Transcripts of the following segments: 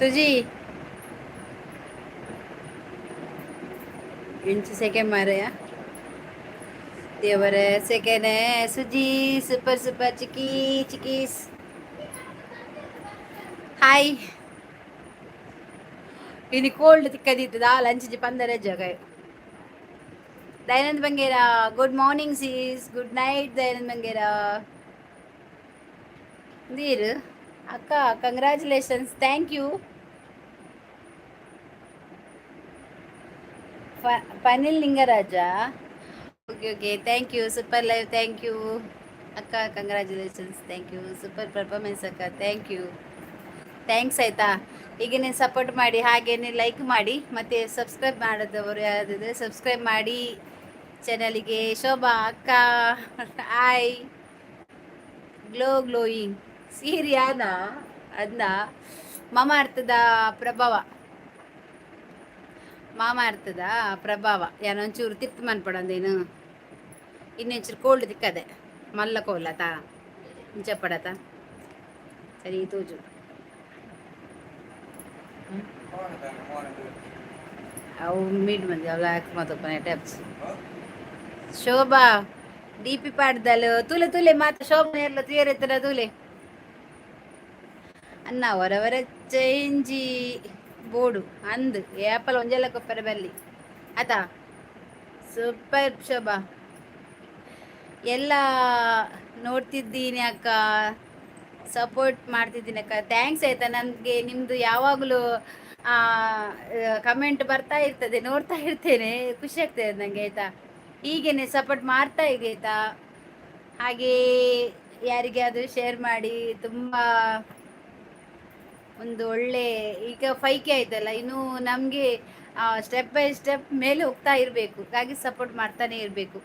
ಸುಜಿ, ಇಂಚು ಸೆಕೆ ಮಾರಯ್ಯ ದೇವರೇ, ಸೆಕೆನೆ. Suji, super super. ಚಿಕ್ಕಿ ಚಿಕ್ಕೀಸ್, ಹಾಯ್. ಇನಿ ಕೋಲ್ಡ್ ತಿಕ್ಕದಿತ್ತದ ಲಂಚ್ ಪಂದರ ಜಗ. Dayanand Bangera, Good morning sis. Good night Dayanand Bangera. ನೀರು ಅಕ್ಕ, congratulations. Thank you. Panil Lingaraja, okay okay, thank you. Super live, thank you ಅಕ್ಕ. Congratulations, thank you. Super performance ಅಕ್ಕ, thank you. Thanks ಆಯಿತಾ. ಈಗ ನೀವು ಸಪೋರ್ಟ್ ಮಾಡಿ, ಹಾಗೇನೆ ಲೈಕ್ ಮಾಡಿ ಮತ್ತು ಸಬ್ಸ್ಕ್ರೈಬ್ ಮಾಡದವರು ಯಾರಾದಿದ್ರೆ ಸಬ್ಸ್ಕ್ರೈಬ್ ಮಾಡಿ ಚಾನಲಿಗೆ. ಶೋಭಾ ಅಕ್ಕ, ಹಾಯ್. ಗ್ಲೋ ಗ್ಲೋಯಿಂಗ್ ಸೀರಿಯಾನ ಅದನ್ನ ಮಮ ಅರ್ಥದ ಪ್ರಭಾವ, ಮಾಮ ಅರ್ಥದ ಪ್ರಭಾವ. ಯಾನೊಂಚೂರು ತಿರ್ತು ಮನ್ಪಡಂದೇನು ಇನ್ನೊಂಚೂರು ಕೋಲ್ಡ್ ತಿಕ್ಕದೆ ಮಲ್ಲ ಕೋಲತ ಇಂಚಪ್ಪಡತ ಸರಿ ತೋಜು. ಅವು ಮೀಟ್ ಮಂದಿ ಅವು ಲಾಕ್ ಮತ್ತೊಪ್ಪನೆ ಟೆಪ್ಸ್. ಶೋಭಾ ಡಿ ಪಿ ಪಾಡ್ದಲ್ ತೂಲೆ ತೂಲೆ ಮಾತ. ಶೋಭಾ ಎಲ್ಲ ತುಯರೆತ್ತನ ತೂಲೆ ಅನ್ನ ಹೊರವರ ಚೇಂಜಿ ಬೋಡು ಅಂದ್ ಏಪಲ್ ಒಂಜೆಲ್ಲ ಕೊಪ್ಪರೆ ಬಲ್ಲಿ ಆತಾ. ಸೂಪರ್ ಶೋಭಾ. ಎಲ್ಲ ನೋಡ್ತಿದ್ದೀನಿ ಅಕ್ಕ, ಸಪೋರ್ಟ್ ಮಾಡ್ತಿದ್ದೀನಿ ಅಕ್ಕ. Thanks ಆಯ್ತಾ. ನನಗೆ ನಿಮ್ಮದು ಯಾವಾಗಲೂ ಕಮೆಂಟ್ ಬರ್ತಾ ಇರ್ತದೆ, ನೋಡ್ತಾ ಇರ್ತೇನೆ, ಖುಷಿ ಆಗ್ತದೆ ನನಗೆ ಆಯಿತಾ. ಹೀಗೇನೆ ಸಪೋರ್ಟ್ ಮಾಡ್ತಾ ಇದೆ ಆಯಿತಾ. ಹಾಗೇ ಯಾರಿಗಾದರೂ ಶೇರ್ ಮಾಡಿ. ತುಂಬ ಒಂದು ಒಳ್ಳೆ, ಈಗ 5K ಆಯ್ತಲ್ಲ, ಇನ್ನು ನಮಗೆ ಸ್ಟೆಪ್ ಬೈ ಸ್ಟೆಪ್ ಮೇಲೆ ಹೋಗ್ತಾ ಇರಬೇಕು. ಹಾಗಾಗಿ ಸಪೋರ್ಟ್ ಮಾಡ್ತಾನೆ ಇರಬೇಕು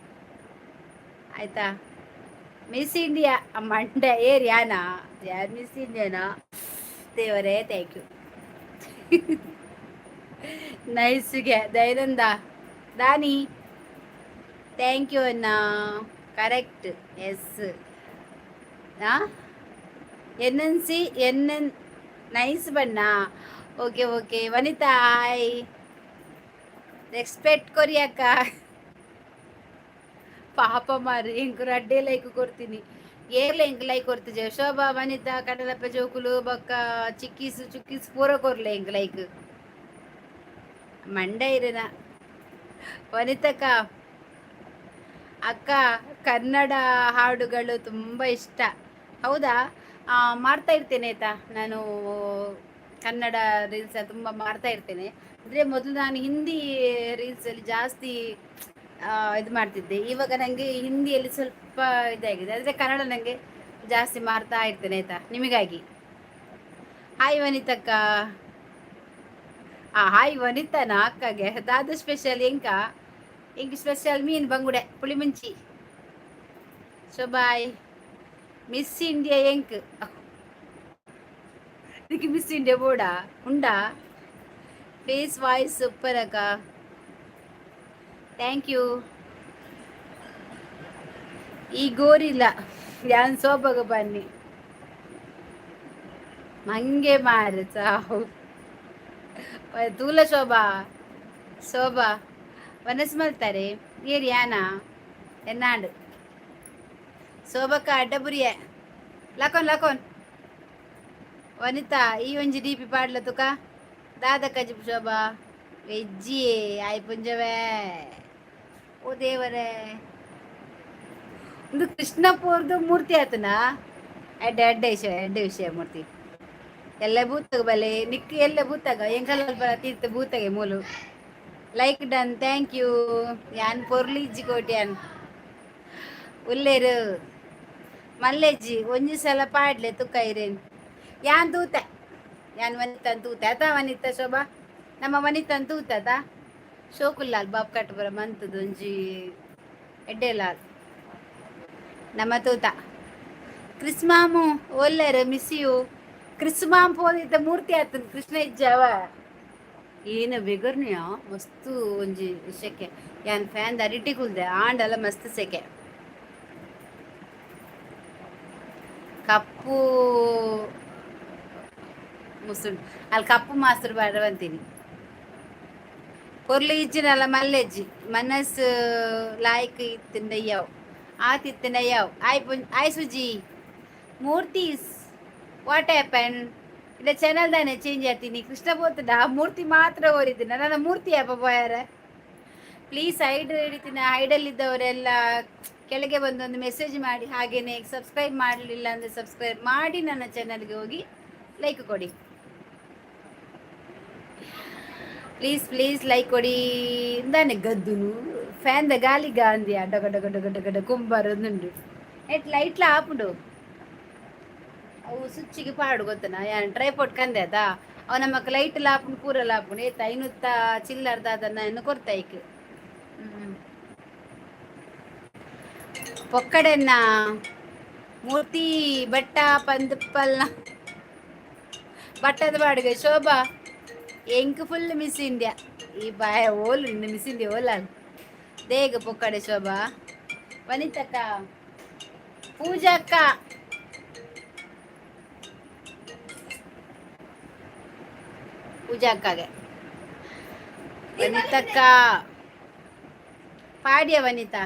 ಆಯಿತಾ. ಮಿಸ್ ಇಂಡಿಯಾ ಮಂಡ್ಯ ಏರಿಯಾನಾ? ಯಾರು ಮಿಸ್ ಇಂಡಿಯಾನಾ? ದೇವರೇ, thank you. ನೈಸ್ಗೆ ದಯಾನಂದ ದಾನಿ, thank you ಅಣ್ಣ. Correct, yes. N N C N N nice ಬಣ್ಣ. Okay okay. Vanitha, hi. Respect ಕೊರಿಯಕ್ಕ. ಪಾಪ ಮಾರಿ, ಎಂಕ್ ರಡ್ಡೆ ಲೈಕ್ ಕೊಡ್ತೀನಿ. ಏರ್ಲ ಎಂಕ್ ಲೈಕ್ ಕೊಡ್ತಿಜೆ. ಶೋಭಾ, ವನಿತಾ, ಕಡಲಪ್ಪ ಜೋಕುಲು ಬೊಕ್ಕ ಚಿಕ್ಕೀಸು ಚುಕ್ಕೀಸ್ ಪೂರ ಕೊರ್ಲೆ ಎಂಕ್ ಲೈಕ್. ಮಂಡ ಇರೇನ. ವನಿತಕ್ಕ, ಅಕ್ಕ, ಕನ್ನಡ ಹಾಡುಗಳು ತುಂಬ ಇಷ್ಟ. ಹೌದಾ? ಮಾಡ್ತಾ ಇರ್ತೇನೆ ಆಯ್ತಾ. ನಾನು ಕನ್ನಡ ರೀಲ್ಸ್ ತುಂಬ ಮಾಡ್ತಾ ಇರ್ತೇನೆ. ಅಂದರೆ ಮೊದಲು ನಾನು ಹಿಂದಿ ರೀಲ್ಸಲ್ಲಿ ಜಾಸ್ತಿ ಇದು ಮಾಡ್ತಿದ್ದೆ. ಇವಾಗ ನನಗೆ ಹಿಂದಿಯಲ್ಲಿ ಸ್ವಲ್ಪ ಇದಾಗಿದೆ. ಅಂದರೆ ಕನ್ನಡ ನನಗೆ ಜಾಸ್ತಿ ಮಾಡ್ತಾ ಇರ್ತೇನೆ ಆಯಿತಾ ನಿಮಗಾಗಿ. ಹಾಯ್ ವನಿತಕ್ಕ. ಹಾಯ್ ವನಿತಾನ ಅಕ್ಕಗೆ. ದಾದ ಸ್ಪೆಷಲ್ ಎಂಕ? ಎಂಕ್ ಸ್ಪೆಷಲ್ ಮೀನು, ಬಂಗುಡೆ, Pulimunchi. So bye. Miss India ಎಂಕ್. ಇದಕ್ಕೆ ಮಿಸ್ ಇಂಡಿಯಾ ಬೋರ್ಡಾ ಉಂಡಾ? ಫೇಸ್ ವಾಯ್ಸ್ ಸೂಪರ್ ಅಕ್ಕ, thank you. ಈ ಗೋರಿಲ್ಲ ಯಾನ್ ಸೋಬಗ ಬನ್ನಿ ಮಂಗೆ ಮಾರು ಸಾವು ತೂಲ. ಶೋಭಾ, ಶೋಭಾ ವನಸ್ ಮಲ್ತಾರೆ ಏರ್ ಯಾನ ಎನ್ನಾಂಡು. ಶೋಭಕ್ಕ ಅಡ್ಡಬುರಿಯ ಲಕೋನ್ ಲಕೋನ್. ವನಿತಾ, ಈ ಒಂಜಿ ಡಿ ಪಿ ಪಾಡ್ಲ ತುಕ ದಾದ ಕಜಿಪು. ಶೋಭಾ, ವೆಜ್ಜಿ ಆಯ್ ಪುಂಜವೇ. ಓ ದೇವರೇ, ಒಂದು ಕೃಷ್ಣಪುರದ ಮೂರ್ತಿ ಆತನಾ? ಎಡ್ಡೆ ಎಡ್ಡೆ ವಿಷಯ, ಎಡ್ಡೆ ವಿಷಯ. ಮೂರ್ತಿ ಎಲ್ಲ ಬೂತಗ ಬಲೆ ನಿಕ್ ಎಲ್ಲ ಬೂತಾಗ ಎಂಕಲ್ ತೀರ್ಥ ಬೂತಗೆ ಮೂಲು. Like done, thank you. ಯಾನ್ ಪೊರ್ಲು ಇಜ್ಜಿ ಕೋಟ್ಯಾನ್ ಉಲ್ಲೇರು. ಮಲ್ಲೆಜ್ಜಿ, ಒಂಜಿ ಸಲ ಪಾಡ್ಲೆ ತುಕ್ಕ ಇರೇನ್. ಯಾನ್ ತೂತೆ, ಯಾನ್ ವನಿತನ್ ತೂತೆ ಆತ. ವನಿತ, ಶೋಭಾ, ನಮ್ಮ ವನಿತನ್ ತೂತತ. ಶೋಕುಲ್ಲಾಲ್ ಬಾಬ್ ಕಟ್ ಬರ ಮಂತದ ಒಂಜಿ ಎಡ್ಡೆಲಾಲ್ ನಮ್ಮ ತೂತ. ಕ್ರಿಸ್ಮಾಮು ಒಲ್ಲೆರ್, ಮಿಸ್ you. ಕ್ರಿಸ್ಮಾಮ್ ಪೋದಿತ್ತ ಮೂರ್ತಿ ಆತನ್ ಕೃಷ್ಣ ಇಜ್ಜಾವ ಏನ ಬೆಗರ್ನಿಯ. ಮಸ್ತು ಒಂಜಿ ಸೆಕೆ. ಯಾನ್ ಫ್ಯಾನ್ ಅಡಿಟಿ ಕುಲ್ದೆ ಆಂಡಲ ಮಸ್ತ್ ಸೆಕೆ. ಕಪ್ಪು ಮುಸುಂಡು ಅಲ್ಲಿ ಕಪ್ಪು ಮಾಸ್ತರು ಬಾಡವಂತೀನಿ. ಪೊರ್ಲು ಇಜ್ಜಿನಲ್ಲ ಮಲ್ಲೆಜ್ಜಿ ಮನಸ್ಸು ಲಾಯ್ಕ್ ಇತ್ತಿಂಡಯ್ಯಾವ್ ಆತಿತ್ತಿನಯ್ಯಾವ್. ಆಯ್ ಆಯ್ ಸುಜಿ ಮೂರ್ತೀಸ್, what happen? ಇಲ್ಲ, ಚಾನಲ್ ತಾನೆ ಚೇಂಜ್ ಆಗ್ತೀನಿ. ಕೃಷ್ಣ ಬೋತದ ಮೂರ್ತಿ ಮಾತ್ರ ಓರಿದ್ದೀನಿ. ನನ್ನ ಮೂರ್ತಿ ಅಪ್ಪ ಬಾಯಾರ. ಪ್ಲೀಸ್, ಐಡ್ ಹಿಡಿತೀನಿ. ಐಡಲ್ಲಿದ್ದವರೆಲ್ಲ ಕೆಳಗೆ ಬಂದು ಒಂದು ಮೆಸೇಜ್ ಮಾಡಿ. ಹಾಗೆಯೇ ಸಬ್ಸ್ಕ್ರೈಬ್ ಮಾಡಲಿಲ್ಲ ಅಂದರೆ ಸಬ್ಸ್ಕ್ರೈಬ್ ಮಾಡಿ, ನನ್ನ ಚಾನಲ್ಗೆ ಹೋಗಿ ಲೈಕ್ ಕೊಡಿ. ಪ್ಲೀಸ್ ಪ್ಲೀಸ್, ಲೈಕ್ ಕೊಡಿ. ಇಂದಾನೆ ಗದ್ದುನು ಫ್ಯಾನ್ದ ಗಾಲಿ ಗಾಂಧಿ ಅಡ್ಡ ಗಡ್ಡ ಗಡ್ಡ ಗಡ್ಡ ಗಡ್ಡ ಕುಂಬಾರೊಂದುಂಡು. ಎಟ್ ಲೈಟ್ಲ ಆಪುಂಡು. ಅವು ಸ್ವಿಚ್ಚಿಗೆ ಪಾಡು ಗೊತ್ತನಾ? ಯಾನ್ ಟ್ರೈಪೋಡ್ ಕಂದೆ ಅದ. ಅವು ನಮಕ್ ಲೈಟ್ ಲಾಪುಂಡು, ಪೂರ ಲಾಪುಂಡು. ಏತ ಐನೂತ್ತ ಚಿಲ್ಲರ್ದ ಅದನ್ನ ಇನ್ನು ಕೊರ್ತ ಐಕ್. ಪೊಕ್ಕಡೆನ್ನ ಮೂರ್ತಿ ಬೆಟ್ಟ ಪಂದುಪ್ಪಲ್ನ ಬಟ್ಟದ ಬಾಡಿಗೆ. ಶೋಭಾ ಎಂಕ್ ಫುಲ್ ಮಿಸ್ ಇಂಡಿಯಾ. ಈ ಬಾಯ ಓಲು ಇನ್ನು ಮಿಸ್ ಇಂಡಿಯಾ ಓಲ ದೇಗ ಪೊಕ್ಕಡೆ. ಶೋಭಾ, ವನಿತಕ್ಕ, ಪೂಜಾಕ್ಕ, ಪೂಜಾಕ್ಕಗೆ, ವನಿತಕ್ಕ ಪಾಡ್ಯ. ವನಿತಾ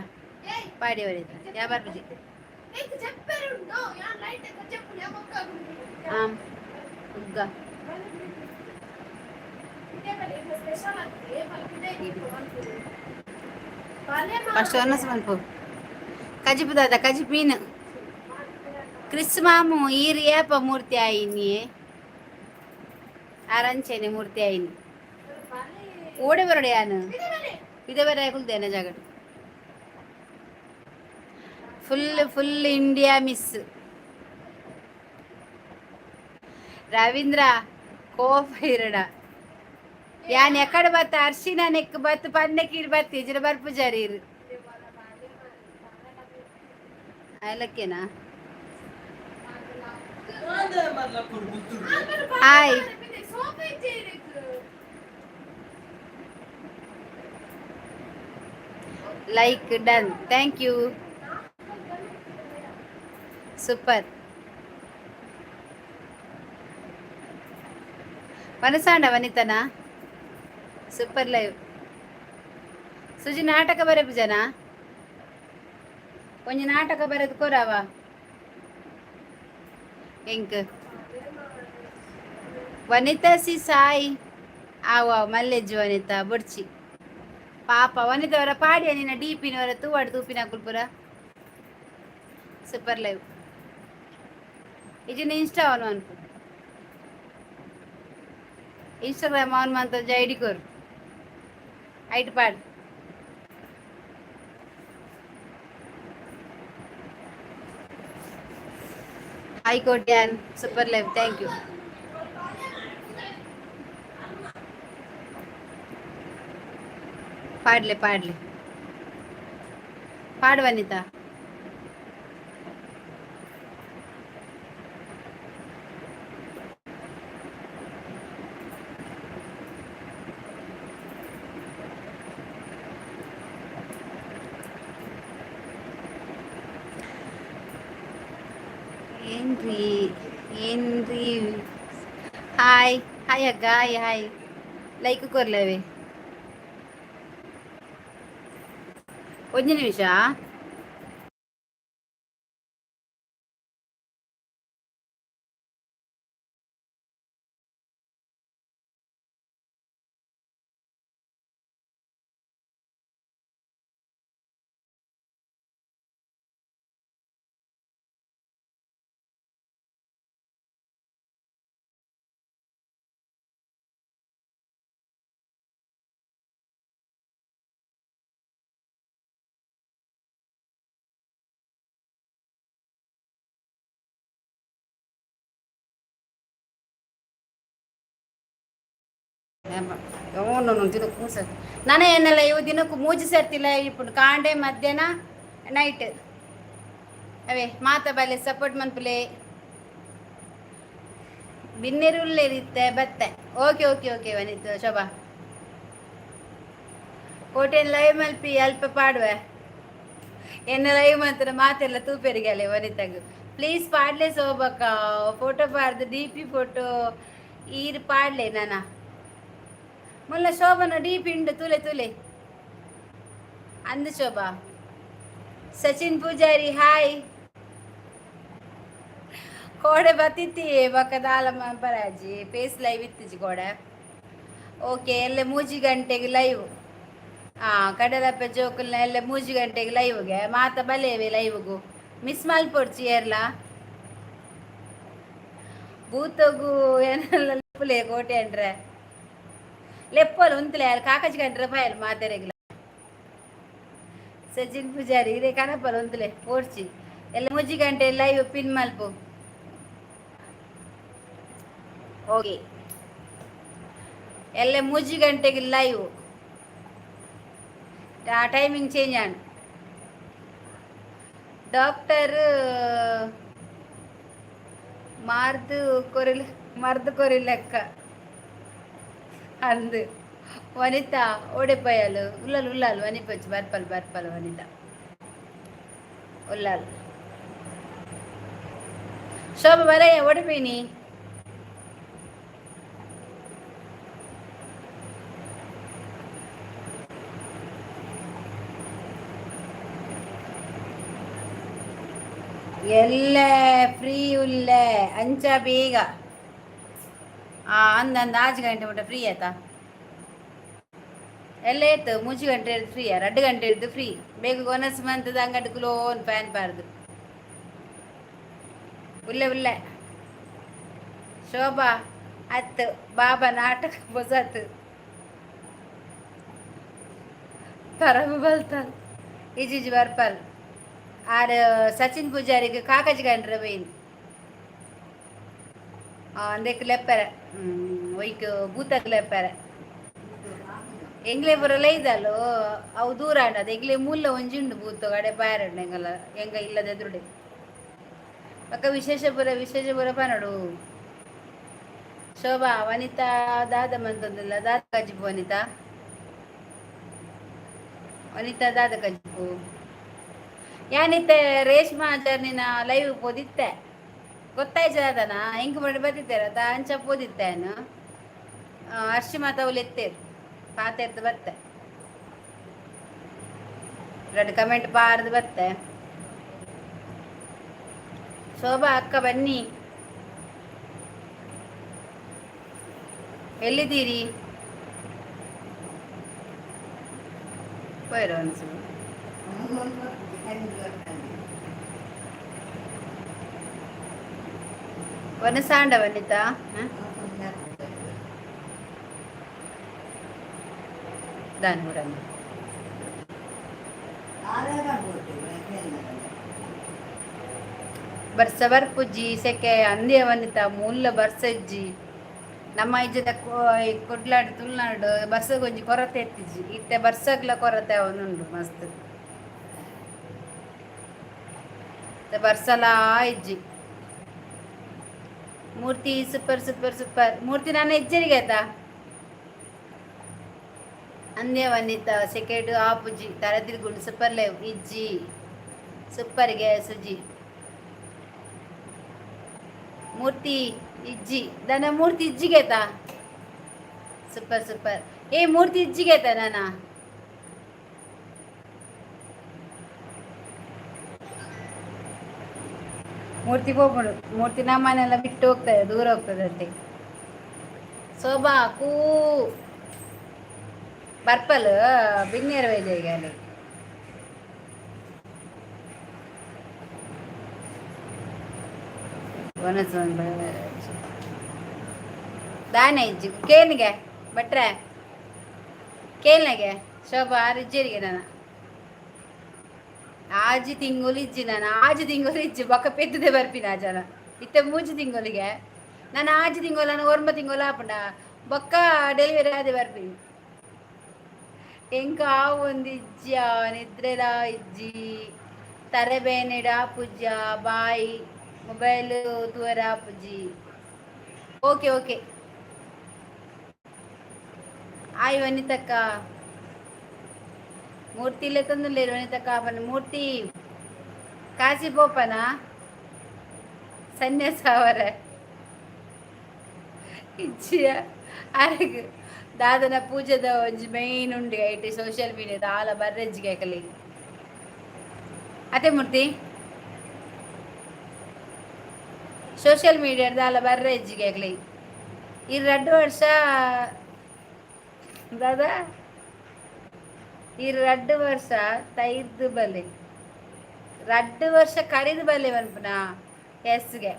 ಪಾಡ್ಯ. ವನಿತಾ ಯಾ ಬರ್ಪುಜಿ. ಆಮ್ ಉಗ್ಗ. ಫಸ್ಟ್ ಒನಸ್ ಮನ್ಪು. ಕಜಿಪು ದಾದ? ಕಜಿಪು ಮೀನು. ಕ್ರಿಸ್ ಮಾಮು, ಈರ್ ಏಪ ಮೂರ್ತಿ ಆಯಿನಿ? ಅರಂಚೆನೆ ಮೂರ್ತಿ ಆಯಿನಿ. ಓಡೆ ಬರೋಡೆ ಯಾನು ಇದೇ ಬರ ಕುಲ್ದೇನ ಜಾಗಡ್. Full full India miss. Ravindra ಕೋಪ ಇರಡ. ಯಾನ್ ಎಕಡೆ ಬತ್ತ? ಅರ್ಶಿನ ನೆಕ್ ಬತ್ತು ಪನ್ನೆ ಕೀಡ್ ಬತ್ತಿ ಇಜ್ರ ಬರ್ಪುಜಾರಿ ಇರು ಅಯ್ಲಕ್ಕೇನಾ? Hi, like done, thank you. Super. ವನಸಾಂಡ ವನಿತನಾ? Super live. Suji, ನಾಟಕ ಬರೆಪು ಜನ. ಒಂಜಿ ನಾಟಕ ಬರೆದು ಕೊರವ ಎಂಕ್. ವನಿತಾ ಸಿ ಸಾಯಿ ಆವ ಮಲ್ಲೆಜ್ಜು. ವನಿತಾ ಬೊಡ್ಚಿ ಪಾಪ. ವನಿತವರ ಪಾಡಿಯ ನಿನ್ನ ಡಿ ಪಿನವರ ತೂವಾಡು ತೂಪಿನ ಕುಲ್ಪುರ. Super live. ಇದನ್ನ ಇನ್ಸ್ಟಾ ಆನ್ ಅನ್ಪು. ಇನ್ಸ್ಟಾಗ್ರಾಮ್ ಆನ್ ಮಂತ ಐಡಿ ಕೊರು. ಐಟ್ ಪಾಡ್. Hi Kotian, super live, thank you. ಪಾಡ್ಲೆ ಪಾಡ್ಲೆ ಪಾಡು ವನಿತಾ. ಏನ್ರಿ ಏನ್ರಿ? ಹಾಯ್ ಹಾಯ್ ಅಕ್ಕ, ಹಾಯ್ ಹಾಯ್. ಲೈಕ್ ಕೊರ್ಲೇವೆ. ಒಂಜಿ ನಿಮಿಷ. ದಿನಕ್ಕೂ ಸರ್ ನಾನು ಏನಲ್ಲ ಇವು ದಿನಕ್ಕೂ ಮೂಜಿ ಸರ್ತಿಲ್ಲ ಇಪ್ಪುಂಡು. ಕಾಂಡೆ, ಮಧ್ಯಾಹ್ನ, ನೈಟ್. ಅವೇ ಮಾತ ಬಲೆ ಸಪೋರ್ಟ್ ಮನ್ಪುಲೆ. ಬಿನ್ನೆರುಲ್ಲೇರಿತ್ತೆ ಬತ್ತೆ. ಓಕೆ ಓಕೆ ಓಕೆ ವನಿತ್. ಶೋಭಾ ಕೋಟೆನ್ ಲೈವ್ ಮಲ್ಪಿ ಅಲ್ಪ ಪಾಡುವೆ. ಎನ್ನ ಲೈವ್ ಮಾತ್ರ ಮಾತೆಲ್ಲ ತೂಪೆರಿಗಲೆ. ವನಿತಗ್ ಪ್ಲೀಸ್ ಪಾಡ್ಲೆ. ಶೋಭಕ್ಕ ಫೋಟೋ ಪಾಡ್ದು ಡಿಪಿ ಫೋಟೋ. ಈರ್ ಪಾಡ್ಲೆ ನಾನ. ಮುಲ್ಲ ಶೋಭನ ಡೀಪ್ ಇಂಡು ತುಲೆ ತುಲೆ ಅಂದು ಶೋಭಾ. ಸಚಿನ್ ಪೂಜಾರಿ ಹಾಯ್. ಕೋಡೆ ಬತ್ತಿತ್ತಿ ಬೊಕ್ಕ ದಾಲ ಪರಾಜಿ ಫೇಸ್ ಲೈವ್ ಇತ್ತಿಜಿ ಕೋಡೆ. ಓಕೆ, ಎಲ್ಲೆ 3 ಗಂಟೆಗೆ ಲೈವ್. ಹಾಂ, ಕಡಲಪ್ಪ ಜೋಕುಲ್ನ ಎಲ್ಲ 3 ಗಂಟೆಗೆ ಲೈವ್ಗೆ ಮಾತ ಬಲೇವೆ. ಲೈವ್ಗು ಮಿಸ್ ಮಲ್ಪೊಡ್ಚಿ ಏರ್ಲ. ಭೂತಗು ಏನೆಲ್ಲ ಲೆಪ್ಪುಲೆ ಕೋಟೆ ಅಂದ್ರೆ ಲೆಪ್ಪಲು ಉಂತಲೆ ಕಾಕಜಿ ಕಂಡ್ರೆ ಫೈಲ್ ಮಾತೆರೆಗ್ಲ. ಸಚಿನ್ ಪೂಜಾರಿ ಇದೇ ಕನಪಲ್ ಉಂತಲೆ ಪೋಡ್ಚಿ. ಎಲ್ಲ 3 ಗಂಟೆ ಲೈವ್ ಪಿನ್ ಮಲ್ಪು. ಓಕೆ, ಎಲ್ಲ 3 ಗಂಟೆಗೆ ಲೈವ್. ಟೈಮಿಂಗ್ ಚೇಂಜ್ ಆಂಡ್. ಡಾಕ್ಟರ್ ಮಾರ್ದು ಕೊರಿಲ್ ಮರ್ದು ಕೊರಿಲೆಕ್ಕ ಅಂದು. ವನಿತಾ ಓಡೆಪೋಯಲು? ಉಲ್ಲಲ್ ಉಲ್ಲಾಲ್ ವನಿಪೊಚ್ಚು. ಬರ್ಪಲ್ ಬರ್ಪಲ್ ವನಿತಾ ಉಲ್ಲಾಲ್. ಶೋಭ ಬರಯ್ಯ ಓಡಿಪೋಯಿನಿ. ಎಲ್ಲೆ ಫ್ರೀ ಉಲ್ಲೆ ಅಂಚ ಬೇಗ ಅಂದಂದು 6 ಗಂಟೆ ಮುಟ್ಟ ಫ್ರೀ ಆಯ್ತಾ? ಎಲ್ಲ ಆಯ್ತು. 3 ಗಂಟೆ ಹಿಡ್ದು ಫ್ರೀ, 2 ಗಂಟೆ ಹಿಡ್ದು ಫ್ರೀ. ಬೇಗ ಒನಸ್ ಮಂತದ ಅಂಗಡಿ ಲೋನ್ ಫ್ಯಾನ್ ಪಾರ್ದು ಉಲ್ಲೆ ಉಲ್ಲೆ. ಶೋಭಾ ಅತ್ತು ಬಾಬಾ ನಾಟಕ ಬೊಸತ್ತು ಪರಬ ಬಲ್ತಾಲ್ ಇಜಿಜಿ ಬರ್ಪಲ್. ಆರ್ ಸಚಿನ್ ಪೂಜಾರಿಗೆ ಕಾಕಜಿ ಕಂಡ್ರೆ ಬೈನ್ ಅಂದೆಕ್ ಲೆಪ್ಪರೆ ಒಯ್ಕ್ ಭೂತಕ್ ಲೆಪ್ಪರೆ. ಎಂಗ್ಲೆ ಪೂರ ಲೈದಲ್ಲು ಅವು ದೂರ ಆಂಡ. ಅದು ಎಂಗ್ಲೆ ಮೂಲ ಒಂಜಿ ಉಂಡು ಭೂತ ಕಡೆ ಪಾಯರಂಡು ಎಂಗಲ ಎಂಗ ಇಲ್ಲದ ಎದುರುಡೆ ಪಕ್ಕ. ವಿಶೇಷ ಪುರ ವಿಶೇಷ ಪುರ ಪನಡು. ಶೋಭಾ ವನಿತಾ ದಾದ ಮಂತಂದಿಲ್ಲ. ದಾದ ಕಜಿಪು ವನಿತಾ? ವನಿತಾ ದಾದ ಕಜಿಪು? ಯಾನಿತ್ತೆ ರೇಷ್ಮಾ ಆಚಾರ್ನಿನ ಲೈವ್ ಪೋದಿತ್ತೆ, ಗೊತ್ತಾಯ್ತು ದಾದನ ಎಂಕ್ ಮಾಡಿ ಬತ್ತಿದ್ದೇರ ದ ಅಂಚ ಪೋದಿತ್ತೇನು. ಅರ್ಶಿ ಮಾತಾವಲು ಎತ್ತೇರು ಪಾತೆರ್ದು ಬತ್ತೆ, ಎರಡು ಕಮೆಂಟ್ ಪಾರ್ದು ಬತ್ತೆ. ಶೋಭಾ ಅಕ್ಕ ಬನ್ನಿ, ಎಲ್ಲಿದ್ದೀರಿ? ಪೋಯಿರ ಅನ್ಸು ವನಸಾಂಡ ವನಿತಾ. ದಾನ್ ಕೂಡ ಬರ್ಸ ಬರ್ಪುಜ್ಜಿ ಸೆಕೆ ಅಂದೇ ವನಿತಾ. ಮುಲ್ಲ ಬರ್ಸಜ್ಜಿ. ನಮ್ಮ ಇಜ್ಜದ ಕುಡ್ಲಾಡು ತುಳುನಾಡು ಬರ್ಸಗೊಂಜಿ ಕೊರತೆ ಎತ್ತಿಜ್ಜಿ. ಇತ್ತೆ ಬರ್ಸಗ್ಲ ಕೊರತೆ ಅವನುಂಡು ಮಸ್ತ್. ಬರ್ಸಲಾ ಇಜ್ಜಿ. ಮೂರ್ತಿ ಸೂಪರ್ ಸೂಪರ್ ಸೂಪರ್ ಮೂರ್ತಿ. ನಾನು ಎಚ್ಚರಿಗೆ ಆಯ್ತಾ ಅಂದೇ ವನಿತಾ. ಸೆಕೆಂಡ್ ಆಪುಜಿ ತರದಿರ್ಗುಂಡು. ಸೂಪರ್ ಲೈವ್ ಇಜ್ಜಿ ಸೂಪರ್ಗೆ ಸುಜಿ. ಮೂರ್ತಿ ಇಜ್ಜಿ ದನ ಮೂರ್ತಿ ಇಜ್ಜಿಗೆ ಆಯ್ತಾ? Super super. ಏ ಮೂರ್ತಿ ಇಜ್ಜಿಗೆ ಆಯ್ತಾ? ನಾನ ಮೂರ್ತಿ ಹೋಗ್ಬಿಡು. ಮೂರ್ತಿ ನಮ್ಮನೆಲ್ಲ ಬಿಟ್ಟು ಹೋಗ್ತದೆ, ದೂರ ಹೋಗ್ತದೆ ಅಂತೆ. ಶೋಭಾ ಕೂ ಪರ್ಪಲ್ ಬಿನ್ನೇರು ವೈದ್ಯ ಅಲ್ಲಿ. ದಾನೆ ಇಜ್ಜಿ ಕೇನಿಗೆ ಭಟ್ರೆ ಕೇಳ್ನಗೆ. ಶೋಭಾ ಆರು ಇಜ್ಜರಿಗೆ ನಾನು ಆಜಿ ತಿಂಗಳು ಇಜ್ಜಿ. ನಾನು ಆಜಿ ತಿಂಗಳು ಇಜ್ಜಿ ಬೊಕ್ಕ ಪೆದ್ದದೆ ಬರ್ಪಿನ ಜನ. ಇತ್ತೆ 3 ತಿಂಗಳಿಗೆ ನಾನು ಆಜಿ ತಿಂಗಳು, ನಾನು ಒರ್ಮ ತಿಂಗಳು ಆಪುಂಡ ಬೊಕ್ಕ ಡೆಲಿವರಿ ಆದೆ ಬರ್ಪಿನಿ. ಎಂಕ ಆವೊಂದಿಜ್ಜ, ನಿದ್ರೆಲಾ ಇಜ್ಜಿ, ತರೆ ಬೇನೆಡ್ ಆಪುಜ. ಬಾಯ್, ಮೊಬೈಲ್ ತೂವರೆ ಆಪುಜಿ. ಓಕೆ ಓಕೆ ಆಯ್ ವನಿತಕ್ಕ. ಮೂರ್ತಿ ಇಲ್ಲೇ ತಂದುಲ್ಲೇರು ವನಿತಕ್ಕ ಪನ್ನ. ಮೂರ್ತಿ ಕಾಶಿ ಪೋಪನ ಸನ್ಯಾಸ ಅವರ ಇಜ್ಜಿಯ ಅರೆಗ್ ದಾದನ ಪೂಜೆದ ಒಂಜಿ ಮೈನ್ ಉಂಡು ಐಟ್ ಸೋಷಿಯಲ್ ಮೀಡಿಯಾ ದಾಲ ಬರ್ರೆಜ್ಜಿಗೆ ಐಕಲಿ ಅತೆ ಮೂರ್ತಿ ಸೋಷಿಯಲ್ ಮೀಡಿಯಾ ದಾಲ ಬರ್ರೆಜ್ಜಿಗೆ ಐಕಲಿ ಈ 2 ವರ್ಷ ದಾದಾ ಈ 2 ವರ್ಷ ತೈದು ಬಲೆ 2 ವರ್ಷ ಕರಿದು ಬಲೆ ಮನ್ಪುನ ಎಸ್ಗೆ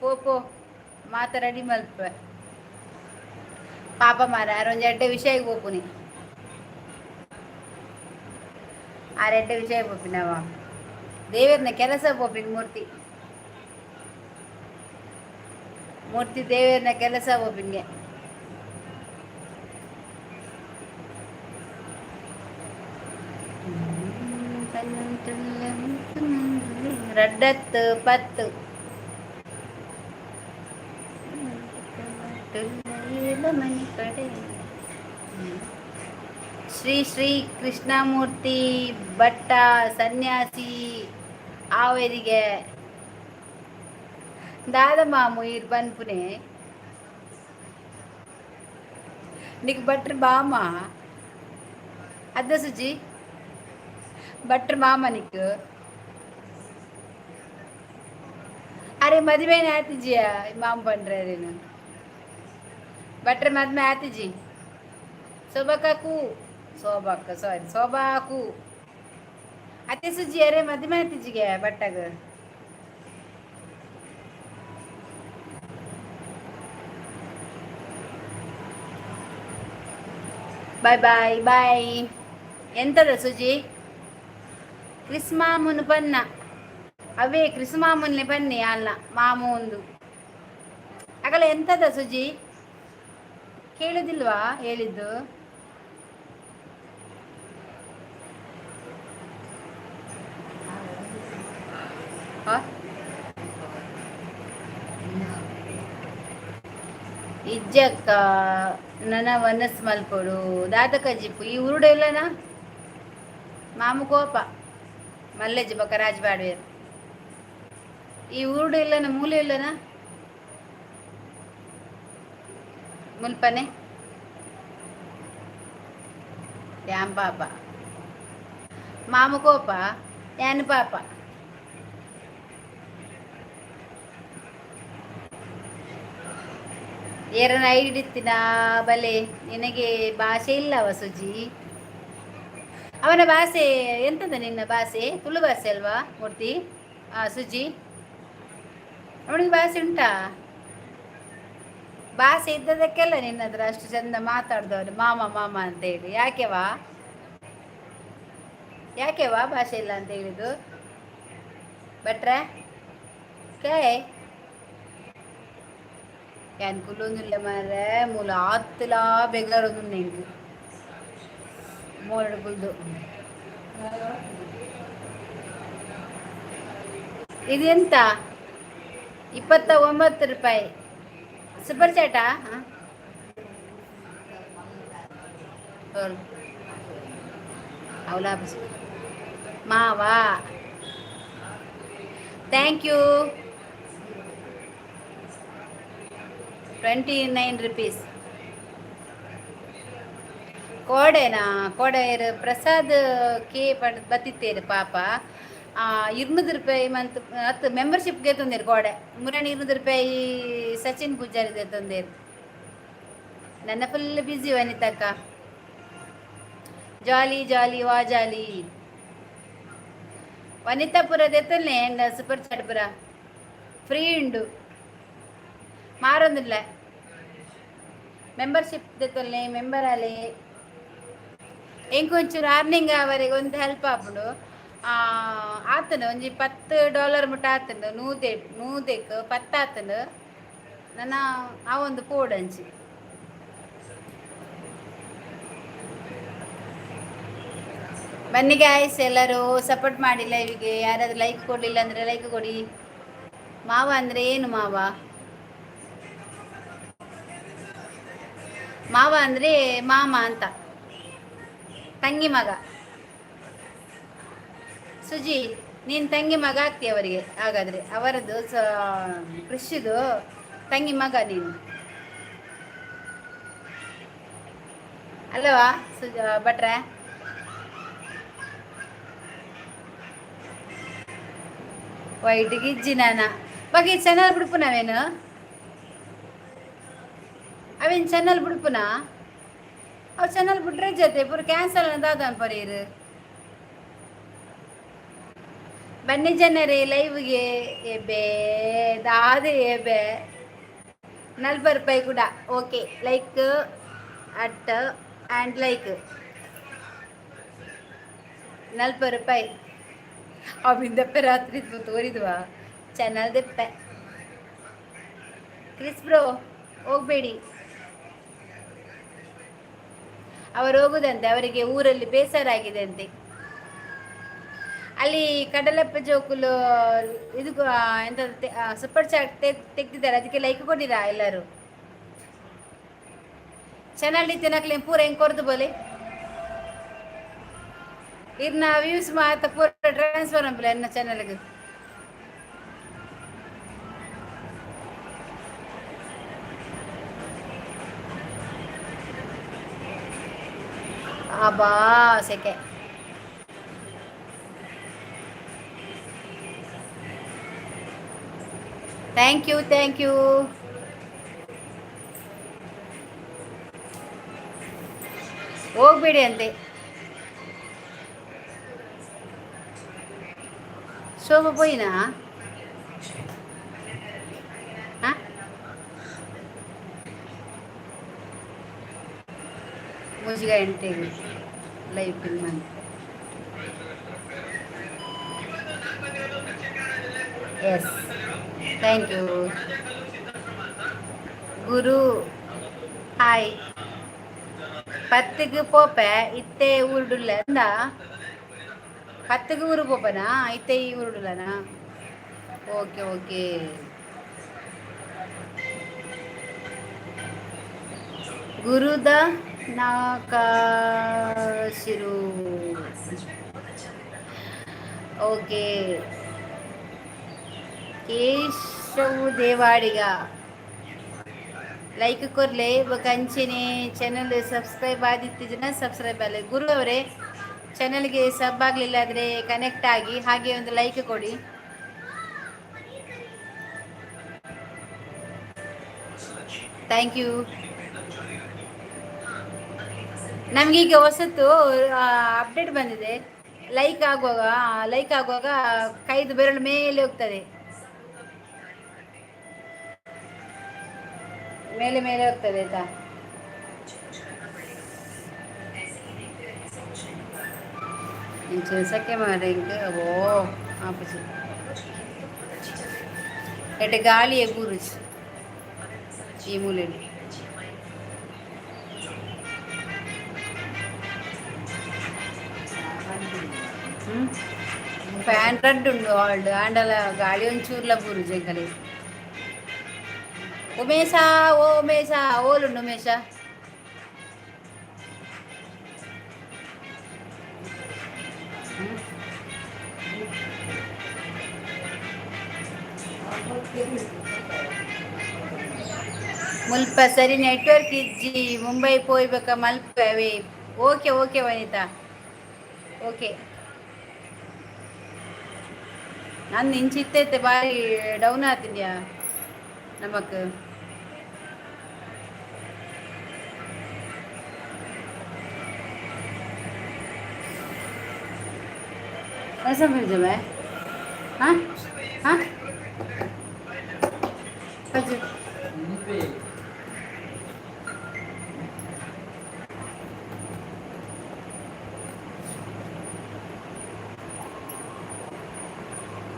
ಪೋ ಪೋ ಮಾತ ರೆಡಿ ಮಲ್ಪ ಪಾಪ ಮಾರ ಆರೊಂಜಿ ಎಡ್ಡೆ ವಿಷಯ ಪೋಪುನಿ ಆರ್ ಎಡ್ಡೆ ವಿಷಯ ಪೋಪಿನವ ದೇವೇರ್ನ ಕೆಲಸ ಪೋಪಿನ ಮೂರ್ತಿ ಮೂರ್ತಿ ದೇವೇರ್ನ ಕೆಲಸ ಪೋಪಿನ್ಗೆ. ರಡ್ಡತ್ತು ಪತ್ತು ಶ್ರೀ ಶ್ರೀ ಕೃಷ್ಣಮೂರ್ತಿ ಭಟ್ಟ ಸನ್ಯಾಸಿ ಆವರಿಗೆ ದಾದ ಮಾಮು ಇರ್ ಪನ್ಪುನೆ ನಿಕ್ ಭಟ್ರು ಬಾಮ ಅದ ಸುಜಿ ಭಟ್ರು ಮಾಮ ನಿಕ್ ಅರೆ ಮದುವೆನೇ ಆತಿಜಿಯ ಮಾಮ ಪಂಡ್ರೇನು ಭಟ್ರ ಮದ್ಮೆ ಆತಿಜಿ ಶೋಭಕ್ಕಾಕು ಶೋಭಕ್ಕ ಸಾರಿ ಶೋಭಾಕು ಅತ್ತೆ ಸುಜಿ ಅರೆ ಮದ್ಮೆ ಆತಿಜಿಗೆ ಬಟ್ಟಗ. Bye bye bye. ಎಂತದ ಸುಜಿ? ಕ್ರಿಸ್ಮಾಮುನು ಪನ್ನ ಅವೇ ಕ್ರಿಸ್ಮಾಮುನ್ನೆ ಬನ್ನಿ ಅಲ್ಲ ಮಾಮು ಒಂದು ಆಗಲ್ಲ. ಎಂತದ ಸುಜಿ ಕೇಳುದಿಲ್ವಾ ಹೇಳಿದ್ದು? ಇಜ್ಜಕ್ಕ ನನ್ನ ವನಸ್ ಮಲ್ಪೊಡು ದಾದಕ ಜಿಪ್ಪು ಈ ಉರುಡು ಇಲ್ಲನಾ ಮಾಮು ಕೋಪ ಮಲ್ಲೆಜ್ಜಿ ಬೊಕ ರಾಜ್ ಈ ಊರುಡು ಇಲ್ಲನ ಮೂಲೆ ಇಲ್ಲನಾ ಮುಲ್ಪನೆ ಯಾನ್ ಪಾಪ ಮಾಮ ಕೋಪ ಯಾನ್ ಪಾಪ. ಏರನ ಐಡಿತ್ತಿನ ಬಲೆ ನಿನಗೆ ಭಾಷೆ ಇಲ್ಲವ ಸುಜಿ? ಅವನ ಭಾಷೆ ಎಂತದ ನಿನ್ನ ಭಾಷೆ? ತುಳು ಭಾಷೆ ಅಲ್ವಾ ಮೂರ್ತಿ? ಸುಜಿ ಅವನಿಗೆ ಭಾಷೆ ಉಂಟಾ? ಭಾಷೆ ಇದ್ದದಕ್ಕೆಲ್ಲ ನಿನ್ನ ಹತ್ರ ಅಷ್ಟು ಚಂದ ಮಾತಾಡ್ದವನು ಮಾಮ ಮಾಮ ಅಂತ ಹೇಳಿ. ಯಾಕೆವಾ ಯಾಕೆವಾ ಭಾಷೆ ಇಲ್ಲ ಅಂತ ಹೇಳಿದ್ದು ಭಟ್ರೆ? ಕೇ ಯಾನ್ ಕುಲ್ಲೊಂದುಲ್ಲೆ ಮಾರ್ರೆ ಮೂಲ ಆತ್ಲಾ ಬೆಗರೊಂದು ಎಂಕ್ ಮೋರಡು ಕುಲ್ದು. ಇದೆಂತ 29 ರೂಪಾಯಿ super Tata? Avala ಮಾವಾ thank you. 29 rupees ಕೋಡೆನಾ? ಕೋಡೆ ಪ್ರಸಾದ್ ಕೆ ಪಂಡ್ ಬತ್ತಿತ್ತೇರು ಪಾಪ. 200 ರೂಪಾಯಿ ಮಂತ್ ಹತ್ತು ಮೆಂಬರ್ಶಿಪ್ಗೆ ತಂದೇರು ಕೋಡೆ ಮುರಾಣಿ 200 ರೂಪಾಯಿ ಸಚಿನ್ ಪೂಜಾರಿ ತಂದೇರು. ನನ್ನ ಫುಲ್ ಬ್ಯುಸಿ ವನಿತಕ್ಕ. ಜಾಲಿ ಜಾಲಿ ವಾ ಜಾಲಿ ವನಿತಾಪುರ ದೆತ್ತಲ್ನೆ ಸೂಪರ್ ಚಾಟ್ ಪುರ ಫ್ರೀ ಉಂಡು ಮಾರೊಂದಿಲ್ಲ ಮೆಂಬರ್ಶಿಪ್ ದೆತ್ತಲ್ನೆ ಮೆಂಬರ್ ಆಲೆ ಎಂಕೊಂಚೂರು ಅರ್ನಿಂಗ್ ಅವರಿಗೆ ಒಂದು ಹೆಲ್ಪ್ ಆಪುಂಡು. ಆತನ ಒಂಜಿ $10 ಮುಟ್ಟ ಆತಂಡು ನೂದೆ ನೂದೆಕ್ ಪತ್ತು ಆತಂಡು ನನ್ನ ಆ ಒಂದು ಪೋಡಂಚಿ. ಬನ್ನಿ ಗಾಯ್ಸ್, ಎಲ್ಲರೂ ಸಪೋರ್ಟ್ ಮಾಡಿ ಲೈವ್ಗೆ. ಯಾರಾದರೂ ಲೈಕ್ ಕೊಡಲಿಲ್ಲ ಅಂದರೆ ಲೈಕ್ ಕೊಡಿ. ಮಾವ ಅಂದರೆ ಏನು ಮಾವ? ಮಾವ ಅಂದರೆ ಮಾಮ ಅಂತ, ತಂಗಿ ಮಗ. ಸುಜಿ ನೀನು ತಂಗಿ ಮಗ ಆಗ್ತೀಯ ಅವರಿಗೆ ಹಾಗಾದರೆ. ಅವರದ್ದು ಕೃಷಿದು ತಂಗಿ ಮಗ ನೀನು. ಅಲ್ಲವಾ ಸುಜ ಭಟ್ರೆ? ವೈಟ್ ಗಿಜ್ಜಿ ನಾನ ಬಗ್ಗೆ ಚಾನಲ್ ಬಿಡ್ಪುನವೇನು? ಅವೇನು ಚಾನಲ್ ಬಿಡ್ಪುನಾ? ಅವು ಚಾನಲ್ ಬಿಟ್ರೆ ಜೊತೆ ಪೂರ ಕ್ಯಾನ್ಸಲ್ ದಾದ ಪರೀರು. ಬನ್ನಿ ಜನರೇ ಲೈವ್ಗೆ. ಎಬೆ ದಾದ ಎಬೆ 40 ರೂಪಾಯಿ ಕೂಡ. Okay, like at and like 40 ರೂಪಾಯಿ. ಅವಿಂದಪ್ಪೆ ರಾತ್ರಿ ತೋರಿದ್ವಾ ಚಾನಲ್ ದೆಪ್ಪೆ. ಕ್ರಿಸ್ ಬ್ರೋ, ಹೋಗ್ಬೇಡಿ. ಅವರು ಹೋಗುದಂತೆ, ಅವರಿಗೆ ಊರಲ್ಲಿ ಬೇಸರ ಆಗಿದೆ ಅಂತೆ. ಅಲ್ಲಿ ಕಡಲಪ್ಪ ಜೋಕುಲು ಇದು ಎಂತ ಸೂಪರ್ ಚಾಟ್ ತೆಗ್ದಿದ್ದಾರೆ. ಅದಕ್ಕೆ ಲೈಕ್ ಕೊಟ್ಟಿರಾ ಎಲ್ಲರೂ? ಚಾನಲ್ ತಿನ್ನಕ್ಲೆ ಪೂರ ಹೆಂಗ್ ಕೊರ್ದು ಬೋಲೆ. ಇರ್ನ ವ್ಯೂಸ್ ಮಾತ ಪೂರ ಟ್ರಾನ್ಸ್ಫರ್ ಅಂಬಲೆ ಎನ್ನ ಚಾನಲ್ಗೆ. ಅಬ್ಬಾ, ಸೆಕೆ. Thank you, thank you. ಹೋಗ್ಬೇಡಿ ಅಂತೆ. ಶೋಭ ಪೋಯಿನಾ? ಹಾಂ, 3 ಗಂಟೆಗೆ ಲೈವ್ ಪಿನ್ ಮಂತ್. Yes, thank you Guru. Hi. ಪತ್ತಿಗೆ ಪೋಪೆ ಇತ್ತೆ ಊರುಡುಲ್ಲ ಅಂದ. ಪತ್ತಿಗೆ ಊರು ಪೋಪನಾ? ಇತ್ತೆ ಈ ಊರುಡುಲ್ಲನಾ? Okay okay. ಗುರುದ ನಾಕಾಶಿರು. ಓಕೆ. ಕೇಶವ್ ದೇವಾಡಿಗ, ಲೈಕ್ ಕೊರ್ಲೆ. ಬೊಕ ಅಂಚೆನೆ ಚಾನಲ್ ಸಬ್ಸ್ಕ್ರೈಬ್ ಆದಿತ್ತಿಜನ ಸಬ್ಸ್ಕ್ರೈಬ್ ಆಗಲಿ. ಗುರು ಅವರೇ, ಚಾನಲ್ಗೆ ಸಬ್ ಆಗಲಿಲ್ಲ ಆದರೆ ಕನೆಕ್ಟ್ ಆಗಿ, ಹಾಗೆ ಒಂದು ಲೈಕ್ ಕೊಡಿ. Thank you. ನಮಗೀಗ ಹೊಸತು ಅಪ್ಡೇಟ್ ಬಂದಿದೆ. ಲೈಕ್ ಆಗುವಾಗ ಕೈದು ಬೆರಳು ಮೇಲೆ ಹೋಗ್ತದೆ, ಮೇಲೆ ಮೇಲೆ ಹೋಗ್ತದೆ, ಆಯ್ತಾ? ಸಕ್ಕೆ ಮಾರೆ. ಓ ಆಪುಜಿ. ಎಡ್ಡೆ ಗಾಳಿಯ ಬೂರುಜಿ ಈ ಮೂಲೆಯಲ್ಲಿ. ಫ್ಯಾನ್ ರಡ್ಡ್ ಉಂಡು ಆಲ್ಡ್ ಆಂಡಲ ಗಾಳಿ ಒಂಚೂರ್ಲ ಬೂರುಜಿ ಎಂಕಲೆ. ಉಮೇಶ, ಓ ಉಮೇಶ, ಓಲುಂಡು ಉಮೇಶ? ಮುಲ್ಪ ಸರಿ ನೆಟ್ವರ್ಕ್ ಇಜ್ಜಿ. ಮುಂಬೈ ಪೋಯ್ಬೇಕ ಮಲ್ಪೆ. ಓಕೆ ಓಕೆ ವನಿತಾ, ಓಕೆ. ನಾನು ಇಂಚಿತ್ತೈತೆ ಬಾರಿ ಡೌನ್ ಆತಿದ್ಯಾ ನಮಕ್. ऐसा मिल जाए. हाँ हाँ. अच्छा.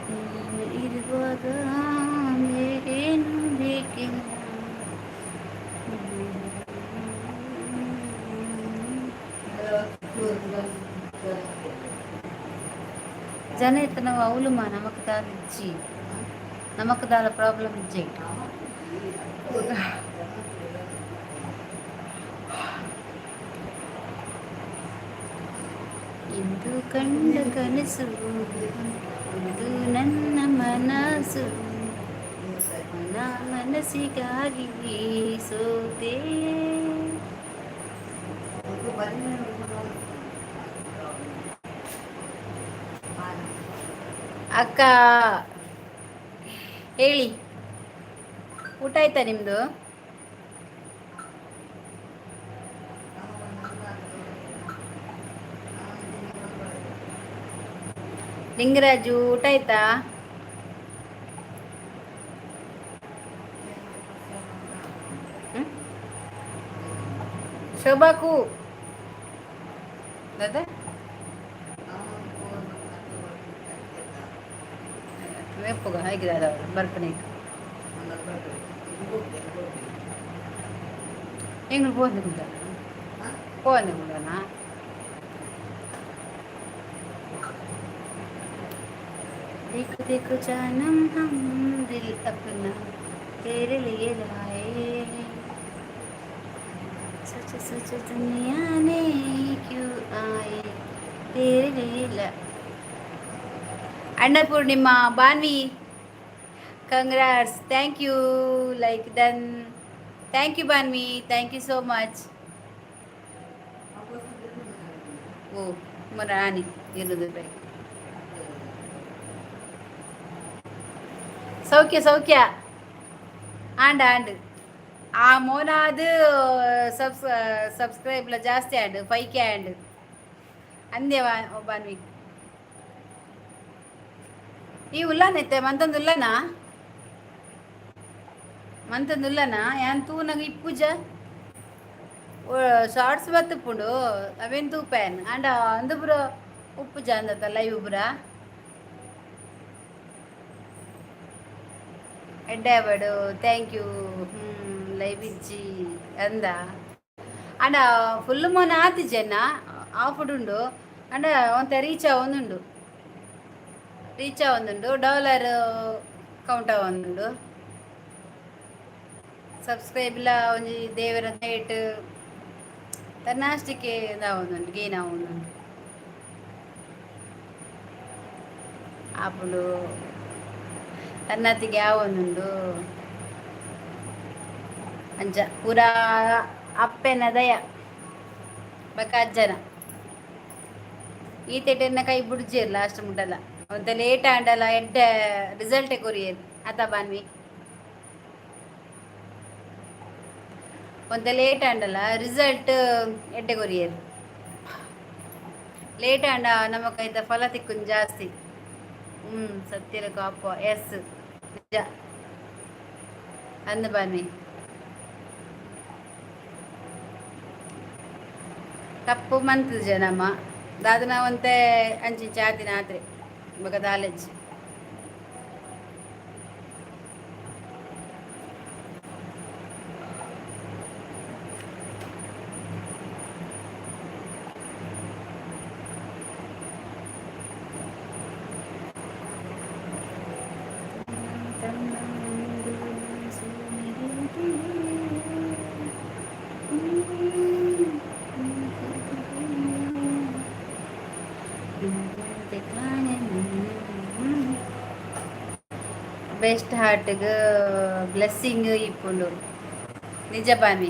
ನೀನು ಇರುವಾಗ ಬೇರೇನು ಬೇಕಿಲ್ಲ. ಜನ ಇತ್ತ ನಾವು ಅವಲುಮ ನಮಕ್ ದಾಲ ಇಜ್ಜಿ, ನಮಕ್ ದಾಲ ಪ್ರಾಬ್ಲಮ್ ಇಜ್ಜಿ. ಇಂದು ಕಂಡ ಕನಸು ಇದು ನನ್ನ ಮನಸ್ಸು, ನನ್ನ ಮನಸ್ಸಿಗಾಗಿ ಸೋತೆ. ಅಕ್ಕ, ಹೇಳಿ, ಊಟ ಆಯ್ತಾ ನಿಮ್ಮದು? ಲಿಂಗರಾಜು, ಊಟ ಆಯ್ತಾ? ಶೋಭಾಕು ದಾದಾ ವೆಪ್ಪುಗ ಹೇಗಿದೆ ಬರ್ಪಣೆ. ಎಂಗಳು ಪೋಂದು ಪೋಂದು. देखो देखो जानम, हम दिल अपना तेरे लिए लाए। सच सच दुनिया ने क्यों आए तेरे लिए ला। Annapurnima, Bhanvi, congrats, thank you. Like done, thank you Bhanvi, thank you so much. ಓ ರಾಣಿ ಇರುದು ರೂಪಾಯಿ. ಸೌಖ್ಯ ಸೌಖ್ಯ. ಆಂಡ್ ಆಂಡ್ ಆ ಮೋನಾದ್ ಸಬ್ಸ್ಕ್ರೈಬ್ಲ ಜಾಸ್ತಿ ಆಂಡ್, 5K and ಅಂದೆ ಬಾನ್ವಿ. ಈ ಉಲ್ಲಾನೈತೆ ಮಂತಂದು ಉಲ್ಲನಾ, ಮಂತಂದು ಉಲ್ಲನಾ? ಯಾನ್ ತೂನಗ ಇಪ್ಪುಜ. ಶಾರ್ಟ್ಸ್ ಬತ್ತುಪ್ಪುಂಡು, ಅವೇನು ತೂಪೇನ್. ಅಂಡ ಅಂದು ಪೂರ ಉಪ್ಪುಜ ಅಂದತ್ತ ಲೈವ್ ಪೂರ. ಎಡ್ಡೆ ಆವಡು, thank you. Live ಇಜ್ಜಿ ಅಂದ. ಅಂಡ ಫುಲ್ ಮೊನ ಆತಿಜೆನ್ನ ಆಫುಡುಂಡು. ಅಂಡ ಒಂತೆ ರೀಚ್ ಆವೊಂದುಂಡು, ರೀಚ್ ಆವೊಂದುಂಡು, ಡಾಲರ್ ಕೌಂಟ್ ಆವೊಂದುಂಡು. ಸಬ್ಸ್ಕ್ರೈಬ್ಲ ಒಂಜಿ ದೇವರ ದಯಟ್ ತನ್ನಾಷ್ಟಿಕೆ ಇದಾವೊಂದುಂಡು, ಗೇನ್ ಆವೊಂದುಂಡು. ಆಪುಂಡು, ತನ್ನತ್ತಿಗೆ ಆವೊಂದುಂಡು. ಅಂಚ ಪೂರಾ ಅಪ್ಪೆನ ದಯ ಬೊಕ ಅಜ್ಜನ. ಈತೆಟೆನ್ನ ಕೈ ಬುಡ್ಜೆರ್ ಲಾಸ್ಟ್ ಮುಟ್ಟಲ. ಒಂತೆ ಲೇಟ್ ಆಂಡಲ ಎಡ್ಡೆ ರಿಸಲ್ಟೇ ಕೊರಿಯೆರ್ ಅತ ಬಾನ್ವಿ? ಒಂತೆ ಲೇಟ್ ಆಂಡಲ ರಿಸಲ್ಟ್ ಎಡ್ಡೆ ಕೊರಿಯೆರ್. ಲೇಟ್ ಆಂಡ ನಮಕ್ ಐತ ಫಲ ತಿಕ್ಕುನ್ ಜಾಸ್ತಿ. ಸತ್ಯಲ ಕಾಪ, ಎಸ್, ನಿಜ ಅಂದ್ ಬಾನ್ವಿ. ತಪ್ಪು ಮಂತುಜ ನಮ ದಾದನ ಒಂತೆ ಅಂಚಿಂಚಿ ಆತಿನ ಆತ್ರೆ ಬೊಕ ದಾಲೆಜ್ಜಿ. ಬೆಸ್ಟ್ ಹಾರ್ಟ್ಗೆ ಬ್ಲೆಸ್ಸಿಂಗ್ ಇಪ್ಪುಂಡು. ನಿಜ ಬಾಮಿ,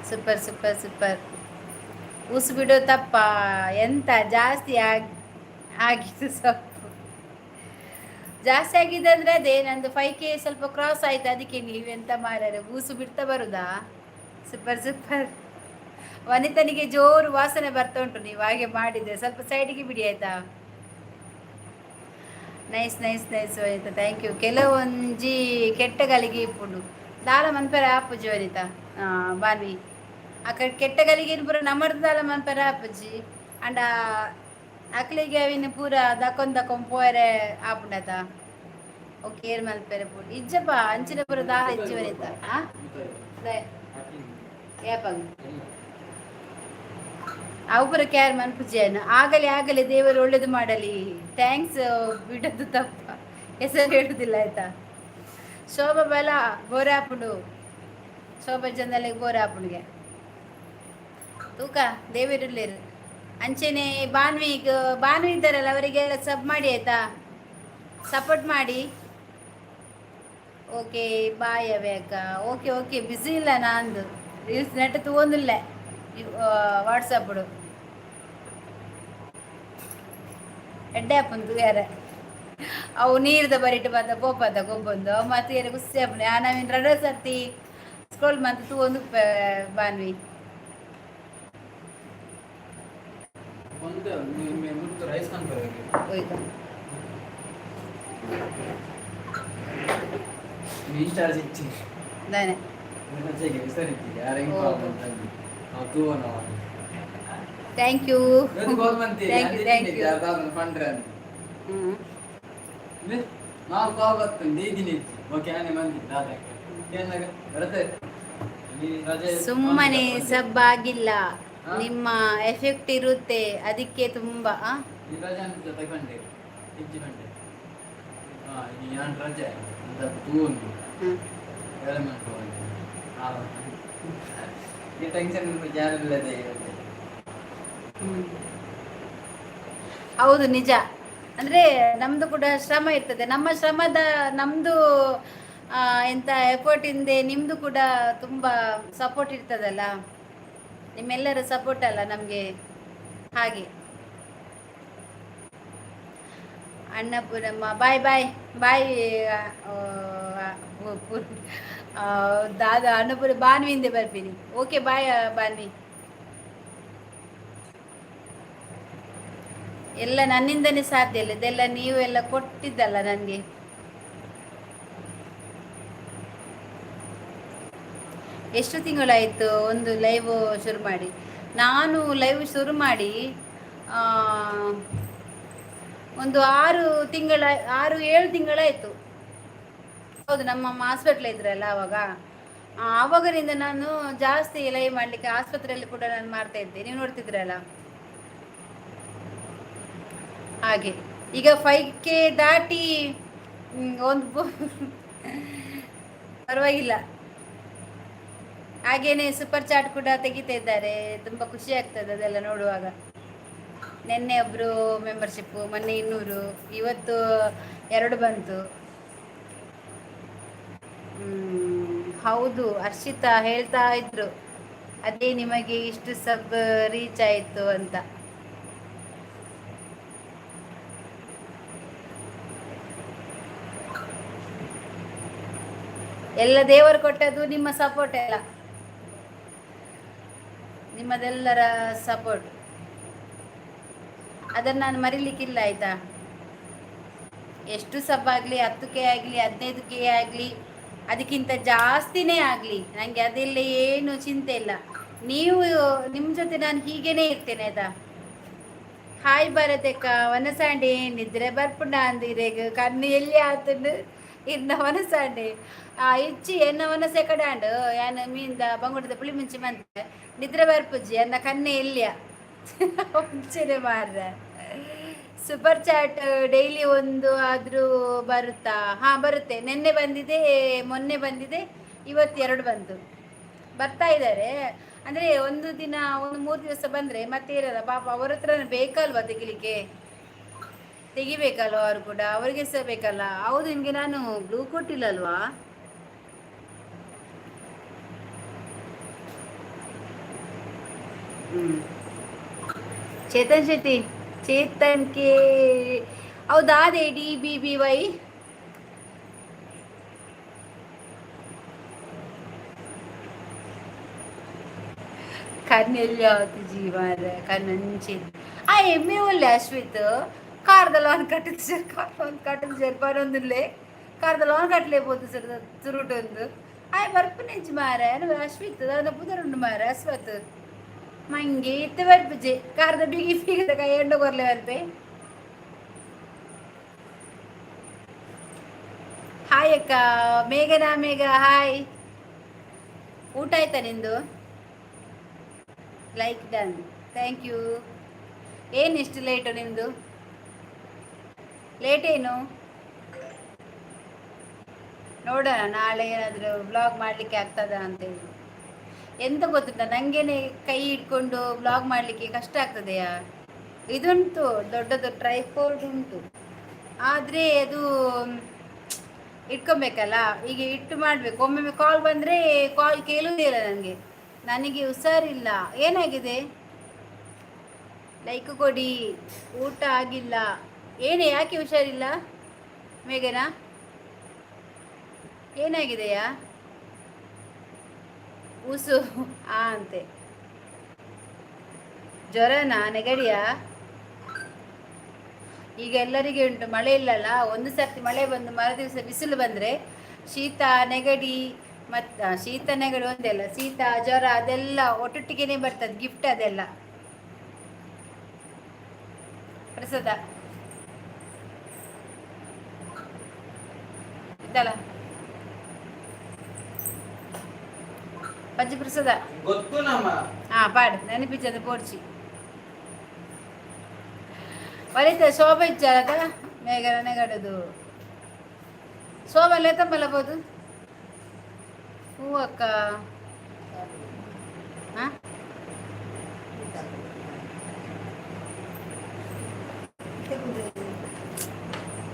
ಸೂಪರ್ ಸೂಪರ್ ಸೂಪರ್. ಉಸು ಬಿಡೋ ತಪ್ಪ ಎಂತ ಜಾಸ್ತಿ ಆಗಿ ಆಗಿತ್ತು? ಸೊಪ್ಪು ಜಾಸ್ತಿ ಆಗಿದೆ ಅಂದರೆ ಅದೇ ನಂದು 5K ಸ್ವಲ್ಪ ಕ್ರಾಸ್ ಆಯ್ತು. ಅದಕ್ಕೆ ನೀವೆಂತ ಮಾರ್ಯಾರೆ, ಬೂಸು ಬಿಡ್ತಾ ಬರುದಾ? Super super. ವನಿತನಿಗೆ ಜೋರು ವಾಸನೆ ಬರ್ತಾ ಉಂಟು ನೀವು ಹಾಗೆ ಮಾಡಿದರೆ. ಸ್ವಲ್ಪ ಸೈಡಿಗೆ ಬಿಡಿ, ಆಯ್ತಾ? Nice nice nice Vanitha, thank you. ಕೆಲವೊಂಜಿ ಕೆಟ್ಟ ಗಳಿಗೆ ಇಪ್ಪುಂಡು, ದಾಲ ಮನ್ಪೆರೆ ಆಪುಜಿ ವನಿತಾ ಬಾನ್ವಿ. ಆ ಕೆಟ್ಟ ಗಳಿಗೆ ಪೂರ ನಮರ್ದು ದಾಲ ಮನ್ಪೆರೆ ಆಪುಜಿ. ಅಂಡ ಅಕ್ಲಿಗೆ ಅವಿನ ಪೂರ ದಕೊಂಡ್ ದಕೊಂಡ್ ಪೋಯರೆ ಆಪುಂಡತ. ಓಕೆ, ಏರ್ ಮಲ್ಪೆರೆ ಪೂರ ಇಜ್ಜಪ್ಪ, ಅಂಚಿನ ಪೂರ ದಾಲ ಇಜ್ಜಿ ವನಿತಾ. ಆ ಏಪಾಗ ಅವು ಪೂರ ಕೇರ್ ಮನ್ಪುಜೇನು. ಆಗಲಿ ಆಗಲಿ, ದೇವರು ಒಳ್ಳೇದು ಮಾಡಲಿ. Thanks. ಬಿಡೋದು ತಪ್ಪ, ಹೆಸರು ಹೇಳುದಿಲ್ಲ, ಆಯ್ತಾ? ಶೋಭಾ ಬಲ ಬೋರೆ ಆಪುಂಡು, ಶೋಭಾ ಜಂದಲೆಗ್ ಬೋರೆ ಆಪುಂಡುಗೆ. ತೂಕ, ದೇವರುಲ್ಲೇರು. ಅಂಚೆನೆ ಬಾನ್ವಿಗ್, ಬಾನ್ವಿ ಇದ್ದಾರಲ್ಲ, ಅವರಿಗೆಲ್ಲ ಸಬ್ ಮಾಡಿ, ಆಯ್ತಾ? ಸಪೋರ್ಟ್ ಮಾಡಿ. ಓಕೆ, ಬಾಯ್ ಅವೇ ಅಕ್ಕ. ಓಕೆ ಓಕೆ, ಬ್ಯುಸಿ ಇಲ್ಲ ನಾಂದು. ರೀಲ್ಸ್ ನೆಟ್ ತಗೊಂದಿಲ್ಲ. ವಾಟ್ಸಪ್ ಎಡ್ಡೆ ಆಪುಂಡು ಯಾರ. ಅವು ನೀರ್ದ ಬರಿಟ್ ಬತ್ತ ಪೋಪದ ಗೊಬ್ಬೊಂದು ಅವು ಮತ್ತೆ ಏರೆ ಖುಷಿ ಆಪುಂಡು. ಆ ನವೀನ್ ರಡ್ಡ ಸರ್ತಿ ಸ್ಕ್ರೋಲ್ ಮಂತ್ ತೂವೊಂದು ಬಾನ್ವಿ. ಒಂದು ಮುತ್ತು ರೈಸ್ ಕಾಣ್ತಾರೆ. ಹೋಯ್ತು. ಇನ್ಸ್ಟಾಲ್ ಸಿಚ್ಚಿ. ದಾನೆ? ಸರಿ, ಯಾರು ಹೆಂಗ್ ನಾವು ತೂವನ. Thank you. Call ಬಂತಿ. Thank you, thank you. ಪಂಡ್ರೆ ಅಂತ. ಹ್ಮ್. ನಾವು ಕಾಲ್ ಬರ್ತಂದು ಈ ದಿನ ಇತ್ತು, ಓಕೆ, ಆನೆ ಮಂದಿ ದಾದಕ್ಕೆ ಏನಾಗ ಬರುತ್ತೆ ಈ ರಜೆ. ಸುಮ್ಮನೆ ಸಬ್ ಆಗಿಲ್ಲ. ಹಾ? ನಿಮ್ಮ ಎಫೆಕ್ಟ್ ಇರುತ್ತೆ ಅದಕ್ಕೆ ತುಂಬಾ ಆ? ಈ ರಜೆ ಅಂತ ತಗೊಂಡೆ ಇಜ್ಜಿ ಬಂಡೆ. ಹಾ, ಈ ಯಾನ್ ರಜೆ ಅಂತ ತೂಂದು. ಹ್ಮ್. ಬೇಳೆ ಮಾಡ್ಕೊಂಡು ಈ ಟೆನ್ಷನ್ ಯಾರಿಲ್ಲದೆ ಇರುತ್ತೆ. ಹ್ಮ್. ಹೌದು, ನಿಜ. ಅಂದ್ರೆ ನಮ್ದು ಕೂಡ ಶ್ರಮ ಇರ್ತದೆ. ನಮ್ಮ ಶ್ರಮದ ನಮ್ದು ಎಂತ ಎಫರ್ಟ್ ಹಿಂದೆ ನಿಮ್ದು ಕೂಡ ತುಂಬಾ ಸಪೋರ್ಟ್ ಇರ್ತದಲ್ಲ. ನಿಮ್ಮೆಲ್ಲರ ಸಪೋರ್ಟ್ ಅಲ್ಲ ನಮ್ಗೆ. ಹಾಗೆ ಅನ್ನಪೂರಮ್ಮ, ಬಾಯ್ ಬಾಯ್ ಬಾಯ್. ದಾದಾ ಅನ್ನಪೂರ ಬಾನ್ವಿಂದೆ ಬರ್ತೀನಿ. ಓಕೆ, ಬಾಯ್ ಬಾನ್ವಿ. ಎಲ್ಲ ನನ್ನಿಂದನೇ ಸಾಧ್ಯ ಇಲ್ಲ, ಇದೆಲ್ಲ ನೀವು ಎಲ್ಲ ಕೊಟ್ಟಿದ್ದಲ್ಲ ನನಗೆ. ಎಷ್ಟು ತಿಂಗಳಾಯಿತು ಒಂದು ಲೈವ್ ಶುರು ಮಾಡಿ? ನಾನು ಲೈವ್ ಶುರು ಮಾಡಿ ಒಂದು 6 ತಿಂಗಳ, 6-7 ತಿಂಗಳಾಯಿತು. ಹೌದು, ನಮ್ಮಮ್ಮ ಹಾಸ್ಪಿಟ್ಲ್ ಇದ್ರಲ್ಲ ಆವಾಗ. ಆವಾಗಲಿಂದ ನಾನು ಜಾಸ್ತಿ ಲೈವ್ ಮಾಡಲಿಕ್ಕೆ ಆಸ್ಪತ್ರೆಯಲ್ಲಿ ಕೂಡ ನಾನು ಮಾಡ್ತಾ ಇದ್ದೆ, ನೀವು ನೋಡ್ತಿದ್ರಲ್ಲ ಹಾಗೆ. ಈಗ 5K ದಾಟಿ ಒಂದು ಪರವಾಗಿಲ್ಲ. ಹಾಗೇನೆ ಸೂಪರ್ ಚಾಟ್ ಕೂಡ ತೆಗಿತಾ ಇದ್ದಾರೆ. ತುಂಬ ಖುಷಿ ಆಗ್ತದೆ ಅದೆಲ್ಲ ನೋಡುವಾಗ. ನಿನ್ನೆ ಒಬ್ರು ಮೆಂಬರ್ಶಿಪ್ಪು, ಮೊನ್ನೆ 200, ಇವತ್ತು ಎರಡು ಬಂತು. ಹೌದು, ಹರ್ಷಿತಾ ಹೇಳ್ತಾ ಇದ್ರು ಅದೇ ನಿಮಗೆ ಇಷ್ಟು ಸಬ್ ರೀಚ್ ಆಯಿತು ಅಂತ. ಎಲ್ಲ ದೇವರು ಕೊಟ್ಟದ್ದು, ನಿಮ್ಮ ಸಪೋರ್ಟ್ ಎಲ್ಲ, ನಿಮ್ಮದೆಲ್ಲರ ಸಪೋರ್ಟ್. ಅದನ್ನು ನಾನು ಮರಿಲಿಕ್ಕಿಲ್ಲ, ಆಯ್ತಾ? ಎಷ್ಟು ಸಬ್ ಆಗಲಿ, 10K ಆಗಲಿ, 15K ಆಗಲಿ, ಅದಕ್ಕಿಂತ ಜಾಸ್ತಿನೇ ಆಗಲಿ, ನನಗೆ ಅದೆಲ್ಲ ಏನು ಚಿಂತೆ ಇಲ್ಲ. ನೀವು ನಿಮ್ಮ ಜೊತೆ ನಾನು ಹೀಗೇನೆ ಇರ್ತೇನೆ, ಆಯ್ತಾ? ಹಾಯ್ ಭರತಕ್ಕ, ವನಸಾಂಡೆ ನಿದ್ರೆ ಬರ್ಪುಂಡ ಅಂದಿರೇಗ ಕಣ್ಣು ಎಲ್ಲಿ ಆತಂಡು ಇನ್ನ ವನಸಾಂಡೆ. ಆ ಇಚ್ಚಿ ಎನ್ನ ವನಸೆ ಕಡಾಂಡು ಯಾನ ಮೀನ್ದ ಬಂಗುಡದ ಪುಳಿ ಮುಂಚಿ ಮಂತೆ ನಿದ್ರೆ ಬರ್ಪುಜ್ಜಿ ಅನ್ನ ಕಣ್ಣೆ ಎಲ್ಲಿಯ ಮುಂಚೆನೆ ಮಾರ್ರೆ. ಸೂಪರ್ ಚಾಟ್ ಡೈಲಿ ಒಂದು ಆದರೂ ಬರುತ್ತಾ? ಹಾಂ, ಬರುತ್ತೆ. ನಿನ್ನೆ ಬಂದಿದೆ, ಮೊನ್ನೆ ಬಂದಿದೆ, ಇವತ್ತು ಎರಡು ಬಂತು. ಬರ್ತಾ ಇದ್ದಾರೆ. ಅಂದರೆ ಒಂದು ದಿನ, ಒಂದು 3 ದಿವಸ ಬಂದರೆ ಮತ್ತೆ ಇರಲ್ಲ. ಪಾಪ, ಅವ್ರ ಹತ್ರ ಬೇಕಲ್ವಾ ತೆಗಿಲಿಕ್ಕೆ? ತೆಗಿಬೇಕಲ್ವ ಅವರು ಕೂಡ? ಅವರಿಗೆ ಸಹ ಬೇಕಲ್ಲ. ಹೌದು, ನಿಮಗೆ ನಾನು ಬ್ಲೂ ಕೊಟ್ಟಿಲ್ಲ ಅಲ್ವಾ? ಹ್ಞೂ. ಚೇತನ್ ಶೆಟ್ಟಿ, ಚೇತನ್ ಕೆ. ಹೌದಾ? ಅದೇ ಡಿ ಬಿ ಬಿ ವೈ. ಕಣ್ಣೆಲ್ಲಿ ಯಾವತ್ತು ಜೀವ ಕಣ್ಣಂಚಿ. ಆ ಎಮ್ಮೆ ಒಲ್ಲೆ ಅಶ್ವಿತ್ ಕಾರ್ದ ಲೋನ್ ಕಟ್ಟಿದ್ ಸರ್, ಕಾರ್ ಲೋನ್ ಕಟ್ಟಿದ್ ಸರ್. ಬರೊಂದುಲ್ಲೆ ಕಾರ್ದ ಲೋನ್ ಕಟ್ಟಲೇಬೋದು ಸರ್. ತುರುಟೊಂದು ಆಯ್ ಬರ್ಪುನೆಂಚಿ ಮಾರ ಅಶ್ವಿತ್ ದಾದ ಪುದರುಂಡು ಮಾರ. ಅಶ್ವತ್ ಮಂಗೆ ಇತ್ತೆ ಬರ್ಪುಜೆ. ಕಾರ್ದ ಬಿಗಿ ಬೀಗದ ಕೈ ಎಂಡ ಕೊರ್ಲೆ ಬರ್ಪೆ. ಹಾಯ್ ಅಕ್ಕ, ಮೇಘನಾ ಮೇಘ, ಹಾಯ್. ಊಟ ಆಯ್ತಾ ನಿಂದು? Like done, thank you. ಏನು ಇಷ್ಟು ಲೇಟು ನಿಮ್ಮದು? ಲೇಟ್ ಏನು? ನೋಡೋಣ, ನಾಳೆ ಏನಾದರೂ ಬ್ಲಾಗ್ ಮಾಡಲಿಕ್ಕೆ ಆಗ್ತದಾ ಅಂತೇಳಿ. ಎಂತ ಗೊತ್ತುಂಟ, ನನಗೇನೆ ಕೈ ಹಿಡ್ಕೊಂಡು ಬ್ಲಾಗ್ ಮಾಡಲಿಕ್ಕೆ ಕಷ್ಟ ಆಗ್ತದೆಯಾ. ಇದುಂಟು, ದೊಡ್ಡದು ಟ್ರೈಪೋರ್ಡ್ ಉಂಟು, ಆದರೆ ಅದು ಇಟ್ಕೊಬೇಕಲ್ಲ. ಈಗ ಇಟ್ಟು ಮಾಡಬೇಕು. ಒಮ್ಮೊಮ್ಮೆ ಕಾಲ್ ಬಂದರೆ ಕಾಲ್ ಕೇಳುವುದೇ ಇಲ್ಲ ನನಗೆ. ನನಗೆ ಹುಷಾರಿಲ್ಲ. ಏನಾಗಿದೆ? ಲೈಕ್ ಕೊಡಿ. ಊಟ ಆಗಿಲ್ಲ. ಏನೇ, ಯಾಕೆ ಹುಷಾರಿಲ್ಲ ಮೇಘನಾ? ಏನಾಗಿದೆಯಾ? ಉಸು ಆ ಅಂತೆ. ಜ್ವರನಾ, ನೆಗಡಿಯಾ? ಈಗ ಎಲ್ಲರಿಗೆ ಉಂಟು. ಮಳೆ ಇಲ್ಲಲ್ಲ, ಒಂದು ಸರ್ತಿ ಮಳೆ ಬಂದು ಮರು ದಿವಸ ಬಿಸಿಲು ಬಂದರೆ ಶೀತ, ನೆಗಡಿ ಮತ್ತು ಶೀತ ನೆಗಡಿ ಒಂದೇ ಅಲ್ಲ, ಶೀತ, ಜ್ವರ ಅದೆಲ್ಲ ಒಟ್ಟೊಟ್ಟಿಗೆನೇ ಬರ್ತದೆ. ಗಿಫ್ಟ್ ಅದೆಲ್ಲ, ಪ್ರಸಾದ ಇದ್ದಲ್ಲ, ಪಂಚ ಪ್ರಸಾದ. ಗೊತ್ತು ನಮ್ಮ. ಹಾ, ಪಾಡು ನೆನಪಿಚ್ಚದ ಪೋಡ್ಚಿ ವಲಿತ ಶೋಭೆ ಇಚ್ಚಾರದ ಮೇಘನ ನೆಗಡದು ಶೋಭೆ ತಮ್ಮಲಬೋದು. ಹೂ ಅಕ್ಕ. ಹಾ,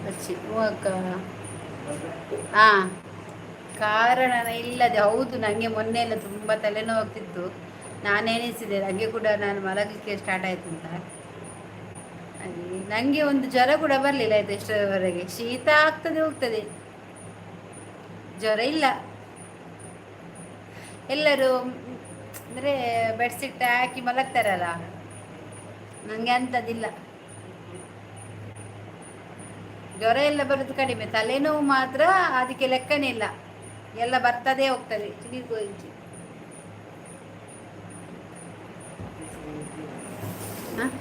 ಹಚ್ಚಿ. ಹೂ ಅಕ್ಕ. ಹಾ, ಕಾರಣ ಇಲ್ಲದೆ. ಹೌದು, ನನಗೆ ಮೊನ್ನೆ ಎಲ್ಲ ತುಂಬ ತಲೆನೋವಾಗ್ತಿತ್ತು. ನಾನೆನಿಸಿದೆ ನನಗೆ ಕೂಡ ನಾನು ಮಲಗಲಿಕ್ಕೆ ಸ್ಟಾರ್ಟ್ ಆಯ್ತು ಅಂತ. ನನಗೆ ಒಂದು ಜ್ವರ ಕೂಡ ಬರಲಿಲ್ಲ ಆಯ್ತು ಎಷ್ಟರವರೆಗೆ. ಶೀತ ಆಗ್ತದೆ, ಹೋಗ್ತದೆ, ಜ್ವರ ಇಲ್ಲ. ಎಲ್ಲರೂ ಅಂದರೆ ಬೆಡ್ಶೀಟ್ ಹಾಕಿ ಮಲಗ್ತಾರಲ್ಲ, ನನಗೆ ಅಂಥದ್ದಿಲ್ಲ. ಜ್ವರ ಎಲ್ಲ ಬರೋದು ಕಡಿಮೆ, ತಲೆನೋವು ಮಾತ್ರ ಅದಕ್ಕೆ ಲೆಕ್ಕನೇ ಇಲ್ಲ. ಎಲ್ಲ ಬರ್ತದೆ, ಹೋಗ್ತದೆ. ನೀರು ಗೋಯಿಂಚಿ. ಹಾಂ,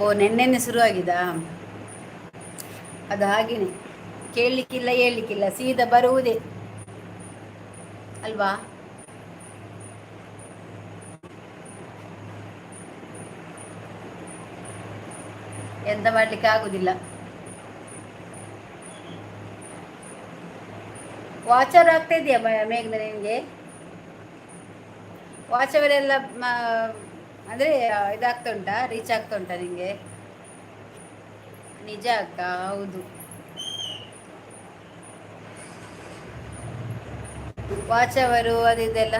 ಓ, ನೆನ್ನೆನೆ ಶುರುವಾಗಿದಾ? ಅದು ಹಾಗೇನೆ, ಕೇಳಲಿಕ್ಕಿಲ್ಲ, ಹೇಳಲಿಕ್ಕಿಲ್ಲ, ಸೀದಾ ಬರುವುದೇ ಅಲ್ವಾ? ಎಂತ ಮಾಡ್ಲಿಕ್ಕೆ ಆಗುದಿಲ್ಲ. ವಾಚರ್ ಆಗ್ತಾ ಇದೆಯಾ ಮೇಘ್ನ ನಿಮಗೆ? ವಾಚ್ ಅವರೆಲ್ಲ ಅಂದರೆ ಇದಾಗ್ತಾ ಉಂಟಾ, ರೀಚ್ ಆಗ್ತಾ ಉಂಟಾ ನಿಮಗೆ? ನಿಜ ಅಕ್ಕ, ಹೌದು. ವಾಚ್ ಅವರು ಅದು ಇದೆಲ್ಲ.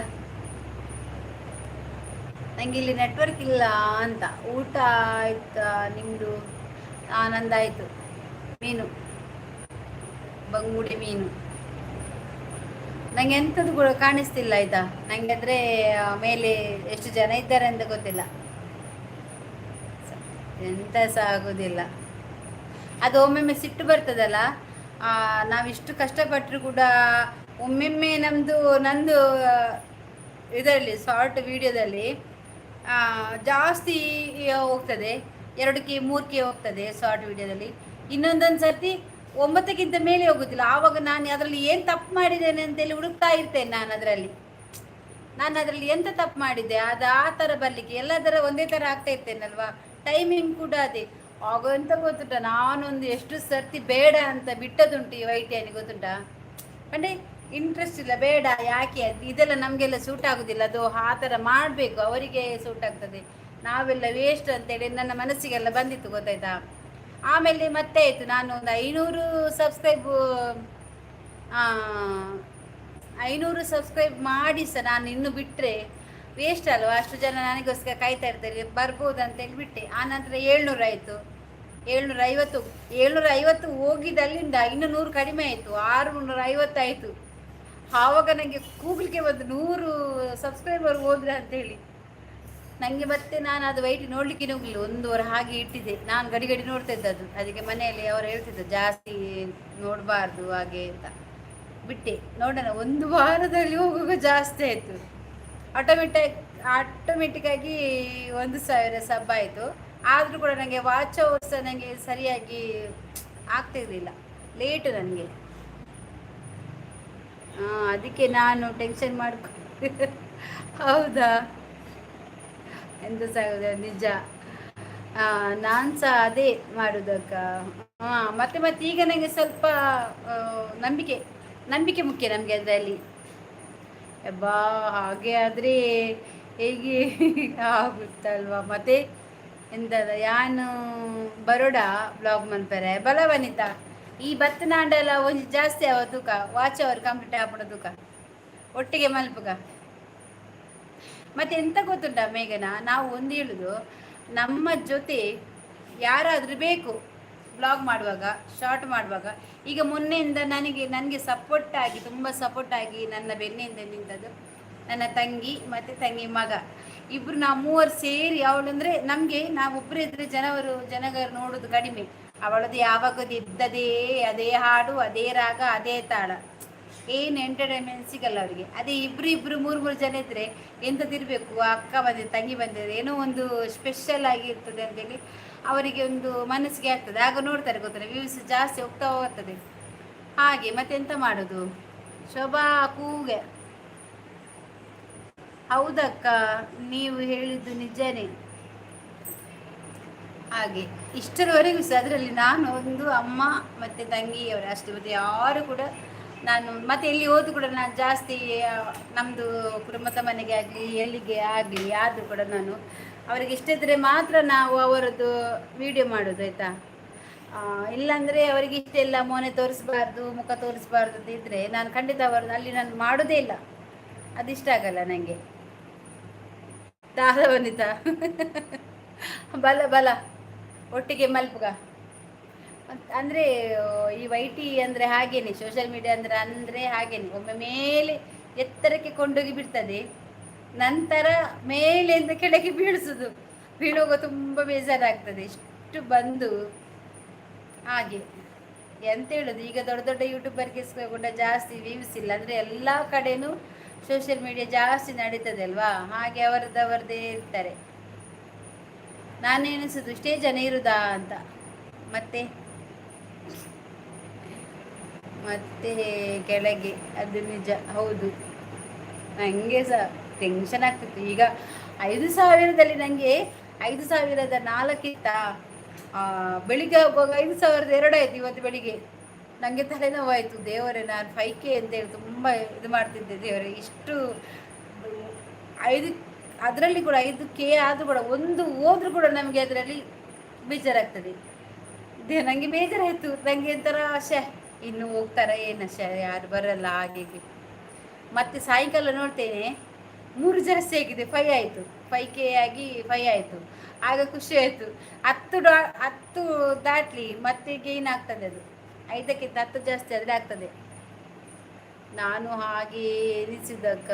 ನಂಗೆ ಇಲ್ಲಿ ನೆಟ್ವರ್ಕ್ ಇಲ್ಲ ಅಂತ. ಊಟ ಆಯ್ತಾ ನಿಮ್ಮದು? ಆನಂದ ಆಯಿತು. ಮೀನು, ಬಂಗುಡೆ ಮೀನು. ನಂಗೆ ಎಂಥದ್ದು ಕೂಡ ಕಾಣಿಸ್ತಿಲ್ಲ ಆಯ್ತಾ. ನಂಗೆ ಅಂದರೆ ಮೇಲೆ ಎಷ್ಟು ಜನ ಇದ್ದಾರೆ ಅಂತ ಗೊತ್ತಿಲ್ಲ. ಎಂತ ಸಹ ಆಗೋದಿಲ್ಲ. ಅದು ಒಮ್ಮೊಮ್ಮೆ ಸಿಟ್ಟು ಬರ್ತದಲ್ಲ, ನಾವಿಷ್ಟು ಕಷ್ಟಪಟ್ಟರು ಕೂಡ ಒಮ್ಮೆಮ್ಮೆ ನಮ್ಮದು ನಂದು ಇದರಲ್ಲಿ ಶಾರ್ಟ್ ವಿಡಿಯೋದಲ್ಲಿ ಜಾಸ್ತಿ ಹೋಗ್ತದೆ, 2K 3K ಹೋಗ್ತದೆ ಶಾರ್ಟ್ ವಿಡಿಯೋದಲ್ಲಿ. ಇನ್ನೊಂದೊಂದು ಸರ್ತಿ 9ಕ್ಕಿಂತ ಮೇಲೆ ಹೋಗುದಿಲ್ಲ. ಆವಾಗ ನಾನು ಅದರಲ್ಲಿ ಏನು ತಪ್ಪು ಮಾಡಿದ್ದೇನೆ ಅಂತೇಳಿ ಹುಡುಕ್ತಾ ಇರ್ತೇನೆ. ನಾನು ಅದರಲ್ಲಿ ಎಂತ ತಪ್ಪು ಮಾಡಿದ್ದೆ, ಅದು ಆ ಥರ ಬರಲಿಕ್ಕೆ? ಎಲ್ಲದರ ಒಂದೇ ಥರ ಆಗ್ತಾ ಇರ್ತೇನಲ್ವಾ? ಟೈಮಿಂಗ್ ಕೂಡ ಅದೇ. ಆಗ ಎಂತ ಗೊತ್ತುಂಟ, ನಾನೊಂದು ಎಷ್ಟು ಸರ್ತಿ ಬೇಡ ಅಂತ ಬಿಟ್ಟದುಂಟು ಈ ವೈಟಿಯಾನಿ, ಗೊತ್ತುಂಟಾ? ಅಂದರೆ ಇಂಟ್ರೆಸ್ಟ್ ಇಲ್ಲ, ಬೇಡ, ಯಾಕೆ ಅದು ಇದೆಲ್ಲ ನಮಗೆಲ್ಲ ಸೂಟ್ ಆಗುದಿಲ್ಲ, ಅದು ಆ ಥರ ಮಾಡಬೇಕು, ಅವರಿಗೆ ಸೂಟ್ ಆಗ್ತದೆ, ನಾವೆಲ್ಲ ವೇಸ್ಟ್ ಅಂತೇಳಿ ನನ್ನ ಮನಸ್ಸಿಗೆಲ್ಲ ಬಂದಿತ್ತು, ಗೊತ್ತಾಯ್ತಾ? ಆಮೇಲೆ ಮತ್ತೆ ಆಯಿತು. ನಾನು ಒಂದು 500 ಸಬ್ಸ್ಕ್ರೈಬ್ ಮಾಡಿ ಸಹ ನಾನು ಇನ್ನು ಬಿಟ್ಟರೆ ವೇಸ್ಟ್ ಅಲ್ವಾ? ಅಷ್ಟು ಜನ ನನಗೋಸ್ಕರ ಕಾಯ್ತಾ ಇರ್ತಾರೆ, ಬರ್ಬೋದು ಅಂತೇಳಿ ಬಿಟ್ಟೆ. ಆ ನಂತರ 700 ಆಯಿತು, 750, 750 ಹೋಗಿದ್ದು ಅಲ್ಲಿಂದ ಇನ್ನು 100 ಕಡಿಮೆ ಆಯಿತು, 650 ಆಯಿತು. ಆವಾಗ ನನಗೆ ಕೂಗ್ಲಿಕ್ಕೆ ಬಂದು, 100 ಸಬ್ಸ್ಕ್ರೈಬರ್ ಹೋದ್ರೆ ಅಂತೇಳಿ. ನನಗೆ ಮತ್ತೆ ನಾನು ಅದು ವೈಟ್ ನೋಡಲಿಕ್ಕೆ ಹೋಗಲಿಲ್ಲ, ಒಂದು ವಾರ ಹಾಗೆ ಇಟ್ಟಿದ್ದೆ. ನಾನು ಗಡಿ ಗಡಿ ನೋಡ್ತಾ ಇದ್ದದ್ದು. ಅದಕ್ಕೆ ಮನೆಯಲ್ಲಿ ಅವರು ಹೇಳ್ತಿದ್ದರು, ಜಾಸ್ತಿ ನೋಡಬಾರ್ದು ಹಾಗೆ ಅಂತ. ಬಿಟ್ಟೆ, ನೋಡೋಣ. ಒಂದು ವಾರದಲ್ಲಿ ಹೋಗುವಾಗ ಜಾಸ್ತಿ ಆಯಿತು. ಆಟೋಮೆಟಿಕ್ಕಾಗಿ 1000 ಸಬ್ ಆಯಿತು. ಆದರೂ ಕೂಡ ನನಗೆ ವಾಚ್ ಅವರ್ಸ್ ನನಗೆ ಸರಿಯಾಗಿ ಆಗ್ತಿರಲಿಲ್ಲ, ಲೇಟು ನನಗೆ. ಅದಕ್ಕೆ ನಾನು ಟೆನ್ಷನ್ ಮಾಡ್ಕೊ. ಹೌದಾ? ಎಂತ ಸಹ ನಿಜ. ನಾನು ಸಹ ಅದೇ ಮಾಡೋದಕ್ಕ. ಹಾಂ, ಮತ್ತೆ ಮತ್ತೆ ಈಗ ನನಗೆ ಸ್ವಲ್ಪ ನಂಬಿಕೆ ನಂಬಿಕೆ ಮುಖ್ಯ ನಮಗೆ ಅದರಲ್ಲಿ. ಅಬ್ಬಾ, ಹಾಗೆ ಆದರೆ ಹೇಗೆ ಆಗುತ್ತಲ್ವಾ ಮತ್ತೆ? ಎಂತದ ಯಾನು ಬರೋಡ ಬ್ಲಾಗ್ ಮನ್ಪೆರೆ ಬಲ ವನಿತಾ. ಈ ಬತ್ತನಾಂಡಲ ಒಂಜಿ ಜಾಸ್ತಿ ಅವ ತೂಕ, ವಾಚ್ ಅವರ್ ಕಂಪ್ಲೀಟ್ ಆಪುಂಡು ತೂಕ, ಒಟ್ಟಿಗೆ ಮಲ್ಪುಗ. ಮತ್ತೆ ಎಂತ ಗೊತ್ತುಂಟ ಮೇಘನ, ನಾವು ಒಂದು ಹೇಳುದು, ನಮ್ಮ ಜೊತೆ ಯಾರಾದರೂ ಬೇಕು ಬ್ಲಾಗ್ ಮಾಡುವಾಗ, ಶಾರ್ಟ್ ಮಾಡುವಾಗ. ಈಗ ಮೊನ್ನೆಯಿಂದ ನನಗೆ ನನಗೆ ಸಪೋರ್ಟ್ ಆಗಿ, ತುಂಬ ಸಪೋರ್ಟ್ ಆಗಿ ನನ್ನ ಬೆನ್ನಿಂದ ನಿಂತದ್ದು ನನ್ನ ತಂಗಿ ಮತ್ತು ತಂಗಿ ಮಗ ಇಬ್ಬರು. ನಾವು ಮೂವರು ಸೇರಿ, ಅವಳು ಅಂದರೆ ನಮಗೆ, ನಾವೊಬ್ಬರೇ ಇದ್ದರೆ ಜನವರು ಜನಗರು ನೋಡೋದು ಕಡಿಮೆ. ಅವಳದು ಯಾವಾಗದು ಇದ್ದದೇ ಅದೇ ಹಾಡು, ಅದೇ ರಾಗ, ಅದೇ ತಾಳ, ಏನು ಎಂಟರ್ಟೈನ್ಮೆಂಟ್ ಸಿಗಲ್ಲ ಅವರಿಗೆ. ಅದೇ ಇಬ್ಬರು ಇಬ್ಬರು ಮೂರು ಮೂರು ಜನ ಇದ್ದರೆ ಎಂಥದ್ದಿರಬೇಕು, ಅಕ್ಕ ಬಂದಿದೆ, ತಂಗಿ ಬಂದಿದೆ, ಏನೋ ಒಂದು ಸ್ಪೆಷಲ್ ಆಗಿರ್ತದೆ ಅಂತೇಳಿ ಅವರಿಗೆ ಒಂದು ಮನಸ್ಸಿಗೆ ಆಗ್ತದೆ. ಆಗ ನೋಡ್ತಾರೆ ಗೊತ್ತಲ್ಲ, ವ್ಯೂಸ್ ಜಾಸ್ತಿ ಹೋಗ್ತಾ ಹೋಗ್ತದೆ. ಹಾಗೆ ಮತ್ತೆಂತ ಮಾಡೋದು ಶೋಭಾ ಕೂಗೆ. ಹೌದಕ್ಕ, ನೀವು ಹೇಳಿದ್ದು ನಿಜನೇ. ಹಾಗೆ ಇಷ್ಟರವರೆಗೂ ಸಹ ಅದರಲ್ಲಿ ನಾನು ಒಂದು ಅಮ್ಮ ಮತ್ತು ತಂಗಿಯವರು ಅಷ್ಟೇ, ಮತ್ತು ಯಾರು ಕೂಡ ನಾನು ಮತ್ತೆ ಎಲ್ಲಿ ಹೋದ್ರು ಕೂಡ ನಾನು ಜಾಸ್ತಿ ನಮ್ಮದು ಕುಟುಂಬದ ಮನೆಗೆ ಆಗಲಿ ಎಲ್ಲಿಗೆ ಆಗಲಿ ಆದರೂ ಕೂಡ ನಾನು ಅವರಿಗೆ ಇಷ್ಟ ಇದ್ದರೆ ಮಾತ್ರ ನಾವು ಅವರದ್ದು ವಿಡಿಯೋ ಮಾಡೋದು, ಆಯಿತಾ? ಇಲ್ಲಾಂದರೆ ಅವರಿಗೆ ಇಷ್ಟ ಇಲ್ಲ, ಮೋನೆ ತೋರಿಸ್ಬಾರ್ದು, ಮುಖ ತೋರಿಸ್ಬಾರ್ದು ಅಂತ ಇದ್ದರೆ ನಾನು ಖಂಡಿತ ಅವರದ್ದು ಅಲ್ಲಿ ನಾನು ಮಾಡೋದೇ ಇಲ್ಲ. ಅದಿಷ್ಟ ಆಗಲ್ಲ ನನಗೆ. ದಾದ ವನಿತಾ, ಬಲ ಬಲ ಒಟ್ಟಿಗೆ ಮಲ್ಪುಗ. ಅಂದರೆ ಈ ವೈಟಿ ಅಂದರೆ ಹಾಗೇನೆ, ಸೋಷಿಯಲ್ ಮೀಡಿಯಾ ಅಂದರೆ ಅಂದರೆ ಹಾಗೇನೆ, ಒಮ್ಮೆ ಮೇಲೆ ಎತ್ತರಕ್ಕೆ ಕೊಂಡೋಗಿ ಬಿಡ್ತದೆ, ನಂತರ ಮೇಲಿಂದ ಕೆಳಗೆ ಬೀಳಿಸುದು. ಬೀಳುವಾಗ ತುಂಬ ಬೇಜಾರಾಗ್ತದೆ, ಇಷ್ಟು ಬಂದು ಹಾಗೆ. ಎಂತ ಹೇಳೋದು, ಈಗ ದೊಡ್ಡ ದೊಡ್ಡ ಯೂಟ್ಯೂಬರ್ಗೆ ಕೂಡ ಜಾಸ್ತಿ ವ್ಯೂಸ್ ಇಲ್ಲ. ಅಂದರೆ ಎಲ್ಲ ಕಡೆನೂ ಸೋಷಿಯಲ್ ಮೀಡಿಯಾ ಜಾಸ್ತಿ ನಡೀತದೆ ಅಲ್ವಾ, ಹಾಗೆ ಅವರದ್ದು ಅವರದ್ದೇ ಇರ್ತಾರೆ. ನಾನು ಎನಿಸೋದು ಇಷ್ಟೇ ಜನ ಇರುದಾ ಅಂತ. ಮತ್ತೆ ಮತ್ತೆ ಕೆಳಗೆ, ಅದು ನಿಜ, ಹೌದು. ನನಗೆ ಸಹ ಟೆನ್ಷನ್ ಆಗ್ತಿತ್ತು. ಈಗ 5,000ದಲ್ಲಿ ನನಗೆ 5,004 ಇತ್ತಾ, ಬೆಳಿಗ್ಗೆ ಆಗುವಾಗ 5,002 ಆಯಿತು. ಇವತ್ತು ಬೆಳಿಗ್ಗೆ ನನಗೆ ತಲೆನೋವಾಯಿತು. ದೇವರೇ, ನಾನು 5K ಅಂತೇಳಿ ತುಂಬ ಇದು ಮಾಡ್ತಿದ್ದೆ. ದೇವರೇ, ಇಷ್ಟು ಐದು, ಅದರಲ್ಲಿ ಕೂಡ 5K ಆದರೂ ಕೂಡ ಒಂದು ಹೋದರೂ ಕೂಡ ನಮಗೆ ಅದರಲ್ಲಿ ಬೇಜಾರಾಗ್ತದೆ. ನನಗೆ ಬೇಜಾರಾಯಿತು. ನನಗೆ ಒಂಥರ ಶೇ, ಇನ್ನು ಹೋಗ್ತಾರ ಏನು, ಶೇ ಯಾರು ಬರಲ್ಲ, ಹಾಗೆ ಹೀಗೆ. ಮತ್ತೆ ಸಾಯಂಕಾಲ ನೋಡ್ತೇನೆ, ಮೂರು ಜಾಸ್ತಿ ಆಗಿದೆ, 5 ಆಯಿತು. 5K ಆಗಿ 5 ಆಯಿತು. ಆಗ ಖುಷಿ ಆಯಿತು. 10 ದಾಟ್ಲಿ, ಮತ್ತೆ ಗೇನ್ ಆಗ್ತದೆ ಅದು. 5ಕ್ಕಿಂತ 10 ಜಾಸ್ತಿ ಆದರೆ ಆಗ್ತದೆ. ನಾನು ಹಾಗೆ ಎನಿಸಿದಕ್ಕ,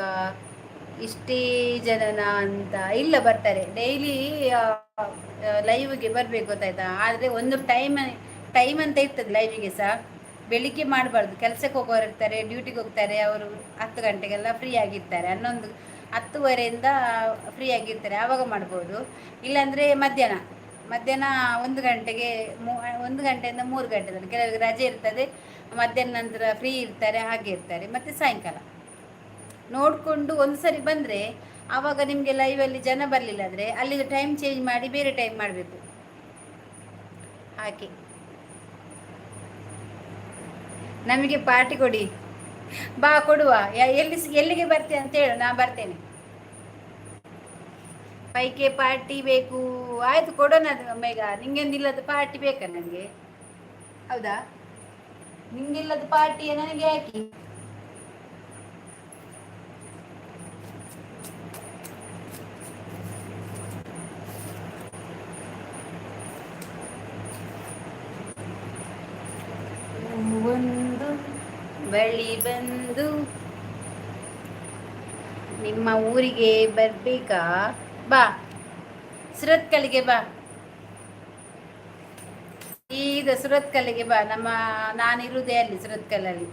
ಇಷ್ಟೇ ಜನನ ಅಂತ. ಇಲ್ಲ, ಬರ್ತಾರೆ. ಡೈಲಿ ಲೈವ್ಗೆ ಬರಬೇಕು, ಗೊತ್ತಾಯ್ತಾ? ಆದರೆ ಒಂದು ಟೈಮ್ ಟೈಮ್ ಅಂತ ಇರ್ತದೆ ಲೈವಿಗೆ ಸಹ. ಬೆಳಿಗ್ಗೆ ಮಾಡಬಾರ್ದು, ಕೆಲಸಕ್ಕೆ ಹೋಗೋರು ಇರ್ತಾರೆ, ಡ್ಯೂಟಿಗೆ ಹೋಗ್ತಾರೆ ಅವರು. 10 ಗಂಟೆಗೆಲ್ಲ ಫ್ರೀ ಆಗಿರ್ತಾರೆ, 11, 10:30ಯಿಂದ ಫ್ರೀ ಆಗಿರ್ತಾರೆ, ಆವಾಗ ಮಾಡ್ಬೋದು. ಇಲ್ಲಾಂದರೆ ಮಧ್ಯಾಹ್ನ ಮಧ್ಯಾಹ್ನ 1 ಗಂಟೆಗೆ, 1 ಗಂಟೆಯಿಂದ 3 ಗಂಟೆ ತನಕ. ಕೆಲವರಿಗೆ ರಜೆ ಇರ್ತದೆ, ಮಧ್ಯಾಹ್ನ ನಂತರ ಫ್ರೀ ಇರ್ತಾರೆ, ಹಾಗೆ ಇರ್ತಾರೆ. ಮತ್ತು ಸಾಯಂಕಾಲ ನೋಡಿಕೊಂಡು ಒಂದು ಸರಿ ಬಂದರೆ, ಆವಾಗ ನಿಮಗೆ ಲೈವಲ್ಲಿ ಜನ ಬರಲಿಲ್ಲ ಅಂದರೆ ಅಲ್ಲಿದು ಟೈಮ್ ಚೇಂಜ್ ಮಾಡಿ ಬೇರೆ ಟೈಮ್ ಮಾಡಬೇಕು. ಹಾಗೆ ನಮಗೆ ಪಾರ್ಟಿ ಕೊಡಿ. ಬಾ, ಕೊಡುವ. ಎಲ್ಲಿ ಎಲ್ಲಿಗೆ ಬರ್ತೀಯ ಅಂತ ಹೇಳು, ನಾ ಬರ್ತೇನೆ. 5K party ಬೇಕು. ಆಯ್ತು, ಕೊಡೋಣ ಅದು. ಮೇಘ, ನಿಂಗೊಂದಿಲ್ಲದ ಪಾರ್ಟಿ ಬೇಕಾ ನನಗೆ? ಹೌದಾ? ನಿಂಗಿಲ್ಲದ ಪಾರ್ಟಿ ನನಗೆ ಯಾಕೆ? ಒಂದು ಬಳಿ ಬಂದು ನಿಮ್ಮ ಊರಿಗೆ ಬರ್ಬೇಕಾ? ಬಾ, ಸುರತ್ಕಲ್ಲಿಗೆ ಬಾ. ಈಗ ಸುರತ್ಕಲ್ಲಿಗೆ ಬಾ. ನಮ್ಮ ನಾನಿರುವುದೇ ಅಲ್ಲಿ ಸುರತ್ಕಲ್ಲಲ್ಲಿ.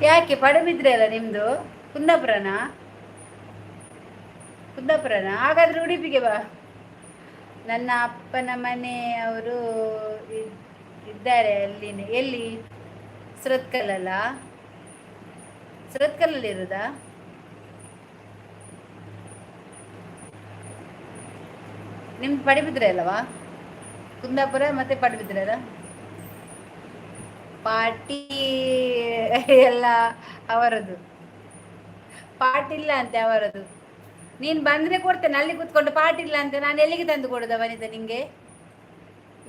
ಯಾಕೆ ಪಡುಬಿದ್ರೆ ಅಲ್ಲ ನಿಮ್ಮದು? ಕುಂದಾಪುರನಾ? ಕುಂದಾಪುರನಾ? ಹಾಗಾದ್ರೆ ಉಡುಪಿಗೆ ಬಾ. ನನ್ನ ಅಪ್ಪನ ಮನೆಯವರು ಇದ್ದಾರೆ ಅಲ್ಲಿನೇ. ಎಲ್ಲಿ? ಸುರತ್ಕಲ್ಲಲ್ಲ? ಸುರತ್ಕಲ್ಲಲ್ಲಿ ಇರುದಾ? ನಿಮ್ದು ಪಡುಬಿದ್ರೆ ಅಲ್ಲವಾ? ಕುಂದಾಪುರ ಮತ್ತೆ ಪಡುಬಿದ್ರೆ ಅಲ್ಲ? ಪಾರ್ಟಿ ಎಲ್ಲ ಅವರದ್ದು. ಪಾರ್ಟಿ ಇಲ್ಲ ಅಂತೆ ಅವರದ್ದು. ನೀನು ಬಂದರೆ ಕೊಡ್ತೇನೆ, ಅಲ್ಲಿ ಕೂತ್ಕೊಂಡು ಪಾರ್ಟಿ ಇಲ್ಲ ಅಂತ ನಾನು ಎಲ್ಲಿಗೆ ತಂದು ಕೊಡುದ ವನಿತಾ ನಿಂಗೆ?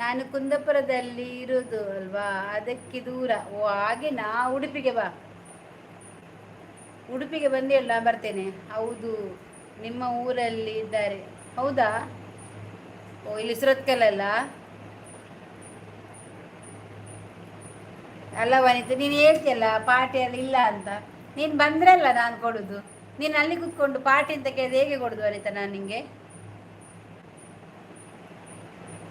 ನಾನು ಕುಂದಾಪುರದಲ್ಲಿ ಇರುವುದು ಅಲ್ವಾ, ಅದಕ್ಕೆ ದೂರ. ಓ ಹಾಗೆ, ನಾ ಉಡುಪಿಗೆ ಬಾ, ಉಡುಪಿಗೆ ಬಂದು ಹೇಳು, ನಾನು ಬರ್ತೇನೆ. ಹೌದು, ನಿಮ್ಮ ಊರಲ್ಲಿ ಇದ್ದಾರೆ. ಹೌದಾ? ಓ, ಇಲ್ಲಿ ಸುರತ್ಕಲ್ಲಲ್ಲ? ಅಲ್ಲ ವನಿತಾ, ನೀನು ಹೇಳ್ತಿಯಲ್ಲ ಪಾರ್ಟಿಯಲ್ಲಿ ಇಲ್ಲ ಅಂತ, ನೀನು ಬಂದ್ರಲ್ಲ ನಾನು ಕೊಡುದು. ನೀನು ಅಲ್ಲಿ ಕೂತ್ಕೊಂಡು ಪಾರ್ಟಿ ಅಂತ ಕೇಳಿದ್ರೆ ಹೇಗೆ ಕೊಡುದು ವನಿತಾ ನಾನು ನಿಂಗೆ?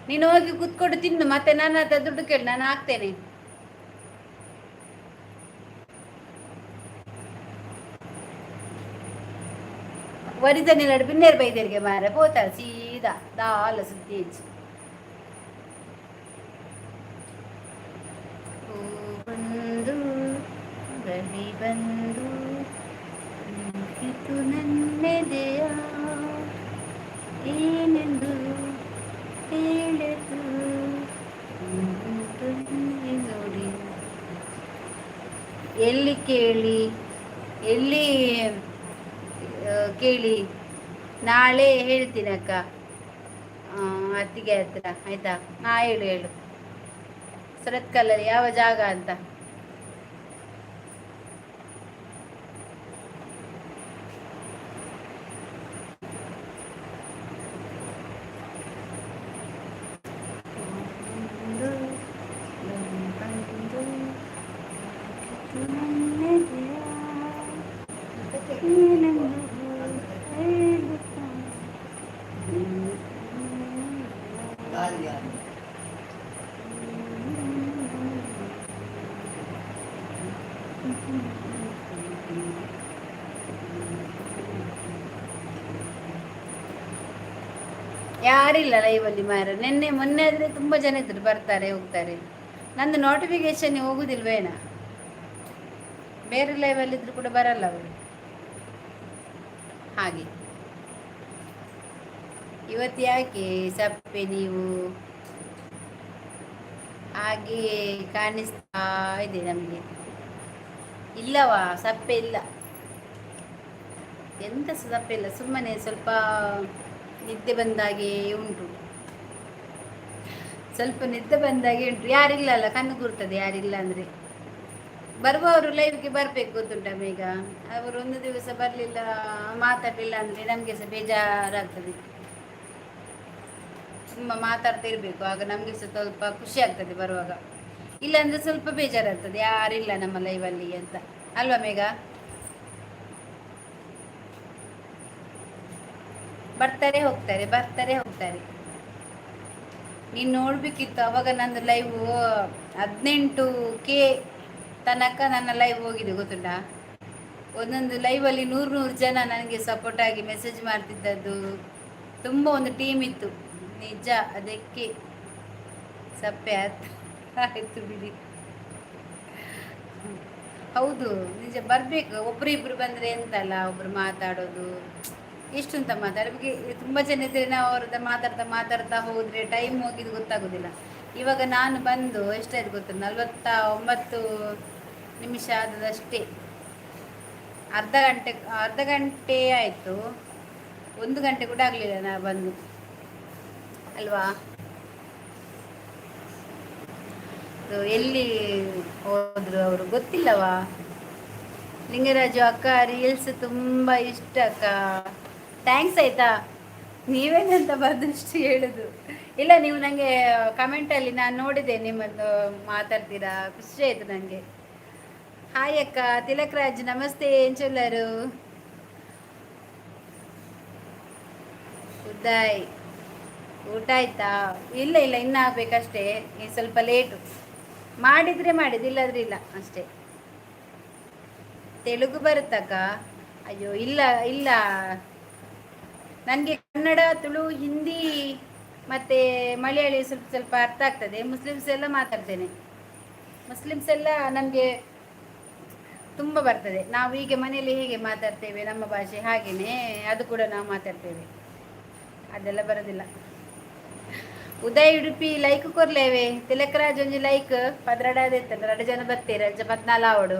ನೀನು ಹೋಗಿ ಕೂತ್ಕೊಂಡು ತಿನ್ನು, ಮತ್ತೆ ನನ್ನ ಹತ್ರ ದುಡ್ಡು ಕೇಳು, ನಾನು ಹಾಕ್ತೇನೆ. ವನಿತಾ ನಿಲ್ಲಡು ಬಿನ್ನೇರು ಬೈದರಿಗೆ ಮಾರ ಪೋತಾಳೆ ಸೀದಾ ದಾಲ ಸುದ್ದಿ ಹೆಚ್ಚು. ಹೂ ಬಂದು ರವಿ ಬಂದು ನಿಂತಿತು ನನ್ನೆದೆಯ, ಏನೆಂದು ಹೇಳೆದು ನೋಡಿ. ಎಲ್ಲಿ ಕೇಳಿ, ಎಲ್ಲಿ ಕೇಳಿ, ನಾಳೆ ಹೇಳ್ತೀನಿ ಅಕ್ಕ. ಅತ್ತಿಗೆ ಹತ್ರ ಆಯ್ತಾ? ಹಾ, ಹೇಳು ಹೇಳು, ಸುರತ್ಕಲ್ಲಲ್ಲಿ ಯಾವ ಜಾಗ ಅಂತ. ಬಂದು ಬಂದು ನನ್ನೆದೆಯ, ಏನೆಂದು ಹೇಳುತ್ತಾ. ಗಾಳಿ ಗಾಳಿ. ಯಾರಿಲ್ಲ ಲೈವಲ್ಲಿ ಮಾರ. ನಿನ್ನೆ ಮೊನ್ನೆ ಆದರೆ ತುಂಬ ಜನ ಇದ್ರು, ಬರ್ತಾರೆ ಹೋಗ್ತಾರೆ. ನಂದು ನೋಟಿಫಿಕೇಶನ್ ಹೋಗುದಿಲ್ವೇನ? ಬೇರೆ ಲೈವಲ್ಲಿ ಇದ್ರು ಕೂಡ ಬರಲ್ಲ ಅವರು. ಹಾಗೆ ಇವತ್ತು ಯಾಕೆ ಸಪ್ಪೆ ನೀವು? ಹಾಗೆ ಕಾಣಿಸ್ತಾ ಇದೆ ನಮಗೆ. ಇಲ್ಲವಾ, ಸಪ್ಪೆ ಇಲ್ಲ, ಎಂತ ಸಹ ಸಪ್ಪೆ ಇಲ್ಲ. ಸುಮ್ಮನೆ ಸ್ವಲ್ಪ ನಿದ್ದೆ ಬಂದಾಗೆ ಉಂಟು, ಸ್ವಲ್ಪ ನಿದ್ದೆ ಬಂದಾಗೆ ಉಂಟು. ಯಾರಿಲ್ಲ ಅಲ್ಲ, ಕಣ್ಣು ಕೂರ್ತದೆ ಯಾರಿಲ್ಲ ಅಂದ್ರೆ. ಬರುವವರು ಲೈವ್ಗೆ ಬರಬೇಕು, ಗೊತ್ತುಂಟ ಈಗ. ಅವರು ಒಂದು ದಿವಸ ಬರಲಿಲ್ಲ, ಮಾತಾಡಲಿಲ್ಲ ಅಂದರೆ ನಮಗೆ ಸಹ ಬೇಜಾರಾಗ್ತದೆ. ತುಂಬ ಮಾತಾಡ್ತಾ ಇರಬೇಕು, ಆಗ ನಮಗೆ ಸಹ ಸ್ವಲ್ಪ ಖುಷಿ ಆಗ್ತದೆ ಬರುವಾಗ. ಇಲ್ಲಾಂದ್ರೆ ಸ್ವಲ್ಪ ಬೇಜಾರಾಗ್ತದೆ, ಯಾರಿಲ್ಲ ನಮ್ಮ ಲೈವಲ್ಲಿ ಅಂತ, ಅಲ್ವಾ ಮೇಘ? ಬರ್ತಾರೆ ಹೋಗ್ತಾರೆ, ಬರ್ತಾರೆ ಹೋಗ್ತಾರೆ. ನೀನು ನೋಡಬೇಕಿತ್ತು ಅವಾಗ ನಂದು ಲೈವ್ 18K ತನಕ ನನ್ನ ಲೈವ್ ಹೋಗಿದೆ, ಗೊತ್ತುಂಟಾ? ಒಂದೊಂದು ಲೈವಲ್ಲಿ ನೂರು ನೂರು ಜನ ನನಗೆ ಸಪೋರ್ಟ್ ಆಗಿ ಮೆಸೇಜ್ ಮಾಡ್ತಿದ್ದದ್ದು. ತುಂಬ ಒಂದು ಟೀಮ್ ಇತ್ತು ನಿಜ. ಅದಕ್ಕೆ ಸಪ್ಪೆ ಆಯ್ತು, ಆಯಿತು ಬಿಡಿ. ಹೌದು, ನಿಜ, ಬರಬೇಕು. ಒಬ್ರು ಇಬ್ರು ಬಂದರೆ ಎಂತಲ್ಲ, ಒಬ್ರು ಮಾತಾಡೋದು ಎಷ್ಟು ಅಂತ ಮಾತಾಡಬೇಕು. ತುಂಬ ಜನ ಇದ್ದರೆ ನಾವು ಅವ್ರ ಹತ್ರ ಮಾತಾಡ್ತಾ ಮಾತಾಡ್ತಾ ಹೋದರೆ ಟೈಮ್ ಹೋಗಿದ್ದು ಗೊತ್ತಾಗೋದಿಲ್ಲ. ಇವಾಗ ನಾನು ಬಂದು ಎಷ್ಟಾಯ್ತು ಗೊತ್ತು? 49 ನಿಮಿಷ ಆದದಷ್ಟೇ. ಅರ್ಧ ಗಂಟೆ, ಅರ್ಧ ಗಂಟೆ ಆಯಿತು. ಒಂದು ಗಂಟೆ ಕೂಡ ಆಗಲಿಲ್ಲ ನಾ ಬಂದು, ಅಲ್ವಾ? ಎಲ್ಲಿ ಹೋದ್ರು ಅವರು ಗೊತ್ತಿಲ್ಲವಾ? ಲಿಂಗರಾಜು ಅಕ್ಕ, ರೀಲ್ಸ್ ತುಂಬ ಇಷ್ಟ ಅಕ್ಕ. Thanks ಆಯ್ತಾ. ನೀವೇನಂತ ಬಂದಷ್ಟು ಹೇಳುದು ಇಲ್ಲ. ನೀವು ನನಗೆ ಕಮೆಂಟಲ್ಲಿ ನಾನು ನೋಡಿದೆ, ನಿಮ್ಮದು ಮಾತಾಡ್ತೀರಾ, ಖುಷಿ ಆಯಿತು ನನಗೆ. ಹಾಯ್ ಅಕ್ಕ. ತಿಲಕ್ ರಾಜ್ ನಮಸ್ತೆ. ಎಂಚೊಲ್ಲರು ಉದಯ್, ಊಟ ಆಯ್ತಾ? ಇಲ್ಲ ಇಲ್ಲ, ಇನ್ನೂ ಆಗ್ಬೇಕಷ್ಟೇ. ಈ ಸ್ವಲ್ಪ ಲೇಟು. ಮಾಡಿದರೆ ಮಾಡಿದ್ದು, ಇಲ್ಲಾದ್ರೆ ಇಲ್ಲ ಅಷ್ಟೇ. ತೆಲುಗು ಬರುತ್ತಕ್ಕ? ಅಯ್ಯೋ, ಇಲ್ಲ ಇಲ್ಲ. ನನಗೆ ಕನ್ನಡ, ತುಳು, ಹಿಂದಿ ಮತ್ತು ಮಲಯಾಳಿ ಸ್ವಲ್ಪ ಸ್ವಲ್ಪ ಅರ್ಥ ಆಗ್ತದೆ. ಮುಸ್ಲಿಮ್ಸ್ ಎಲ್ಲ ಮಾತಾಡ್ತೇನೆ. ಮುಸ್ಲಿಮ್ಸ್ ಎಲ್ಲ ನಮಗೆ ತುಂಬ ಬರ್ತದೆ. ನಾವು ಹೀಗೆ ಮನೆಯಲ್ಲಿ ಹೇಗೆ ಮಾತಾಡ್ತೇವೆ ನಮ್ಮ ಭಾಷೆ, ಹಾಗೆಯೇ ಅದು ಕೂಡ ನಾವು ಮಾತಾಡ್ತೇವೆ. ಅದೆಲ್ಲ ಬರೋದಿಲ್ಲ. ಉದಯ್ ಉಡುಪಿ ಲೈಕ್ ಕೊರ್ಲೇವೆ. ತಿಲಕರಾಜ್, ಒಂಜಿ ಲೈಕ್. 12 ಇತ್ತಂದ್ರೆ ಎರಡು ಜನ ಬರ್ತೀರ. ಅಂಚ 14 ಆವಡು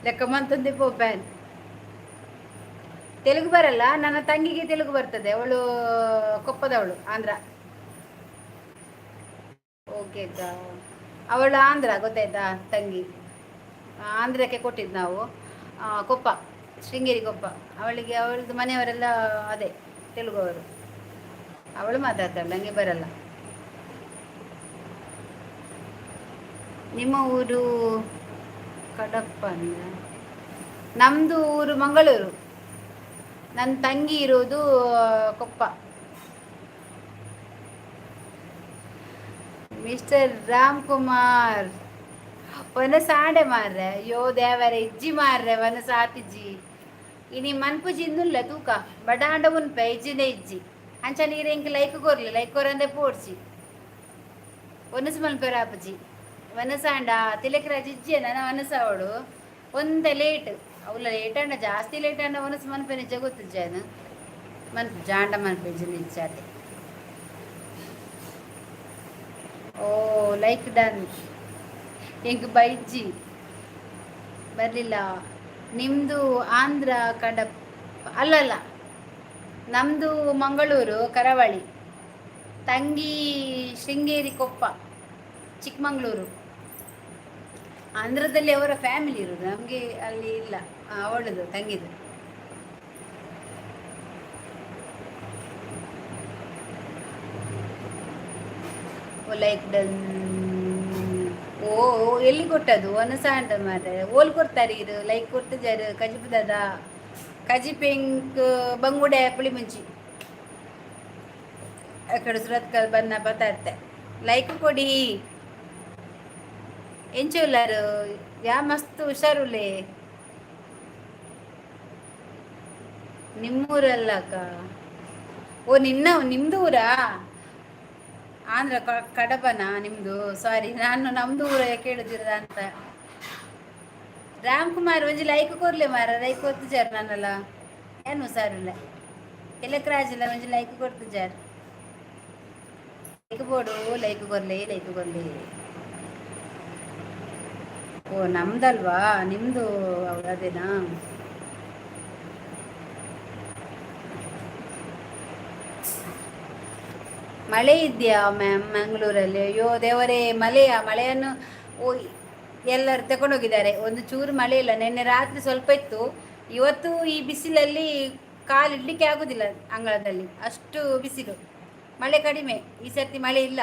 ಲೆಕ್ಕ ಮಂತಂದೆ ಪೋಪ್ಯಾನ್. ತೆಲುಗು ಬರಲ್ಲ. ನನ್ನ ತಂಗಿಗೆ ತೆಲುಗು ಬರ್ತದೆ. ಅವಳು ಕೊಪ್ಪದವಳು, ಆಂಧ್ರ. ಓಕೆ ಅಕ್ಕ. ಅವಳು ಆಂಧ್ರ, ಗೊತ್ತಾಯ್ತಾ? ತಂಗಿ ಆಂಧ್ರಕ್ಕೆ ಕೊಟ್ಟಿದ್ದು ನಾವು. ಕೊಪ್ಪ, ಶೃಂಗೇರಿ ಕೊಪ್ಪ. ಅವಳಿಗೆ ಅವಳದ್ದು ಮನೆಯವರೆಲ್ಲ ಅದೇ ತೆಲುಗು ಅವರು. ಅವಳು ಮಾತಾಡ್ತಾಳೆ, ನನಗೆ ಬರಲ್ಲ. ನಿಮ್ಮ ಊರು ಕಡಪ್ಪ? ನಮ್ಮದು ಊರು ಮಂಗಳೂರು. ನನ್ನ ತಂಗಿ ಇರೋದು ಕೊಪ್ಪ. ಮಿಸ್ಟರ್ ರಾಮ್ ಕುಮಾರ್, ವನಸಾಂಡೆ ಮಾರ್ರೆ. ಅಯ್ಯೋ ದೇವರೇ, ಇಜ್ಜಿ ಮಾರ್ರೆ, ವನಸ ಆತಿಜ್ಜಿ. ಇನಿ ಮನ್ಪುಜಿ ಇನ್ನುಲ್ಲ ತೂಕ ಬಡಾಂಡ ಉನ್ಪೆ ಇಜ್ಜಿನೇ ಇಜ್ಜಿ. ಅಂಚ ನೀರು ಎಂಕ್ ಲೈಕ್ ಕೊರ್ಲಿ, ಲೈಕ್ ಕೊರಂದೆ ಪೋಡ್ಸಿ. ಒನಸು ಮನ್ಪೆರ ಆಪುಜಿ ವನಸಾಂಡ. ತಿಲಕರಾಜ್, ಇಜ್ಜಿ ನನ್ನ ವನಸ ಅವಳು ಒಂದ ಲೇಟ್ ಅವಳ. ಲೇಟ್ ಅಂಡ ಜಾಸ್ತಿ ಲೇಟ್ ಅಂಡ ಒನಸು ಮನ್ಪೆ ನಿಜ ಗೊತ್ತಿಜ್ಜಾನು ಮನ್ಪು ಜಾಂಡ ಮನ್ಪೆ ಇಜ್ಜಿ ನಿಜಾತೆ. ಓ, ಲೈಕ್ ಡನ್. ಎಂಕ್ ಬೈಜ್ಜಿ, ಬರಲಿಲ್ಲ. ನಿಮ್ಮದು ಆಂಧ್ರ ಕಡಪ್? ಅಲ್ಲಲ್ಲ, ನಮ್ಮದು ಮಂಗಳೂರು ಕರಾವಳಿ. ತಂಗಿ ಶೃಂಗೇರಿ ಕೊಪ್ಪ, ಚಿಕ್ಕಮಂಗ್ಳೂರು. ಆಂಧ್ರದಲ್ಲಿ ಅವರ ಫ್ಯಾಮಿಲಿ ಇರೋದು. ನಮಗೆ ಅಲ್ಲಿ ಇಲ್ಲ. ಅವಳದು, ತಂಗಿದು. ಓ, ಲೈಕ್ ಡನ್. ಓ, ಎಲ್ಲಿ ಕೊಟ್ಟದು ಒನಸಾಂಡ ಮಾರ್ರೆ? ಓಲ್ ಕೊಡ್ತಾರೆ ಇದು ಲೈಕ್ ಕೊಡ್ತಿದ್ದಾರೆ. ಕಜಿಪುದದ ಕಜಿಪೆಂಕ್ ಬಂಗುಡೆ ಪುಳಿ ಮುಂಚಿ ಆ ಕಡೆ ಸುರತ್ಕಲ್ ಬನ್ನ ಬತ್ತಾರ್ತೆ. ಲೈಕ್ ಕೊಡಿ. ಎಂಚುಲ್ಲಾರು? ಯಾ, ಮಸ್ತ್ ಹುಷಾರುಲೆ. ನಿಮ್ಮೂರಲ್ಲಕ್ಕ? ಓ, ನಿನ್ನ ನಿಮ್ದು ಊರಾ ಆಂಧ್ರ ಕಡಪನಾ ನಿಮ್ದು? ಸಾರಿ, ನಾನು ನಮ್ದು ಊರ ಕೇಳುದಿರ ಅಂತ. ರಾಮ್ ಕುಮಾರ್, ಒಂಜಿ ಲೈಕ್ ಕೊರ್ಲೆ ಮಾರ. ಲೈಕ್ ಕೊರ್ತಿಜಾರ್ ನನ್ನಲ್ಲ ಏನು ಹುಷಾರಿಲ್ಲ. ತಿಲಕರಾಜಿಲ್ಲ, ಒಂಜಿ ಲೈಕ್ ಕೊಡ್ತಿಜಾರ್. ಲೈಕ್ ಬೋಡು, ಲೈಕ್ ಕೊರ್ಲೆ, ಲೈಕ್ ಕೊರ್ಲೆ. ಓ, ನಮ್ದಲ್ವಾ? ನಿಮ್ದು ಅದೇನಾ? ಮಳೆ ಇದೆಯಾ ಮ್ಯಾಮ್ ಮಂಗಳೂರಲ್ಲಿ? ಅಯ್ಯೋ ದೇವರೇ, ಮಳೆಯ ಮಳೆಯನ್ನು ಓ ಎಲ್ಲರೂ ತಗೊಂಡೋಗಿದ್ದಾರೆ. ಒಂದು ಚೂರು ಮಳೆ ಇಲ್ಲ. ನಿನ್ನೆ ರಾತ್ರಿ ಸ್ವಲ್ಪ ಇತ್ತು. ಇವತ್ತು ಈ ಬಿಸಿಲಲ್ಲಿ ಕಾಲಿಡ್ಲಿಕ್ಕೆ ಆಗೋದಿಲ್ಲ ಅಂಗಳದಲ್ಲಿ, ಅಷ್ಟು ಬಿಸಿಲು. ಮಳೆ ಕಡಿಮೆ, ಈ ಸರ್ತಿ ಮಳೆ ಇಲ್ಲ.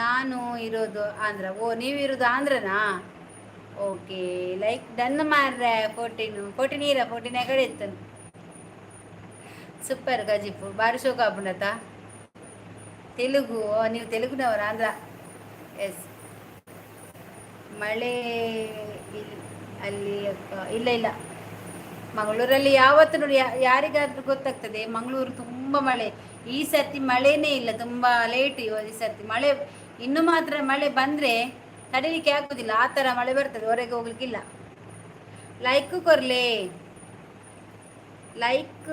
ನಾನು ಇರೋದು ಆಂಧ್ರ. ಓ, ನೀವು ಇರೋದು ಆಂಧ್ರನಾ? ಓಕೆ, ಲೈಕ್ ಡನ್ ಮಾರ್ರೆ. 14, 14 ಇರ 14 ಕಡೆ ಇತ್ತು. ಸೂಪರ್ ಗಜಿಪು, ಬಾರಿ ಶೋಕ ಆಪುಂಡತ. ತೆಲುಗು, ನೀವು ತೆಲುಗುನವರು? ಆಂಧ್ರ, ಎಸ್. ಮಳೆ ಅಲ್ಲಿ ಅಕ್ಕ? ಇಲ್ಲ ಇಲ್ಲ, ಮಂಗಳೂರಲ್ಲಿ ಯಾವತ್ತು ನೋಡಿ, ಯಾರಿಗಾದ್ರೂ ಗೊತ್ತಾಗ್ತದೆ, ಮಂಗಳೂರು ತುಂಬ ಮಳೆ. ಈ ಸರ್ತಿ ಮಳೆನೇ ಇಲ್ಲ, ತುಂಬ ಲೇಟ್ ಈ ಸರ್ತಿ ಮಳೆ. ಇನ್ನು ಮಾತ್ರ ಮಳೆ ಬಂದರೆ ತಡೀಲಿಕ್ಕೆ ಆಗೋದಿಲ್ಲ, ಆ ಥರ ಮಳೆ ಬರ್ತದೆ. ಹೊರಗೆ ಹೋಗ್ಲಿಕ್ಕಿಲ್ಲ. ಲೈಕ್ ಕೊರ್ಲೆ. ಲೈಕ್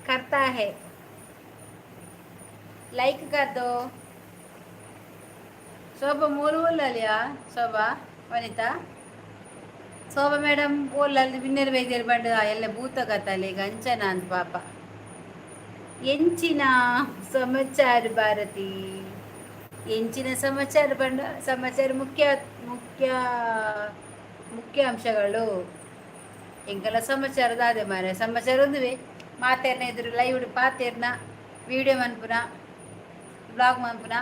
करता है, ಲೈಕ್ कर दो. ಶೋಭಾ ಮೂರು ಓಲಲ್ಲಿಯಾ? ಶೋಭಾ, ವನಿತಾ, ಶೋಭಾ ಮೇಡಮ್ ಓಲಲ್ಲಿ ಬಿನ್ನೆರ್ ಬೈದೇರ್ ಬಂಡ ಎಲ್ಲ ಭೂತ ಕತ್ತಲೆ ಗಂಚನ ಅಂತ ಪಾಪ. ಎಂಚಿನ ಸಮಾಚಾರ ಭಾರತಿ? ಎಂಚಿನ ಸಮಾಚಾರ ಬಂಡ? ಸಮಾಚಾರ ಮುಖ್ಯ ಮುಖ್ಯ ಮುಖ್ಯಾಂಶಗಳು ಎಂಕಲ ಸಮಾಚಾರದ ಅದೇ ಮಾರೆ. ಸಮಾಚಾರ ಒಂದುವೆ ಮಾತೇರ್ನ ಎದುರು ಲೈವ್ ಪಾತೇರ್ನ, ವೀಡಿಯೋ ಮನ್ಪುನ, ಬ್ಲಾಗ್ ಮನ್ಪುನ,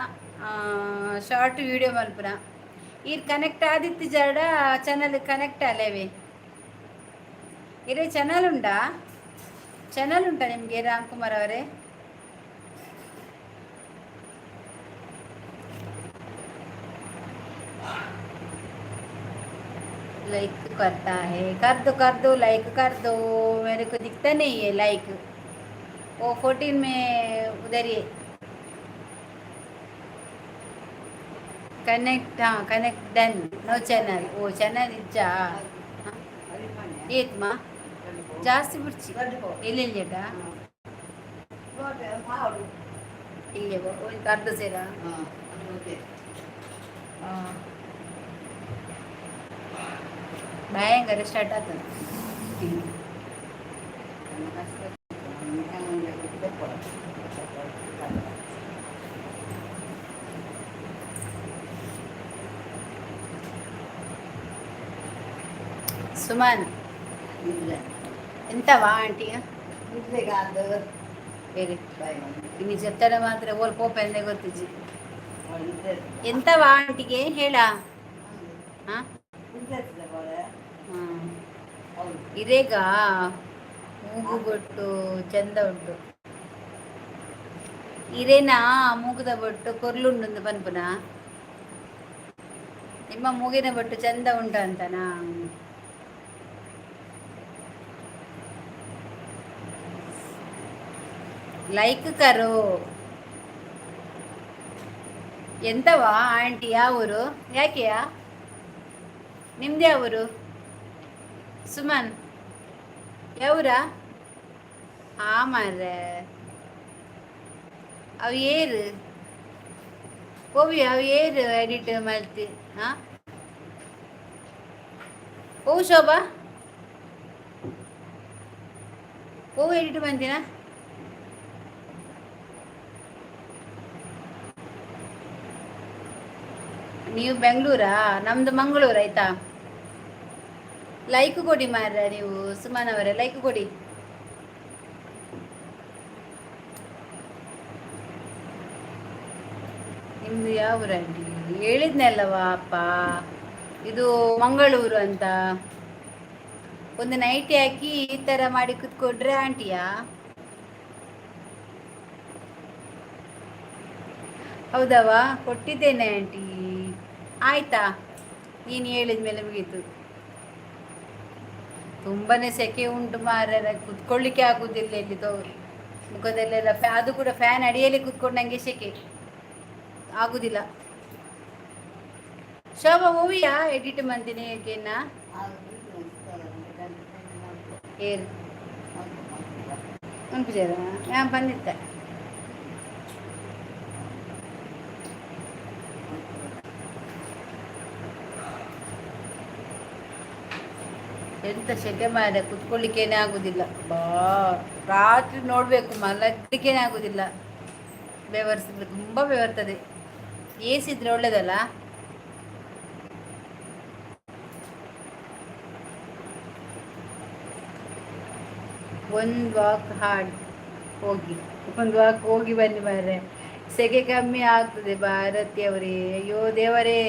ಶಾರ್ಟ್ ವೀಡಿಯೋ ಮನ್ಪುನ. ಈರ್ ಕನೆಕ್ಟ್ ಆದಿತ್ತು ಜಾಡ ಚಾನಲ್ ಕನೆಕ್ಟ್ ಅಲ್ಲೇವೆ. ಇರೇ ಚಾನಲ್ ಉಂಟಾ? ಚಾನಲ್ ಉಂಟಾ ನಿಮಗೆ ರಾಮ್ ಕುಮಾರ್ ಅವರೇ? लाइक करता है, कर दो, कर दो, लाइक कर दो. मेरे को दिखता नहीं है लाइक. वो 14 में उधर ही कनेक्ट. हाँ, कनेक्ट डन. No channel. ಓ, ಚಾನಲ್ ಇಜ್ಜಾ? ಏತ್ಮಾ ಜಾಸ್ತಿ ಬುಡ್ಚಿ. ಎಲ್ಲಿ? ಇಲ್ಲೇ ಒಂದು ಅರ್ಧ ಸೇರಾ? ಭಯಂಕರ ಸ್ಟಾರ್ಟ್ ಆಗ್ತದೆ. ಸುಮನ್, ಎಂತವಾ ಆಂಟಿ? ಬೇರೆ ಇನ್ನು ಜೊತೆ ಮಾತ್ರ ಓಲ್ ಕೋಪ ಎಂದೇ ಗೊತ್ತಿಜ್ಜಿ. ಎಂತವಾ ಆಂಟಿಗೆ ಹೇಳ? ಹಾ, ಇರೇಗ ಮೂಗು ಬೊಟ್ಟು ಚಂದ ಉಂಟು. ಇರೇನಾ ಮೂಗುದ ಬೊಟ್ಟು ಕೊರ್ಲುಂಡು ಪನ್ಪುನ? ನಿಮ್ಮ ಮೂಗಿನ ಬೊಟ್ಟು ಚಂದ ಉಂಟು ಅಂತನಾ? ಲೈಕ್ ಕರೋ. ಎಂತವಾ ಆಂಟಿ, ಯಾವ ಊರು? ಯಾಕೆಯಾ, ನಿಮ್ದು ಯಾವ ಊರು? ಸುಮನ್, ಯಾವೂರಾ? ಆ ಮಾರ್ರೆ, ಅವು ಏರು ಓವಿ, ಅವು ಏರು ಎಡಿಟ್ ಮಲ್ತಿ? ಹಾಂ, ಓ ಶೋಭಾ, ಓ ಎಡಿಟ್ ಬಂದಿನ? ನೀವು ಬೆಂಗಳೂರಾ? ನಮ್ದು ಮಂಗಳೂರು, ಆಯ್ತಾ? ಲೈಕ್ ಕೊಡಿ ಮಾರ್ರೆ ನೀವು. ಸುಮನ್ ಅವರೇ, ಲೈಕ್ ಕೊಡಿ. ನಿಮ್ದು ಯಾವ ಊರು ಹೇಳಿದ್ನಲ್ಲವಾ ಅಪ್ಪ, ಇದು ಮಂಗಳೂರು ಅಂತ. ಒಂದು ನೈಟಿ ಹಾಕಿ ಈ ತರ ಮಾಡಿ ಕುತ್ಕೊಂಡ್ರೆ ಆಂಟಿಯಾ? ಹೌದವಾ? ಕೊಟ್ಟಿದ್ದೇನೆ ಆಂಟಿ. ಆಯ್ತಾ, ನೀನು ಹೇಳಿದ ಮೇಲೆ ಮುಗೀತು. ತುಂಬಾನೇ ಸೆಕೆ ಉಂಟು ಮಾರ್ರೆ, ಕುತ್ಕೊಳ್ಳಿಕ್ಕೆ ಆಗುದಿಲ್ಲ. ಇಲ್ಲಿ ತೋ ಮುಖದಲ್ಲೆಲ್ಲ ಅದು ಕೂಡ ಫ್ಯಾನ್ ಅಡಿಯಲ್ಲಿ ಕುತ್ಕೊಂಡಂಗೆ ಸೆಕೆ, ಆಗುದಿಲ್ಲ. ಶೋಭಾ, ಹೂವಿಯಾ ಎಡಿಟ್ ಮಂದಿನಿ ಏಕೆನ್ನ? ಏರು ಅನ್ಪಿಜಾರ? ನಾನು ಬಂದಿದ್ದೆ. ಎಂತ ಸೆಕೆ ಮಾರ್ರೆ, ಕುತ್ಕೊಳ್ಳಿಕ್ಕೇನೆ ಆಗುದಿಲ್ಲ. ಬಾ, ರಾತ್ರಿ ನೋಡಬೇಕು, ಮಲಗಲಿಕ್ಕೇನೆ ಆಗುದಿಲ್ಲ. ಬೆವರ್ಸಿದ್ರೆ ತುಂಬ ಬೆವರ್ತದೆ. ಎ ಸಿ ಇದ್ರೆ ಒಳ್ಳೇದಲ್ಲ. ಒಂದು ವಾಕ್ ಹಾಡ್ ಹೋಗಿ, ಒಂದು ವಾಕ್ ಹೋಗಿ ಬನ್ನಿ ಮಾರ್ರೆ, ಸೆಕೆ ಕಮ್ಮಿ ಆಗ್ತದೆ. ಭಾರತಿ ಅವರೇ, ಅಯ್ಯೋ ದೇವರೇ,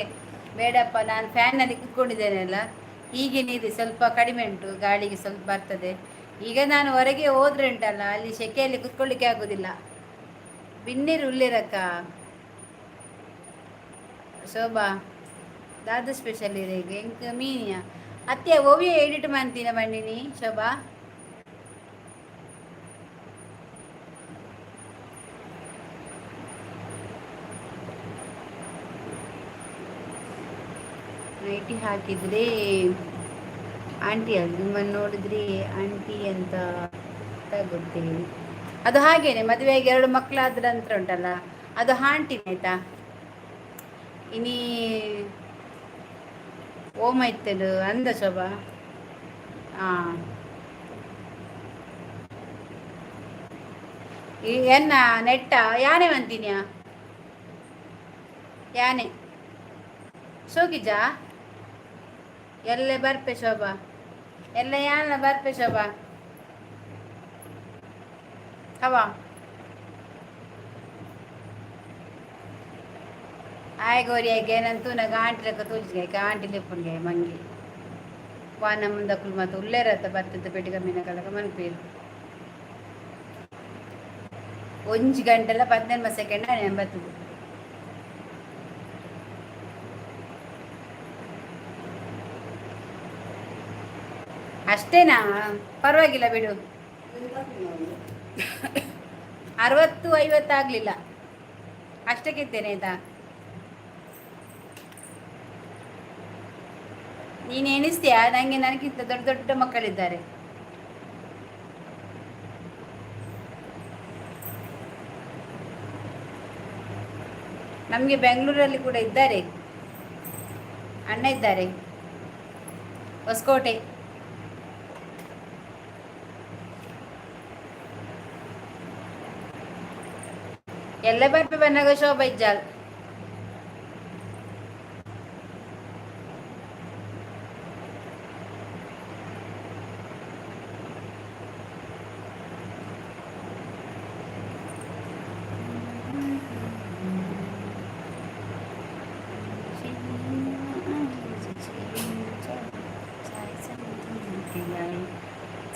ಬೇಡಪ್ಪ. ನಾನು ಫ್ಯಾನಲ್ಲಿ ಕುತ್ಕೊಂಡಿದ್ದೇನೆ ಅಲ್ಲ, ಹೀಗೇನಿದೆ, ಸ್ವಲ್ಪ ಕಡಿಮೆ ಉಂಟು, ಗಾಳಿಗೆ ಸ್ವಲ್ಪ ಬರ್ತದೆ. ಈಗ ನಾನು ಹೊರಗೆ ಹೋದ್ರೆ ಉಂಟಲ್ಲ, ಅಲ್ಲಿ ಸೆಕೆಯಲ್ಲಿ ಕುತ್ಕೊಳ್ಳಿಕ್ಕೆ ಆಗೋದಿಲ್ಲ. ಬಿನ್ನಿರು ಉಳ್ಳಿರಕ್ಕ. ಶೋಭಾ, ದಾದ ಸ್ಪೆಷಲ್ ಇದೆ ಈಗ? ಎಂಕ್ ಮೀನಿಯ ಅತ್ತೆ ಓವಿಯ ಎಡಿಟ್ ಮಾಡ್ತೀನ ಬಂದಿನಿ. ಶೋಭಾ, ನೈಟಿ ಹಾಕಿದ್ರೆ ಆಂಟಿ ಅದು, ನಿಮ್ಮನ್ನು ನೋಡಿದ್ರೆ ಆಂಟಿ ಅಂತ ಗೊತ್ತೇ. ಅದು ಹಾಗೇನೆ, ಮದುವೆಯಾಗಿ ಎರಡು ಮಕ್ಕಳಾದ ನಂತರ ಉಂಟಲ್ಲ, ಅದು ಆಂಟಿನೇ, ಆಯ್ತಾ? ಇನಿ ಓಮೈತಲು ಅಂದ ಶೋಭಾ. ಹಾಂ, ಎನ್ನ ನೆಟ್ಟ ಯಾನೆ ಅಂತೀನ್ಯಾ? ಯಾನೆ ಸೋಕಿಜಾ? ಎಲ್ಲೆ ಬರ್ಪೆ ಶೋಭಾ, ಎಲ್ಲ ಯಾನ ಬರ್ಪೆ ಶೋಭಾ. ಹವಾ ಆಯ್ ಗೋರಿಯಾಗೆ ನಂತೂ ಆಂಟಿ ಲೆಕ್ಕ ತೋಜಿಗೆ ಆಂಟಿ ಲೆಪ್ಪುನ್ಗೆ ಮಂಗಿ ವಾನ ಮುಂದಕ್ಕಲು ಮತ್ತು ಉಲ್ಲೇರತ್ತ ಬರ್ತದೆ. ಪೆಟ್ಟಿಗೆ ಕಮ್ಮಿನ ಕಲಕ ಮನ್ಪೇರು. ಒಂಜಿ ಗಂಟೆಲ್ಲ 18 ಸೆಕೆಂಡ್ ಬರ್ತದೆ. ಅಷ್ಟೇನಾ? ಪರವಾಗಿಲ್ಲ ಬಿಡು. 60 50 ಆಗಲಿಲ್ಲ, ಅಷ್ಟಕ್ಕಿದ್ದೇನೆ, ಆಯ್ತಾ? ನೀನು ಎಣಿಸ್ತೀಯಾ ನನಗೆ? ನನಗಿಂತ ದೊಡ್ಡ ದೊಡ್ಡ ಮಕ್ಕಳಿದ್ದಾರೆ. ನಮಗೆ ಬೆಂಗಳೂರಲ್ಲಿ ಕೂಡ ಇದ್ದಾರೆ, ಅಣ್ಣ ಇದ್ದಾರೆ, ಹೊಸಕೋಟೆ. ಎಲ್ಲ ಬರ್ಪೆ ಬನ್ನಾಗ ಶೋಭಾ ಇಜ್ಜಾಲ್.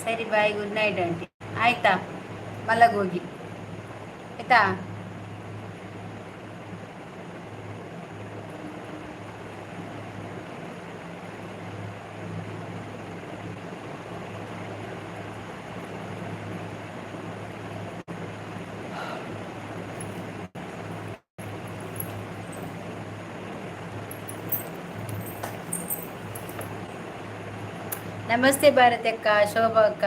ಸರಿ, ಬಾಯ್, ಗುಡ್ ನೈಟ್ ಆಂಟಿ. ಆಯ್ತಾ, ಮಲಗೋಗಿ ಆಯ್ತಾ? ನಮಸ್ತೆ ಭಾರತಿ ಅಕ್ಕ, ಶೋಭಾ ಅಕ್ಕ.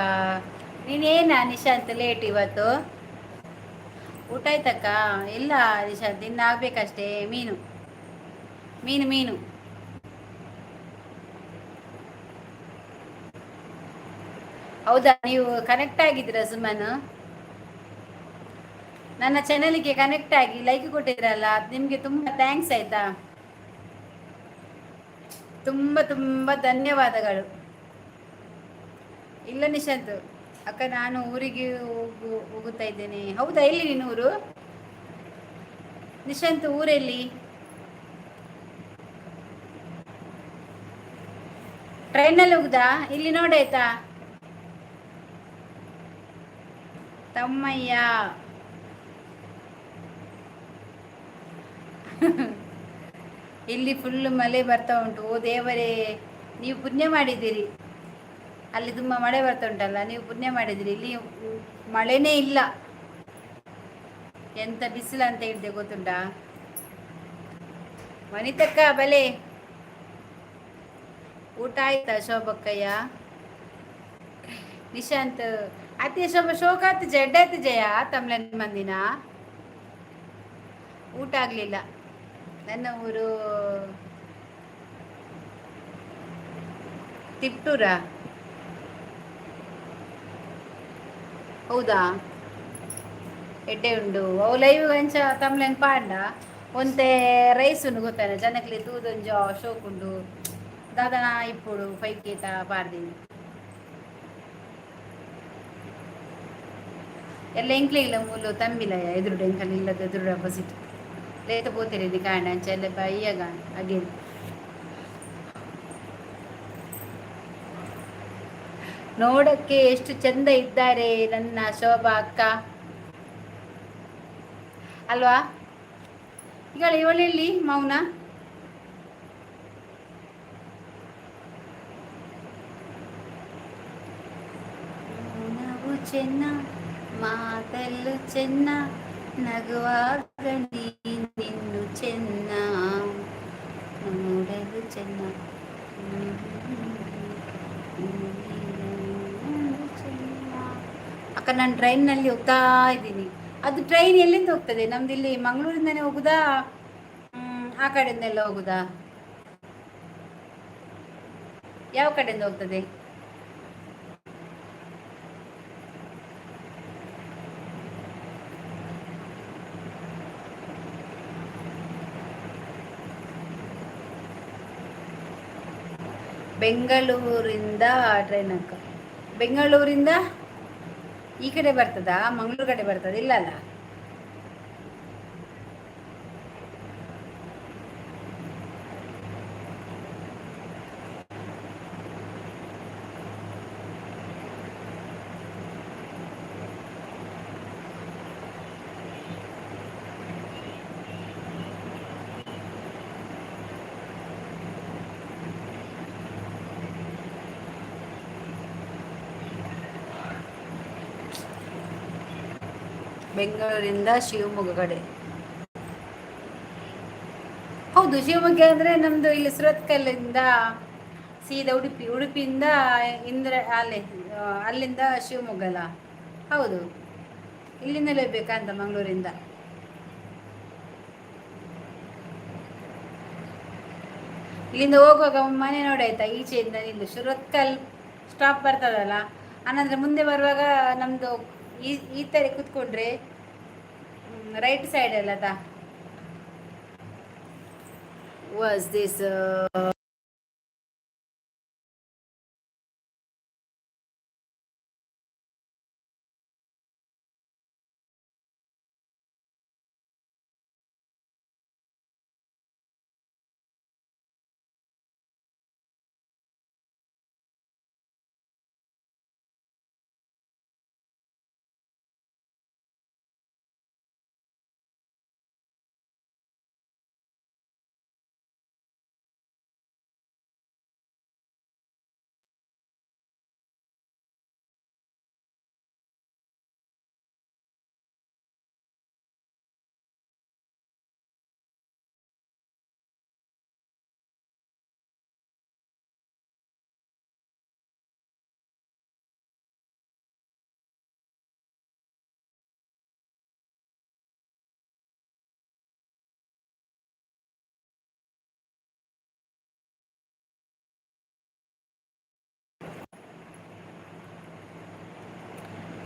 ನೀನೇನಾ ನಿಶಾಂತ್ ಲೇಟ್ ಇವತ್ತು? ಊಟ ಆಯ್ತಕ್ಕ? ಇಲ್ಲ ನಿಶಾಂತ್, ಇನ್ನು ಆಗ್ಬೇಕಷ್ಟೇ. ಮೀನು ಮೀನು ಮೀನು. ಹೌದಾ, ನೀವು ಕನೆಕ್ಟ್ ಆಗಿದ್ದೀರಾ ಸುಮನ್? ನನ್ನ ಚಾನೆಲ್ಗೆ ಕನೆಕ್ಟ್ ಆಗಿ ಲೈಕ್ ಕೊಟ್ಟಿದ್ರಲ್ಲ, ನಿಮಗೆ ತುಂಬ thanks ಆಯ್ತಾ? ತುಂಬ ತುಂಬ ಧನ್ಯವಾದಗಳು. ಇಲ್ಲ ನಿಶಾಂತ್ ಅಕ್ಕ, ನಾನು ಊರಿಗೆ ಹೋಗುತ್ತಾ ಇದ್ದೇನೆ. ಹೌದಾ, ಎಲ್ಲಿ ನಿನ್ನ ಊರು ನಿಶಾಂತ್? ಊರೆಲ್ಲಿ? ಟ್ರೈನಲ್ಲಿ ಹೋಗುದಾ? ಇಲ್ಲಿ ನೋಡಾಯ್ತಾ ತಮ್ಮಯ್ಯ. ಇಲ್ಲಿ ಫುಲ್ ಮಳೆ ಬರ್ತಾ ಉಂಟು. ಓ ದೇವರೇ, ನೀವು ಪುಣ್ಯ ಮಾಡಿದ್ದೀರಿ. ಅಲ್ಲಿ ತುಂಬ ಮಳೆ ಬರ್ತಾ ಉಂಟಲ್ಲ, ನೀವು ಪುಣ್ಯ ಮಾಡಿದಿರಿ. ಇಲ್ಲಿ ಮಳೆನೇ ಇಲ್ಲ, ಎಂತ ಬಿಸಿಲು ಅಂತ ಹೇಳಿದೆ ಗೊತ್ತುಂಟಾ? ವನಿತಕ್ಕ ಬಲೆ. ಊಟ ಆಯ್ತಾ ಶೋಭಕ್ಕಯ್ಯ? ನಿಶಾಂತ್ ಅತಿ ಶೋಭ ಶೋಕಾತ್ ಜಡ್ಡಾಯ್ತು ಜಯ ತಮ್ಲನ್ ಮಂದಿನ. ಊಟ ಆಗ್ಲಿಲ್ಲ. ನನ್ನ ಊರು ತಿಪ್ಟೂರಾ? ಹೌದಾ, ಎಡ್ಡೆ ಉಂಡು. ಅವು ಲೈವ್ ಅಂಚ ತಮ್ಲೆನ್ ಪಾಂಡ ಒಂತೆ ರೈಸ್ ಉಂಡು ಗೊತ್ತಾನೆ ಜನಕ್ಲೆ ತೂದೊಂಜ ಶೋಕ್ ಉಂಡು. ದಾದನ ಇಪ್ಪುಡು ಫೈಕೇತ ಪಾಡ್ದಿನಿ ಎಲ್ಲ ಎಂಕ್ಲೆ ಇಲ್ಲ ಮೂಲು ತಂಬಿಲ ಎದುರುಡು ಎಂಕಲ್ ಇಲ್ಲದ ಎದುರುಡು ಅಪೋಸಿಟ್ ಲೇತ ಪೋತಿರಿ ಕಾಂಡ ಅಂಚ ಎಲ್ಲ ಬಯ್ಯಗ ಅಗೇನ್. ನೋಡಕ್ಕೆ ಎಷ್ಟು ಚಂದ ಇದ್ದಾರೆ ನನ್ನ ಶೋಭಾ ಅಕ್ಕ ಅಲ್ವಾ? ಈಗ ಇವಳೆಲ್ಲಿ ಮೌನ? ಮೌನವು ಚೆನ್ನ, ಮಾತಲ್ಲು ಚೆನ್ನ, ನಗುವಾಗ ನಿನ್ನು ಚೆನ್ನ, ನೋಡಲು ಚೆನ್ನ. ಅಕ್ಕ, ನಾನು ಟ್ರೈನ್ನಲ್ಲಿ ಹೋಗ್ತಾ ಇದ್ದೀನಿ. ಅದು ಟ್ರೈನ್ ಎಲ್ಲಿಂದ ಹೋಗ್ತದೆ? ನಮ್ದು ಇಲ್ಲಿ ಮಂಗಳೂರಿಂದನೇ ಹೋಗುದಾ, ಆ ಕಡೆಯಿಂದೆಲ್ಲ ಹೋಗುದಾ? ಯಾವ ಕಡೆಯಿಂದ ಹೋಗ್ತದೆ? ಬೆಂಗಳೂರಿಂದ ಟ್ರೈನ್ ಅಕ್ಕ. ಬೆಂಗಳೂರಿಂದ ಈ ಕಡೆ ಬರ್ತದಾ, ಮಂಗಳೂರು ಕಡೆ ಬರ್ತದ? ಇಲ್ಲ ಅಲ್ಲ? ಬೆಂಗಳೂರಿಂದ ಶಿವಮೊಗ್ಗ ಕಡೆ. ಹೌದು, ಶಿವಮೊಗ್ಗ ಅಂದರೆ ನಮ್ಮದು ಇಲ್ಲಿ ಸುರತ್ಕಲ್ಲಿಂದ ಸೀದಾ ಉಡುಪಿ, ಉಡುಪಿಯಿಂದ ಇಂದ್ರ ಅಲ್ಲೇ, ಅಲ್ಲಿಂದ ಶಿವಮೊಗ್ಗ ಅಲ್ಲ? ಹೌದು, ಇಲ್ಲಿಂದಲೇ ಬೇಕಂತ ಮಂಗಳೂರಿಂದ. ಇಲ್ಲಿಂದ ಹೋಗುವಾಗ ಮನೆ ನೋಡಾಯ್ತಾ, ಈಚೆಯಿಂದ ನಿಲ್ಲು, ಸುರತ್ಕಲ್ ಸ್ಟಾಪ್ ಬರ್ತದಲ್ಲ, ಆನಂತರ ಮುಂದೆ ಬರುವಾಗ ನಮ್ಮದು ಈ ಈ ಥರ ಕೂತ್ಕೊಂಡ್ರೆ ರೈಟ್ ಸೈಡ್ ಅಲ್ಲ ತಾ. Was this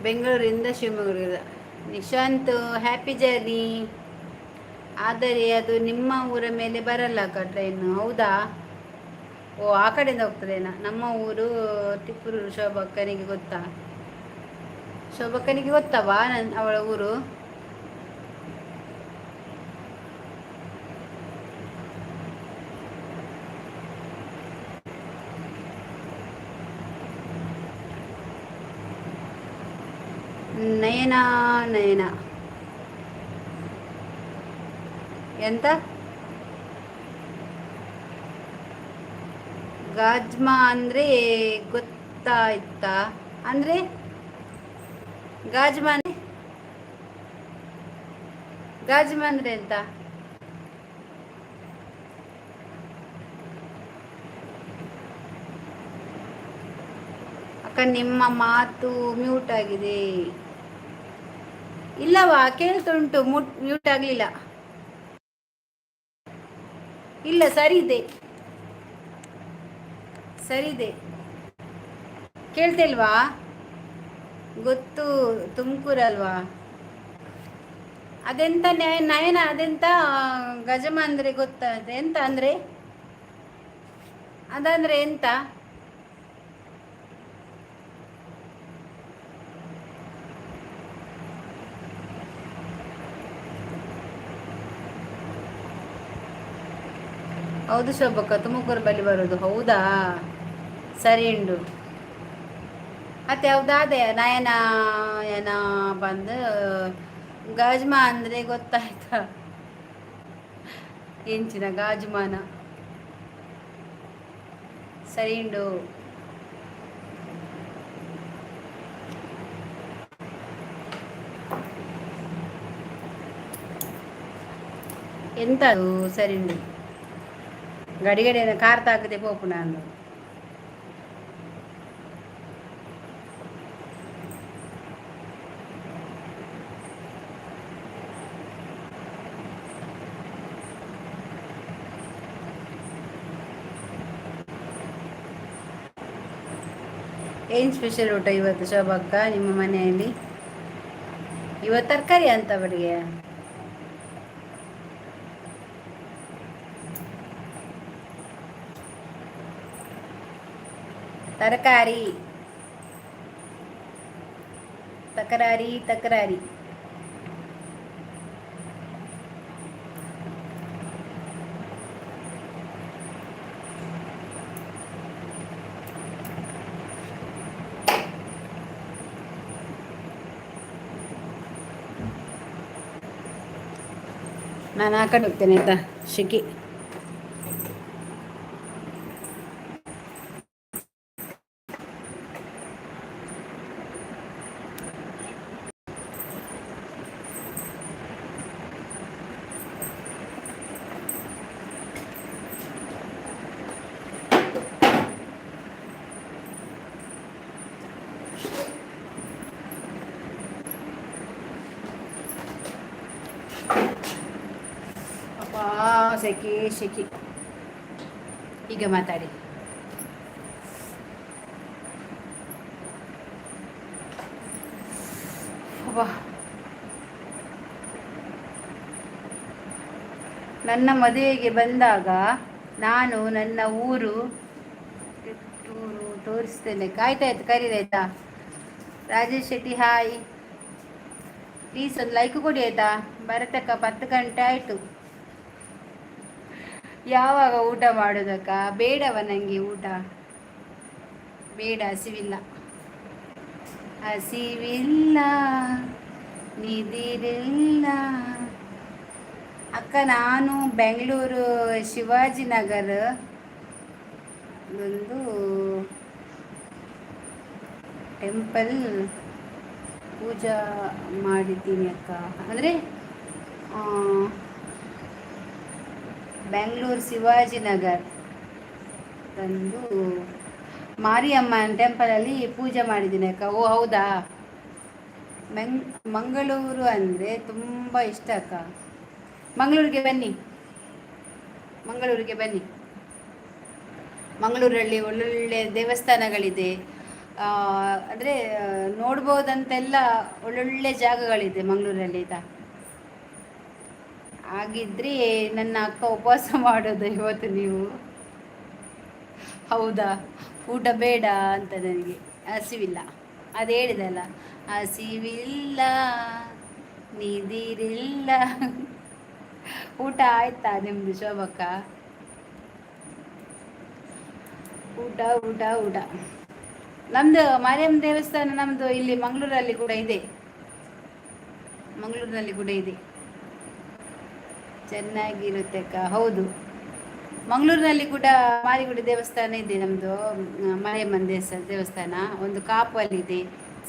ಬೆಂಗಳೂರಿಂದ ಶಿವಮೊಗ್ಗ. Nishant, happy journey. ಆದರೆ ಅದು ನಿಮ್ಮ ಊರ ಮೇಲೆ ಬರಲ್ಲ ಅಕ್ಕ ಟ್ರೈನ್. ಹೌದಾ? ಓ, ಆ ಕಡೆಯಿಂದ ಹೋಗ್ತದೇನಾ? ನಮ್ಮ ಊರು ತಿಪ್ಪೂರು, ಶೋಭಕ್ಕನಿಗೆ ಗೊತ್ತಾ? ಶೋಭಕ್ಕನಿಗೆ ಗೊತ್ತವಾ ನನ್ನ ಅವಳ ಊರು? ನಯನ, ನಯನ ಎಂತ? ಗಾಜ್ಮಾ ಅಂದರೆ ಗೊತ್ತಾಯ್ತಾ? ಅಂದರೆ ಗಾಜ್ಮಾ ಅಂದ್ರೆ, ಗಾಜ್ಮಾ ಅಂದರೆ ಎಂತ? ಅಕ್ಕ, ನಿಮ್ಮ ಮಾತು ಮ್ಯೂಟ್ ಆಗಿದೆ. ಇಲ್ಲವಾ, ಕೇಳ್ತುಂಟು, ಮ್ಯೂಟ್ ಆಗಲಿಲ್ಲ. ಇಲ್ಲ, ಸರಿ ಇದೆ, ಸರಿ ಇದೆ. ಕೇಳ್ತಿಲ್ವಾ? ಗೊತ್ತು, ತುಮಕೂರಲ್ವಾ? ಅದೆಂತ ನಯನ, ಅದೆಂತ ಗಜಮ ಅಂದರೆ ಗೊತ್ತಾ? ಎಂತ ಅಂದರೆ ಅದಂದ್ರೆ ಎಂತ? ಹೌದು ಶೋಭಕ್ಕ, ತುಮಕೂರು ಬಳಿ ಬರೋದು. ಹೌದಾ? ಸರಿ ಉಂಡು. ಮತ್ತೆ ಹೌದಾದೆ ನಯನ ಏನ ಬಂದು ಗಾಜ್ಮಾ ಅಂದರೆ ಗೊತ್ತಾಯ್ತಾ? ಎಂಚಿನ ಗಾಜ್ಮಾನ? ಸರಿ ಉಂಡು. ಎಂತ ಅದು? ಸರಿ ಉಂಡು. ಗಡಿ ಗಡಿ ಕಾರ್ ತಾಕದೆ ಪೋಪು ನಾನು. ಏನು ಸ್ಪೆಷಲ್ ಊಟ ಇವತ್ತು ಶೋಭಕ್ಕ ನಿಮ್ಮ ಮನೆಯಲ್ಲಿ? ಇವತ್ತು ತರಕಾರಿ ಅಂತ ಬಡಿಗೆ. ತರಕಾರಿ, ತಕರಾರಿ, ತಕರಾರಿ. ನಾನು ಆ ಕಡೆ ಹೋಗ್ತೇನೆ, ಆಯ್ತಾ? ಶೆಕೆ. ಅಪ್ಪಾ, ಸೆಕೆ ಸೆಕೆ. ಈಗ ಮಾತಾಡಿ. ಅಬ್ಬಾ. ನನ್ನ ಮದುವೆಗೆ ಬಂದಾಗ ನಾನು ನನ್ನ ಊರು ಊರು ತೋರಿಸ್ತೇನೆ. ಆಯ್ತಾಯ್ತು, ಕರೀರಾಯ್ತಾ. ರಾಜೇಶ್ ಶೆಟ್ಟಿ ಹಾಯ್, ಪ್ಲೀಸ್ ಒಂದು ಲೈಕ್ ಕೊಡಿ ಆಯ್ತಾ. ಬರತಕ್ಕ 10 ಗಂಟೆ ಆಯಿತು, ಯಾವಾಗ ಊಟ ಮಾಡೋದಕ್ಕ? ಬೇಡವ ನನಗೆ ಊಟ ಬೇಡ, ಹಸಿವಿಲ್ಲ ಹಸಿವಿಲ್ಲ ನಿದಿರಿಲ್ಲ. ಅಕ್ಕ ನಾನು ಬೆಂಗಳೂರು ಶಿವಾಜಿನಗರ ಒಂದು ಟೆಂಪಲ್ ಪೂಜಾ ಮಾಡಿದ್ದೀನಿ ಅಕ್ಕ. ಅಂದರೆ ಬೆಂಗಳೂರು ಶಿವಾಜಿನಗರ್ ಬಂದು ಮಾರಿಯಮ್ಮನ ಟೆಂಪಲಲ್ಲಿ ಪೂಜೆ ಮಾಡಿದ್ದೀನಿ ಅಕ್ಕ. ಓ ಹೌದಾ? ಮಂಗಳೂರು ಅಂದರೆ ತುಂಬ ಇಷ್ಟ ಅಕ್ಕ. ಮಂಗಳೂರಿಗೆ ಬನ್ನಿ, ಮಂಗಳೂರಿಗೆ ಬನ್ನಿ. ಮಂಗಳೂರಲ್ಲಿ ಒಳ್ಳೊಳ್ಳೆ ದೇವಸ್ಥಾನಗಳಿದೆ, ಅಂದರೆ ನೋಡ್ಬೋದಂತೆಲ್ಲ ಒಳ್ಳೊಳ್ಳೆ ಜಾಗಗಳಿದೆ ಮಂಗಳೂರಲ್ಲಿ ಆಯಿತಾ. ಹಾಗಿದ್ರೆ ನನ್ನ ಅಕ್ಕ ಉಪವಾಸ ಮಾಡೋದು ಇವತ್ತು ನೀವು? ಹೌದಾ? ಊಟ ಬೇಡ ಅಂತ ನನಗೆ ಹಸಿವಿಲ್ಲ, ಅದು ಹೇಳಿದಲ್ಲ, ಹಸಿವಿಲ್ಲ ನಿದಿರಿಲ್ಲ. ಊಟ ಆಯ್ತಾ ನಿಮ್ಮದು ಶೋಭಕ್ಕ? ಊಟ ಊಟ ಊಟ ನಮ್ಮದು ಮಾರಿಯಮ್ಮ ದೇವಸ್ಥಾನ ನಮ್ಮದು ಇಲ್ಲಿ ಮಂಗಳೂರಲ್ಲಿ ಕೂಡ ಇದೆ, ಮಂಗಳೂರಿನಲ್ಲಿ ಕೂಡ ಇದೆ. ಚೆನ್ನಾಗಿರುತ್ತೆ ಅಕ್ಕ. ಹೌದು, ಮಂಗಳೂರಿನಲ್ಲಿ ಕೂಡ ಮಾರಿಗುಡಿ ದೇವಸ್ಥಾನ ಇದೆ ನಮ್ಮದು, ಮಾರಿಯಮ್ಮನ ದೇವಸ್ಥಾನ ಒಂದು ಕಾಪು ಇದೆ,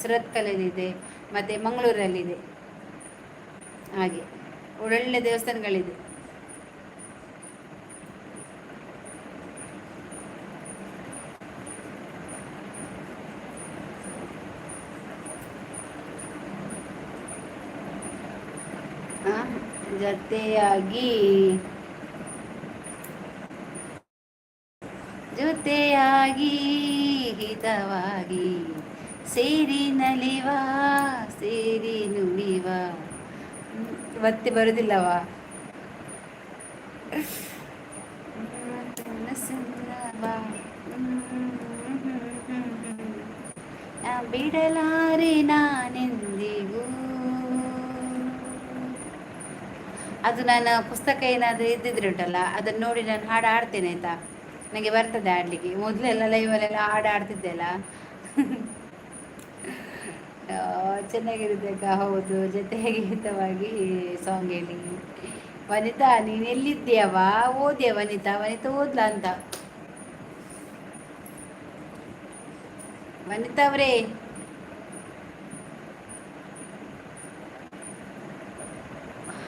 ಸುರತ್ಕಲಲ್ಲಿದೆ, ಮತ್ತು ಮಂಗಳೂರಲ್ಲಿದೆ. ಹಾಗೆ ಒಳ್ಳೊಳ್ಳೆ ದೇವಸ್ಥಾನಗಳಿದೆ. ಜೊತೆಯಾಗಿ ಜೊತೆಯಾಗಿ ಹಿತವಾಗಿ ಸೇರಿ ನಲಿವ ಸೇರಿ ನುಡಿವ. ಮತ್ತೆ ಬರುದಿಲ್ಲವಾ? ಬಿಡಲಾರೆ ನಾನೆಂದಿಗೂ. ಅದು ನನ್ನ ಪುಸ್ತಕ ಏನಾದರೂ ಇದ್ದಿದ್ರೆ ಉಂಟಲ್ಲ, ಅದನ್ನು ನೋಡಿ ನಾನು ಹಾಡು ಹಾಡ್ತೇನೆ ಆಯಿತಾ. ನನಗೆ ಬರ್ತದೆ ಹಾಡಲಿಕ್ಕೆ. ಮೊದಲೆಲ್ಲ ಲೈವಲ್ಲೆಲ್ಲ ಹಾಡು ಹಾಡ್ತಿದ್ದೆಲ್ಲ, ಚೆನ್ನಾಗಿರುತ್ತೆ ಅಕ್ಕ. ಹೌದು, ಜೊತೆಗೆ ಹಿತವಾಗಿ ಸಾಂಗ್ ಹೇಳಿ. ವನಿತಾ ನೀನು ಎಲ್ಲಿದ್ದೀಯವ? ಓದ್ಯಾ ವನಿತಾ? ವನಿತಾ ಓದ್ಲಾ ಅಂತ? ವನಿತಾ ಅವರೇ,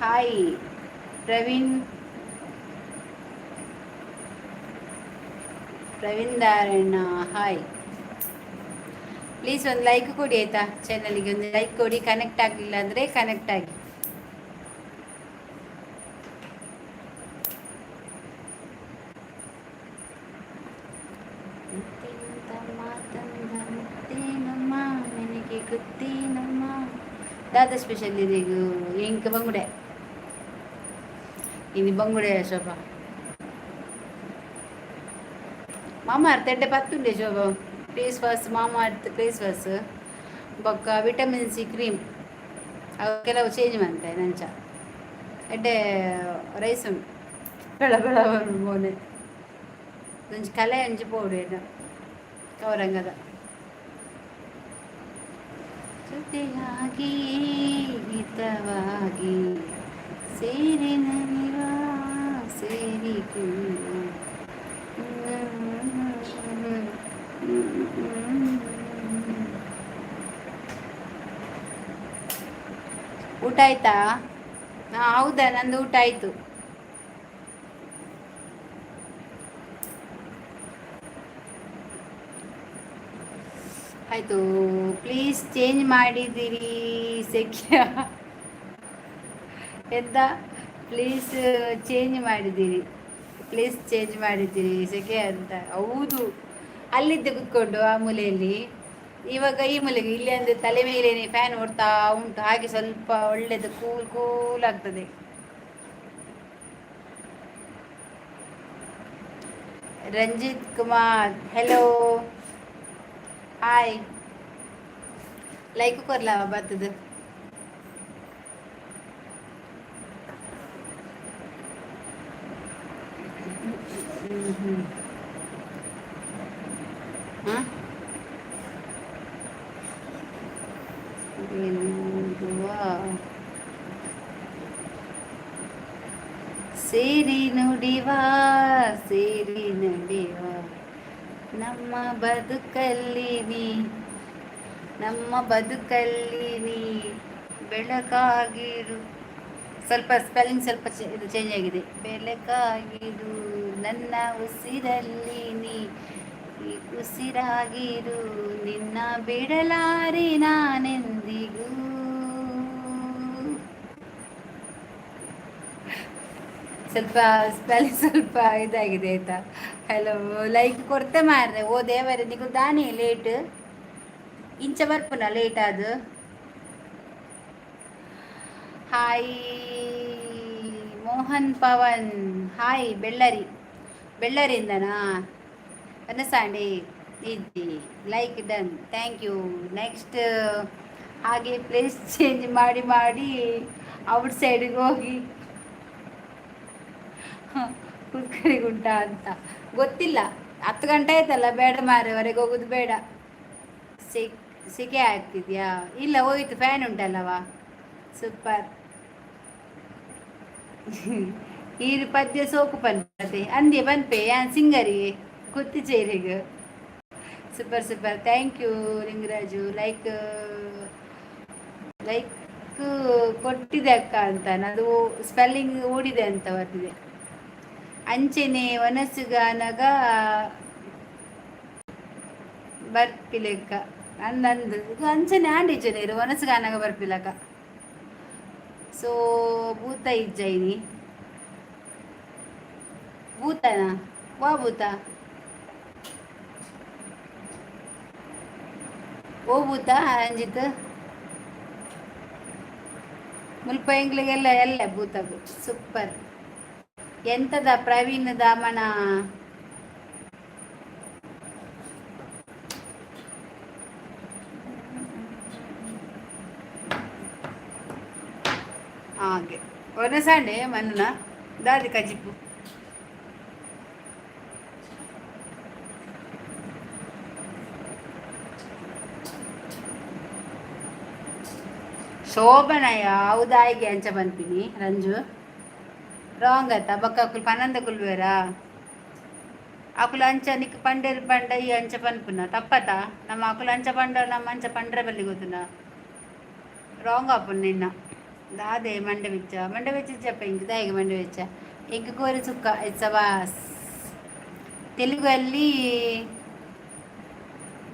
ಹಾಯ್. ಪ್ರವೀಣ್ ಪ್ರವೀಣ್ ದಾರಣ್ಣ ಹಾಯ್. ಪ್ಲೀಸ್ ಒಂದು ಲೈಕ್ ಕೊಡಿ ಆಯಿತಾ. ಚಾನಲಿಗೆ ಒಂದು ಲೈಕ್ ಕೊಡಿ. ಕನೆಕ್ಟ್ ಆಗಲಿಲ್ಲ ಅಂದರೆ ಕನೆಕ್ಟ್ ಆಗಿ. ನನಗೆ ಗೊತ್ತೇನಮ್ಮ ದಾದ ಸ್ಪೆಷಲ್ ಇದೆ ಈಗ ಇಂಕ ಬಂಗುಡೆ ಇನ್ನು ಬಂಗುಡೆ ಶೋಭಾ ಮಾಮ ಎಡ್ಡೆ ಪತ್ತುಂಡೆ ಶೋಭಾ ಫೇಸ್ ವಾಶ್ ಮಾಮ ಫೇಸ್ ವಾಶ್ ಬೊಕ್ಕ ವಿಟಮಿನ್ ಸಿ ಕ್ರೀಮ್ ಅವು ಕೆಲವು ಚೇಂಜ್ ಮಂತೆ ನಂಚ ಎಡ್ಡೆ ರೈಸ್ ಉಂಟು ಬೆಳ ಬೆಳ ಮೋನೆ ಒಂಜಿ ಕಲೆ ಒಂಜಿ ಪೋಡು ಎನ್ನ ಕವರಂಗದ ಜೊತೆಯಾಗಿ ಹಿತವಾಗಿ ಸೇರಿ ನಲಿವ ಸೇರಿ. ಊಟ ಆಯ್ತಾ? ಹಾಂ ಹೌದಾ, ನಂದು ಊಟ ಆಯಿತು. ಆಯಿತು, ಪ್ಲೀಸ್ ಚೇಂಜ್ ಮಾಡಿದ್ದೀರಿ ಸೆಕ್ಯ ಎಂತ? ಪ್ಲೀಸ್ ಚೇಂಜ್ ಮಾಡಿದ್ದೀರಿ. ಪ್ಲೇಸ್ ಚೇಂಜ್ ಮಾಡಿದ್ದೀರಿ, ಸೆಕೆ ಅಂತ. ಹೌದು, ಅಲ್ಲಿದ್ದೆ ಕುತ್ಕೊಂಡು ಆ ಮೂಲೆಯಲ್ಲಿ, ಇವಾಗ ಈ ಮೂಲೆಗೆ. ಇಲ್ಲಿ ಅಂದರೆ ತಲೆ ಮೇಲೇನೆ ಫ್ಯಾನ್ ಓಡ್ತಾ ಉಂಟು, ಹಾಗೆ ಸ್ವಲ್ಪ ಒಳ್ಳೆದು ಕೂಲ್ ಕೂಲ್ ಆಗ್ತದೆ. Ranjith Kumar, hello, hi. Like ಕೊರ್ಲ ಬರ್ತದೆ. ಹಾಂ, ನೋಡುವ, ಸೇರಿ ನುಡಿವ, ಸೇರಿ ನುಡಿವ, ನಮ್ಮ ಬದುಕಲ್ಲಿ ನೀ, ನಮ್ಮ ಬದುಕಲ್ಲಿ ನೀ ಬೆಳಕಾಗಿರು. ಸ್ವಲ್ಪ ಸ್ಪೆಲ್ಲಿಂಗ್ ಸ್ವಲ್ಪ ಇದು ಚೇಂಜ್ ಆಗಿದೆ. ಬೆಳಕಾಗಿರು, ನನ್ನ ಉಸಿರಲ್ಲಿ ನೀ ಉಸಿರಾಗಿರು, ನಿನ್ನ ಬಿಡಲಾರೆ ನಾನೆಂದಿಗೂ. ಸ್ವಲ್ಪ ಸ್ಪೆಲ್ಲಿಂಗ್ ಸ್ವಲ್ಪ ಇದಾಗಿದೆ, ಆಯ್ತಾ? ಹಲೋ, ಲೈಕ್ ಕೊಡ್ತೆ ಮಾರ್ರೆ. ಓ ದೇವರೇ, ನಿಗು ದಾನಿ ಲೇಟ್ ಇಂಚ ಬರ್ಪುನ ಲೇಟ್ ಅದು. ಹಾಯ್ ಮೋಹನ್ ಪವನ್, ಹಾಯ್. ಬೆಳ್ಳರಿ, ಬೆಳ್ಳರಿಯಿಂದನಾ? ಕನಸಾಂಡಿ ಇದ್ದಿ. Like done, thank you. Next ಹಾಗೆ ಪ್ಲೇಸ್ ಚೇಂಜ್ ಮಾಡಿ ಮಾಡಿ ಔಟ್ ಸೈಡಿಗೆ ಹೋಗಿ ಕುಕ್ಕರಿಗುಂಟ ಅಂತ ಗೊತ್ತಿಲ್ಲ. 10 ಗಂಟೆ ಆಯ್ತಲ್ಲ, ಬೇಡ ಮಾರೆವರೆಗೆ ಹೋಗುದು ಬೇಡ. ಸೆಕೆ ಆಗ್ತಿದ್ಯಾ? ಇಲ್ಲ, ಹೋಯ್ತು, ಫ್ಯಾನ್ ಉಂಟಲ್ಲವಾ. ಸೂಪರ್. ಈರು ಪದ್ಯ ಸೋಕು ಪನ್ಪತೆ ಅಂದೆ ಪನ್ಪೆ ಯಾನ್ ಸಿಂಗರಿಗೆ ಗೊತ್ತಿಚೇರಿಗ. Super super, thank you Lingaraju. Like like ಕೊಟ್ಟಿದೆ ಅಕ್ಕ ಅಂತ, ಅದು ಸ್ಪೆಲ್ಲಿಂಗ್ ಓಡಿದೆ ಅಂತ ಬರ್ತಿದೆ. ಅಂಚೆನೆ ವನಸುಗಾನಗ ಬರ್ಪಿಲೆಕ್ಕ ಅಂದಂದು ಅಂಚನೆ ಆಂಡಿಚನೆ ವನಸುಗಾನಗ ಬರ್ಪಿಲಕ್ಕ. ಸೊ ಭೂತ ಇಜ್ಜೈನಿ ಭೂತನ ವಾ ಭೂತ ಓ ಭೂತ ರಂಜಿತ್ ಮುಲ್ಪ ಎಂಗ್ಲಿಗೆಲ್ಲ ಎಲ್ಲ ಭೂತಗು. ಸೂಪರ್. ಎಂತದ ಪ್ರವೀಣ್ ದಾಮನ? ಹಾಗೆ ಒನಸಾಂಡೆ ಮನ್ನ ದಾದಿ ಕಜಿಪು. ಶೋಭನ ಯಾವುದಾಯಿಗೆ ಅಂಚ ಪನ್ಪಿನಿ ರಂಜು, ರಾಂಗ್ ಆತ. ಬೊಕ್ಕ ಅಕುಲು ಪನಂದ ಕುಲ್ವೇರಾ? ಅಕುಲು ಅಂಚ ನಿಕ್ ಪಂಡೇರ್ ಪಂಡ ಈ ಅಂಚ ಪನ್ಪುನ ತಪ್ಪತ? ನಮ್ಮ ಅಕುಲು ಅಂಚ ಪಂಡ, ನಮ್ಮ ಅಂಚ ಪಂಡ್ರೆ ಬಲ್ಲಿ ಗೊತ್ತುನ, ರಾಂಗ್ ಆಪುಂಡು ನಿನ್ನ. ದಾದೆ ಮಂಡೆ ಬೆಚ್ಚ, ಮಂಡೆ ಬೆಚ್ಚ ಜಪ್ಪ ಇಂಕ್ ದಾಯಿಗೆ ಮಂಡೆ ಬೆಚ್ಚ ಎಂಕ್ ಕೋರಿ ಸುಕ್ಕ ಸಬಾಸ್. ತೆಲುಗಲ್ಲಿ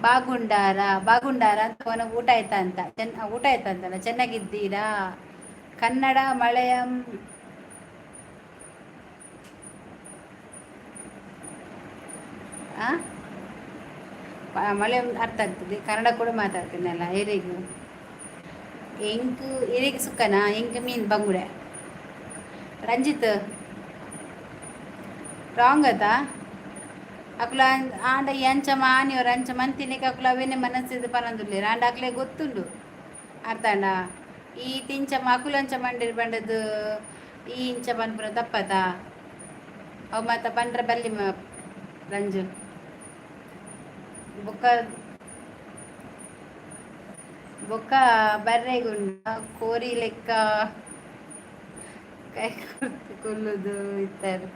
ಬಾಗುಂಡಾರ, ಬಾಗುಂಡಾರ ಅಂತ ಅವನ ಊಟ ಆಯ್ತಾ ಅಂತ, ಚೆನ್ನ ಊಟ ಆಯ್ತಾ ಅಂತಲ್ಲ, ಚೆನ್ನಾಗಿದ್ದೀರಾ. ಕನ್ನಡ ಮಲಯಂ ಮಲಯಂ ಅರ್ಥ ಆಗ್ತದೆ, ಕನ್ನಡ ಕೂಡ ಮಾತಾಡ್ತೀನಲ್ಲ. ಎರಿಗು ಎಂಕ್ ಎರಿಗ್ ಸುಕ್ಕನಾ? ಎಂಕ್ ಮೀನ್ ಬಂಗುಡೆ. ರಂಜಿತ್, ರಾಂಗ್ ಆತಾ? ಅಕುಲ ಆಂಡ ಈ ಅಂಚ ಮಾನಿಯವರು ಅಂಚ ಮಂತಿನಿಗೆ ಅಕುಲು ಅವೇನೆ ಮನಸ್ಸಿದ್ದು ಪನೊಂದುಲ್ಲೆರ್. ಆಂಡ ಅಕ್ಲೆ ಗೊತ್ತುಂಡು, ಅರ್ಥಾಂಡ? ಈ ತಿಂಚ ಅಕುಲು ಅಂಚ ಮಂಡಿರ್ ಪಂಡದು ಈ ಇಂಚ ಪನ್ಪುನ ತಪ್ಪತ? ಅವು ಮಾತ ಪಂಡ್ರೆ ಬಲ್ಲಿ ರಂಜು. ಬೊಕ್ಕ ಬೊಕ್ಕ ಬರ್ರೆಗುಂಡ ಕೋರಿ ಲೆಕ್ಕ ಕೈ ಕೊರ್ತು ಕುಲ್ಲುದು ಇತ್ತಾರೆ.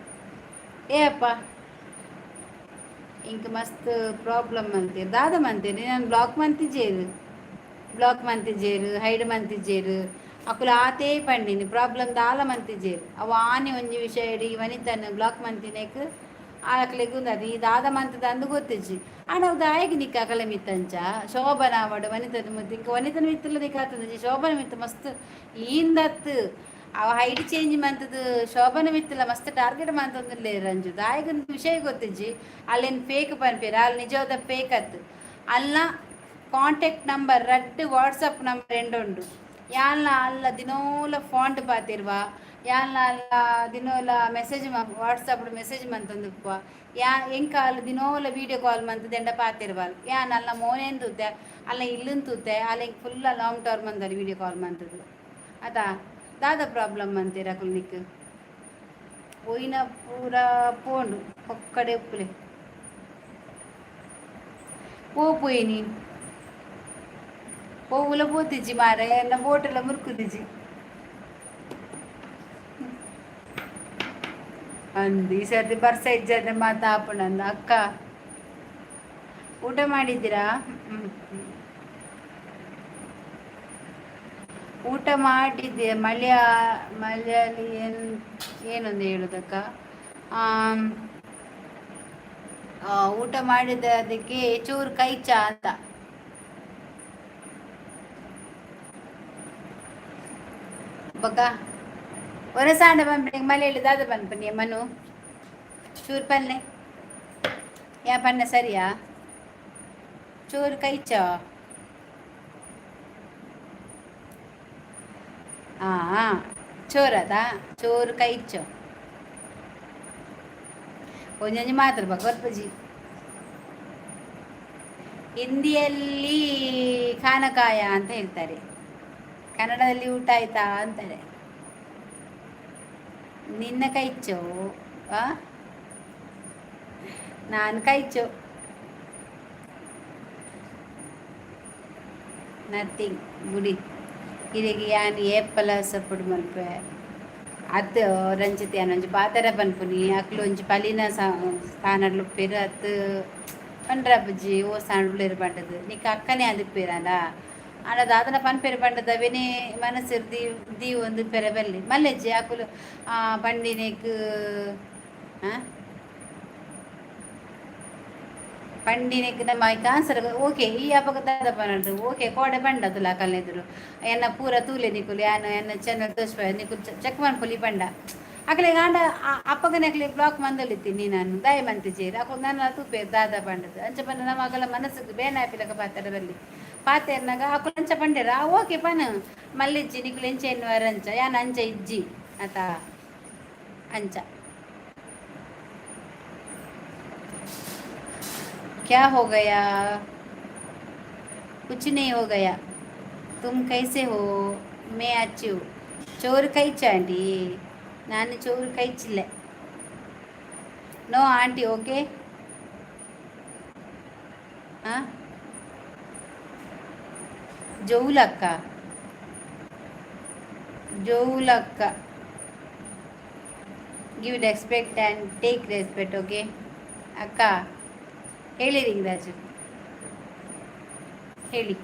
ಏ ಅಪ್ಪ, ಇಂಕ್ ಮಸ್ತ್ ಪ್ರಾಬ್ಲಮ್ ಅಂತೆ. ದಾದ ಮಂತೇನೆ ನಾನು? ಬ್ಲಾಕ್ ಮಂತಿಜೇರು, ಬ್ಲಾಕ್ ಮಂತಿಜೇರು, ಹೈಡ್ ಮಂತಿಜೇರು. ಅಕುಲು ಆತೇ ಪಂಡಿನಿ, ಪ್ರಾಬ್ಲಮ್ ದಾಲ ಮಂತಿಜೇರು. ಅವು ಆನೆ ಒಂಜಿ ವಿಷಯ ಇಡೀ ವನಿತನ್ ಬ್ಲಾಕ್ ಮಂತಿನೇಕ್ ಆಕಲೆಗ್ ಉಂದದು ಈ ದಾದ ಮಂತದ ಅಂದು ಗೊತ್ತಿಜ್ಜಿ. ಆಂಡ ಅವು ದಾಯೆಗ್ ನಿಕ್ಕ ಅಕಲೆ ಮಿತ್ತಂಚ ಶೋಭನ ಆವಡ್ ವನಿತನ ಮಿತ್ತು, ಇಂಕ ವನಿತನ ಮಿತ್ತಲ ನಿಕ್ಕ ಆತಂಜಿ, ಶೋಭನ ಮಿತ್ತು ಮಸ್ತ್ ಈಂದತ್ತು. ಅವ ಹೈಟ್ ಚೇಂಜ್ ಮಂತದ ಶೋಭನ ಮಿತ್ತಲ್ಲ ಮಸ್ತ್ ಟಾರ್ಗೆಟ್ ಮಂತೊಂದುಲ್ಲೆ ರಂಜು. ದಾಯೆಗ್ ವಿಷಯ ಗೊತ್ತಿಜ್ಜಿ. ಅಲ್ಲೇನು ಫೇಕ್ ಪನ್ಪೇರು, ಅಲ್ಲಿ ನಿಜವಾದ ಫೇಕ್ ಅತ್ತು. ಅಲ್ಲ ಕಾಂಟ್ಯಾಕ್ಟ್ ನಂಬರ್ ರಡ್ಡ್ ವಾಟ್ಸಪ್ ನಂಬರ್ ಎಂಡುಂಡು. ಯಾನ್ಲ ಅಲ್ಲ ದಿನೋಲ ಫಾಂಟ್ ಪಾತಿರ್ವ, ಯಾನ್ಲ ಅಲ್ಲ ದಿನೋಲ ಮೆಸೇಜ್, ವಾಟ್ಸಪ್ ಮೆಸೇಜ್ ಮಂತೊಂದುಪ್ಪ. ಯಾ ಎಂಕ ಅಲ್ಲ ದಿನೋಲ ವೀಡಿಯೋ ಕಾಲ್ ಮಂತದೆಂಡ ಪಾತಿರ್ವಲ್. ಯಾನ್ ಅಲ್ಲ ಮೋನೇನ್ ತೂತೆ, ಅಲ್ಲ ಇಲ್ಲನ್ ತೂತೆ, ಅಲ್ಲ ಎಂಕ್ ಫುಲ್ ಲಾಂಗ್ ಟರ್ಮ್ ಮಂದಲ್ ವೀಡಿಯೋ ಕಾಲ್ ಮಂತದು. ಅತಾ ದಾದ ಪ್ರಾಬ್ಲಮ್ ಅಂತೀರ ಅಕುಲ್ನಿಕ್? ಪೋಯಿನ ಪೂರ ಪೋಂಡು ಪೊಕ್ಕಡೆ ಉಪ್ಪುಲೆ ಪೋ ಪೋಯಿನಿ ಪೋವುಲ ಪೋತಿಜ್ಜಿ ಮಾರೆ, ಎನ್ನ ಬೋಟೆಲ್ಲ ಮುರ್ಕುದಿಜ್ಜಿ ಅಂದು. ಈ ಸರ್ತಿ ಬರ್ಸ ಇಜ್ಜಂದೆ ಮಾತಾ ಆಪುಂಡು. ಅಕ್ಕ, ಊಟ ಮಾಡಿದ್ದೀರಾ? ಊಟ ಮಾಡಿದ್ದೆ. ಮಲಯಾಳಿ ಏನು ಏನೊಂದು ಹೇಳುದಕ್ಕ? ಊಟ ಮಾಡಿದ ಅದಕ್ಕೆ ಚೂರು ಕೈಚ ಅಂತ. ಬೊಕ್ಕ ಒರಸಾಂಡ ಪನ್ಪಿನಿ ಮಲಯಾಳಿ ದಾದ ಪನ್ಪನಿ ಮನು? ಚೂರು ಪನ್ನೆ, ಯಾ ಪನ್ನೆ ಸರಿಯಾ? ಚೂರು ಕೈಚ. ಹಾಂ, ಚೋರದ ಚೋರು ಕೈಚೋ. ಒಂಜೊಂಜಿ ಮಾತ್ರ ಬರ್ಪುಜಿ. ಹಿಂದಿಯಲ್ಲಿ ಖಾನಕಾಯ ಅಂತ ಹೇಳ್ತಾರೆ, ಕನ್ನಡದಲ್ಲಿ ಊಟ ಆಯ್ತಾ ಅಂತಾರೆ. ನಿನ್ನ ಕೈಚೋ? ಆ ನಾನು ಕೈಚೋ. ನಥಿಂಗ್ ಗುಡಿ. ಇರೆಗ್ ಯಾನ್ ಏಪಲ ಸಪೋರ್ಟ್ ಮಲ್ಪೆ ಅತ್ ರಂಜಿತ್. ಯಾನ್ ಒಂಜಿ ಪಾತೆರ ಪನ್ಪುನಿ, ಅಕ್ಲು ಒಂಜಿ ಪಲಿನ ಸ್ಥಾನಡ್ಲು ಉಪ್ಪೆರ್ ಅತ್ ಪಂಡ್ರ ಬುಜ್ಜಿ ಓ ಸ್ಥಾನಡ್ ಉಲ್ಲೆರ್ ಪಂಡದು. ನಿಕ್ ಅಕ್ಕನೇ ಆದಿಪ್ಪೆರಂಡ ಆಂಡ ದಾದನ ಪನ್ಪೆರ್ ಪಂಡದ ಅವೆನೇ ಮನಸ್ಸಿರ್ ದೀವೊಂದು ಉಪ್ಪೆರೆ ಬಲ್ಲಿ. ಮಲ್ಲೆಜ್ಜಿ ಅಕುಲು ಪಂಡಿನೆಕ್ ಪಂಡಿನೆಕ್ ನಮ್ಮ ಐಕ್ ಆನ್ಸರ್ ಓಕೆ. ಈ ಅಪಗ ದಾದ ಪನೊಡು? ಓಕೆ ಕೋಡೆ ಪಂಡ ತುಲ ಅಕಲ್ನೆದುರು, ಎನ್ನ ಪೂರ ತೂಲೆ ನಿಕುಲು, ಯಾನ್ ಎನ್ನ ಚಾನಲ್ ತೋಜ್ಪಾವೆ ನಿಕುಲು, ಚೆಕ್ ಮನ್ಪೊಲಿ ಪಂಡ. ಅಕ್ಲೆಗ್ ಆಂಡ ಅಪಗನೆ ಅಕ್ಲೆಗ್ ಬ್ಲಾಕ್ ಮಂದೊಲಿತ್ತೀನಿ ನಾನು. ದಾಯೆ ಮಂತಿಜೆರ್? ಅಕುಲು ನನ ತೂಪೆರ್ ದಾದ ಪಂಡದು. ಅಂಚ ಪಂಡ ನಮ್ಮ ಅಗಲ ಮನಸ್ಸಿಗೆ ಬೇನೆ ಆಪಿಲಕ ಪಾತೆರ ಬಲ್ಲಿ. ಪಾತೆರ್ನಾಗ ಅಕುಲು ಅಂಚ ಪಂಡೆರ, ಓಕೆ ಪನ್ ಮಲ್ಲಿಜ್ಜಿ, ನಿಕುಲು ಎಂಚ ಎನ್ನುವರ್ ಅಂಚ, ಯಾನ್ ಅಂಚ ಇಜ್ಜಿ ಆತಾ ಅಂಚ. क्या हो गया? कुछ नहीं हो गया. तुम कैसे हो? मैं अच्छी हूँ. ಚೋರು ಕೈಚ ಆಂಟಿ? ನಾನು ಚೋರು ಕೈಚಿಲ್ಲ. No aunty, okay. ಹಾಂ, ಜೌಲಕ್ಕ, ಜೌಲಕ್ಕ. Give respect and take respect, okay? ಅಕ್ಕ ಹೇಳಿ, ರಿಂಗರಾಜು ಹೇಳಿ.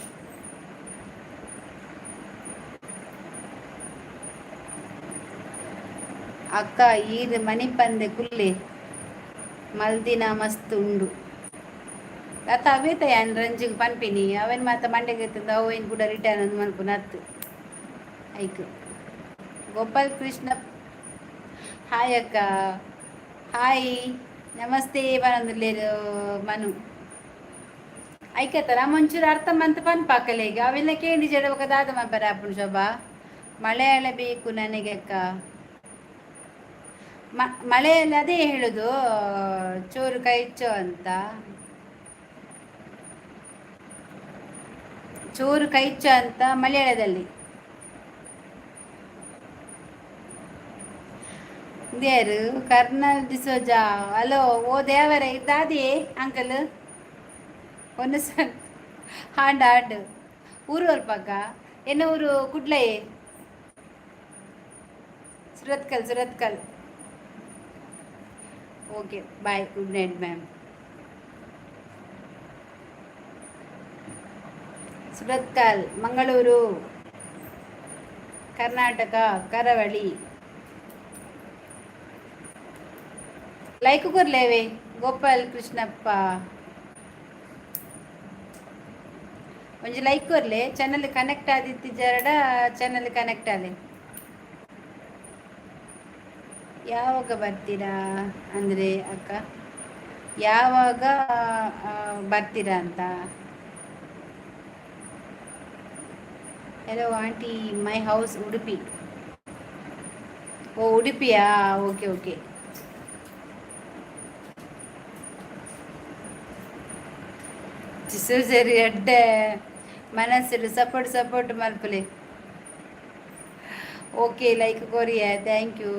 ಅಕ್ಕ, ಈರ್ ಮಣಿಪಂದೆ ಕುಲ್ಲೆ ಮಲ್ದಿನ ಮಸ್ತ್ ಉಂಡು ಅತ್ತ. ಅವೇತ ಯಾನ್ ರಂಜಿಗ್ ಪನ್ಪಿನಿ, ಅವೇನ್ ಮಾತ ಮಂಡೆಗೆ ಎತ್ತುಂದು ಅವು ಏನು ಕೂಡ ರಿಟರ್ನ್ ಅಂದ್ ಮನ್ಪುನ ಅತ್ತು ಐಕ್. ಗೋಪಾಲ್ ಕೃಷ್ಣ ಹಾಯ್ ಅಕ್ಕ. ಹಾಯ್, ನಮಸ್ತೆ ಪನೊಂದುಲ್ಲೆರ್ ಮನು. ಐಕತ್ತಲ್ಲ ಮಂಚೂರು ಅರ್ಥ ಮಂತ್ ಪನ್ಪಾಕಲೆ ಈಗ. ಅವೆಲ್ಲ ಕೇಂದಿಜೆಡ ಬೊಕ ದಾದ ಮನ್ಪರೆ ಆಪುಂಡು ಶೋಭಾ? ಮಲಯಾಳ ಬೇಕು ನನಗೆ ಅಕ್ಕ. ಮಳೆಯಲ್ಲಿ ಅದೇ ಹೇಳುದು, ಚೋರು ಕೈಚೋ ಅಂತ. ಚೋರು ಕೈಚೋ ಅಂತ ಮಲಯಾಳದಲ್ಲಿ. ದೇರು ಕರ್ನಲ್ ಡಿಸೋಜಾ, ಹಲೋ. ಓ ದೇವರೇ, ಇದ್ದಾದಿ ಅಂಕಲ್ ಒಂದು ಸರ್ ಹಾಂಡ ಹಾಂಡ್. ಊರು ಅಲ್ಪಕ್ಕ? ಎನ್ನ ಊರು ಕುಡ್ಲೈ, Surathkal. Surathkal. Okay, bye, good night ma'am. Surathkal, Mangaluru, Karnataka Karavali. Like ಕೊರ್ಲೇವೆ Gopal Krishnappa, ಒಂಜಿ ಲೈಕ್ ಕೊರ್ಲೆ. ಚಾನಲ್ ಕನೆಕ್ಟ್ ಆದಿತ್ತಿಜರಡ ಚಾನಲ್ ಕನೆಕ್ಟ್ ಆಲೆ. ಯಾವಾಗ ಬರ್ತೀರಾ ಅಂದರೆ ಅಕ್ಕ? ಯಾವಾಗ ಬರ್ತೀರಾ ಅಂತ. Hello aunty, my house Udupi. ಓ, ಉಡುಪಿಯಾ? Okay okay. ಸರಿ, ಎಡ್ಡೆ ಮನಸ್ಸು ಸಪೋರ್ಟ್ ಸಪೋರ್ಟ್ ಮಲ್ಪಲೆ. ಓಕೆ, ಲೈಕ್ ಕೊರಿಯ, thank you.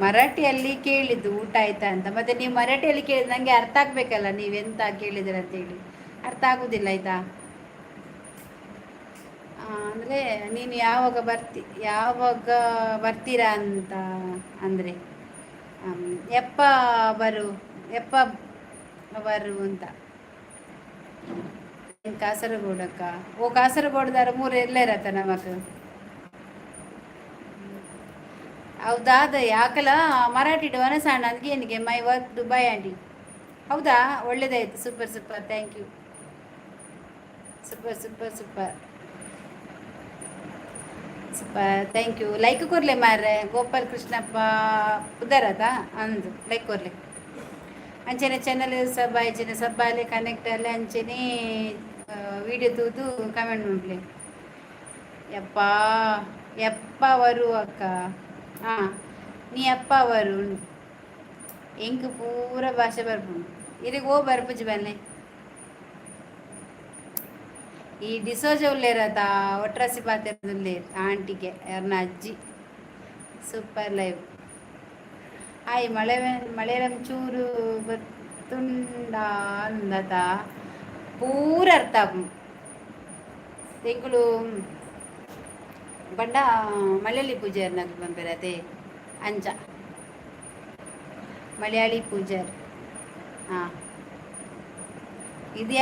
ಮರಾಠಿಯಲ್ಲಿ ಕೇಳಿದ್ದು ಊಟ ಆಯ್ತಾ ಅಂತ. ಮತ್ತೆ ನೀವು ಮರಾಠಿಯಲ್ಲಿ ಕೇಳಿದ್ದು ನನಗೆ ಅರ್ಥ ಆಗ್ಬೇಕಲ್ಲ, ನೀವೆಂತ ಕೇಳಿದಿರ ಅಂತೇಳಿ ಅರ್ಥ ಆಗುದಿಲ್ಲ, ಆಯ್ತಾ? ಅಂದರೆ ನೀನು ಯಾವಾಗ ಬರ್ತಿ, ಯಾವಾಗ ಬರ್ತೀರಾ ಅಂತ ಅಂದರೆ ಎಪ್ಪ ಬರು, ಎಪ್ಪ ಬರು ಅಂತ. ಕಾಸರಗೋಡಕ್ಕ? ಓ, ಕಾಸರಗೋಡ್ದಾರ ಮೂರು ಎಲ್ಲ ಇರತ್ತ ನಮಕ್. ಹೌದಾದ ಯಾಕಲ ಮರಾಠಿ ವನಸಣ್ಣ ಅದಕ್ಕೆ ಮೈ ವರ್ಕ್ ದುಬೈ ಆಂಟಿ. ಹೌದಾ, ಒಳ್ಳೇದಾಯ್ತು. Super super, thank you. Super super super super, thank you. Like ಕೊರ್ಲೆ ಮಾರ್ರೆ. ಗೋಪಾಲ್ ಕೃಷ್ಣಪ್ಪ ಪುದರದ ಅಂದು ಲೈಕ್ ಕೊರ್ಲೆ. ಅಂಚನೆ ಚಾನಲ್ ಸಬ್ ಆಯ್ಚನೆ ಸಬ್ಬಾಲೆ ಕನೆಕ್ಟ್ ಅಲ್ಲೇ ಅಂಚನೆ ವಿಡಿಯೋ ತೂದು ಕಮೆಂಟ್ ಮಾಡ್ಲಿ. ಯಪ್ಪಾ ಯಪ್ಪ ವರು ಅಕ್ಕ. ಹಾಂ, ನೀ ಅಪ್ಪ ಅವರು ಎಂಕ್ ಪೂರ ಭಾಷೆ ಬರ್ಪುಂಡು. ಇರಿಗೆ ಓ ಬರ್ಪುಜಿ ಬನ್ನೆ. ಈ ಡಿಸೋಜ ಉಲ್ಲೇರತ ಒಟ್ರಾಸಿ ಪಾತೆರ್ದುಲ್ಲೇರ್ ಆಂಟಿಗೆ ಯಾರನ್ನ ಅಜ್ಜಿ. Super live. ಆಯ್ ಮಳೆ ಮಳೆಯಂ ಚೂರು ಬತ್ತುಂಡ ಅಂದತ ಪೂರ ಅರ್ಥ ಎಂಕುಲು ಪಂಡ ಮಲಯಾಳಿ ಪೂಜಾರ್ ನಗು ಪನ್ಪೆರ್ ಅಂಚ ಮಲಯಾಳಿ ಪೂಜಾರ್. ಹಾಂ, ಇದು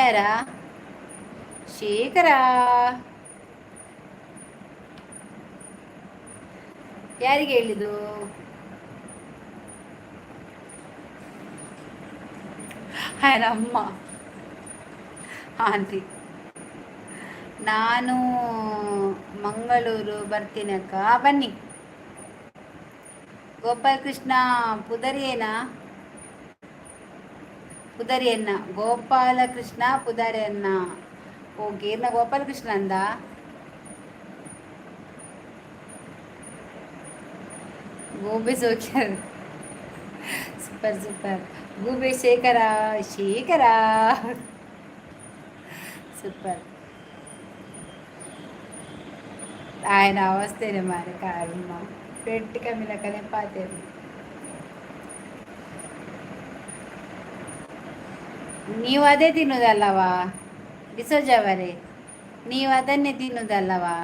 ಶೇಖರ? ಯಾರಿಗೆ ಹೇಳಿದ್ದು? ಅಮ್ಮ ಆಂಟಿ. ನಾನು ಮಂಗಳೂರು ಬರ್ತೀನಿ ಅಕ್ಕ. ಬನ್ನಿ. ಗೋಪಾಲಕೃಷ್ಣ ಪುದರಿಯೇನಾ? ಪುದರಿಯನ್ನ ಗೋಪಾಲಕೃಷ್ಣ ಪುದರಿಯನ್ನ. ಓಕೆ, ಇರ್ನ ಗೋಪಾಲಕೃಷ್ಣ ಅಂದ. ಗೋಬಿ ಸೋಕ್ಯಾರ. Super super. ಗೂಬೆ ಶೇಖರ, ಶೇಖರ ಸೂಪರ್. ఆయన అవస్థనే మరి కర్మ పెట్టి కమిలకనే పాతేరు. ನೀವು ಅದೇ ತಿನ್ನುವುದಲ್ಲವಾ ಡಿಸೋಜವರೇ? ನೀವು ಅದನ್ನೇ ತಿನ್ನುವುದಲ್ಲವಾ?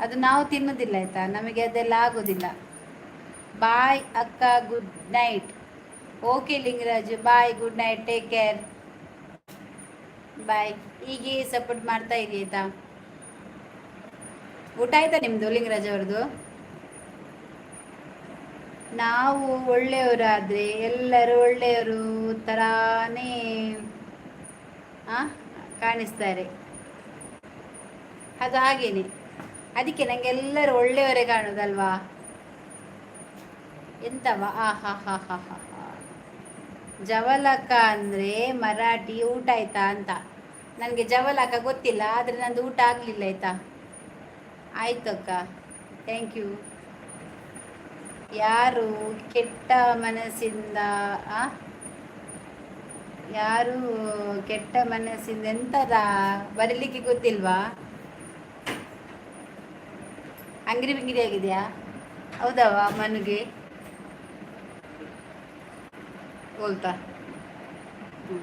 ಅದು ನಾವು ತಿನ್ನುವುದಿಲ್ಲ, ಆಯ್ತಾ? ನಮಗೆ ಅದೆಲ್ಲ ಆಗೋದಿಲ್ಲ. ಬಾಯ್ ಅಕ್ಕ, good night. Okay Lingaraju, bye, good night, take care, bye. ಹೀಗೆ ಸಪೋರ್ಟ್ ಮಾಡ್ತಾ ಇರಿ, ಆಯ್ತಾ? ಊಟ ಆಯ್ತಾ ನಿಮ್ಮದು ಲಿಂಗರಾಜ್ ಅವ್ರದ್ದು? ನಾವು ಒಳ್ಳೆಯವರಾದರೆ ಎಲ್ಲರೂ ಒಳ್ಳೆಯವರು ತರಾನೇ ಕಾಣಿಸ್ತಾರೆ. ಅದು ಹಾಗೇನೆ. ಅದಕ್ಕೆ ನನಗೆ ಎಲ್ಲರೂ ಒಳ್ಳೆಯವರೇ ಕಾಣೋದಲ್ವಾ? ಎಂತವ? ಆ ಹಾ ಹಾ ಹಾ ಹಾ ಹಾ. ಜವಲಕ ಅಂದರೆ ಮರಾಠಿ ಊಟ ಆಯ್ತಾ ಅಂತ. ನನಗೆ ಜವಲಕ ಗೊತ್ತಿಲ್ಲ, ಆದರೆ ನಂದು ಊಟ ಆಗಲಿಲ್ಲ, ಆಯ್ತಾ? ಆಯ್ತು ಅಕ್ಕ, thank you. ಯಾರು ಕೆಟ್ಟ ಮನಸ್ಸಿಂದ, ಯಾರು ಕೆಟ್ಟ ಮನಸ್ಸಿಂದ ಎಂತದ ಬರೀಲಿಕ್ಕೆ ಗೊತ್ತಿಲ್ವಾ? ಅಂಗಡಿ ಬಿಂಗಿರಿ ಆಗಿದೆಯಾ? ಹೌದವ ಮನುಗೆ ಬೋಲ್ತಾ. ಹ್ಞೂ.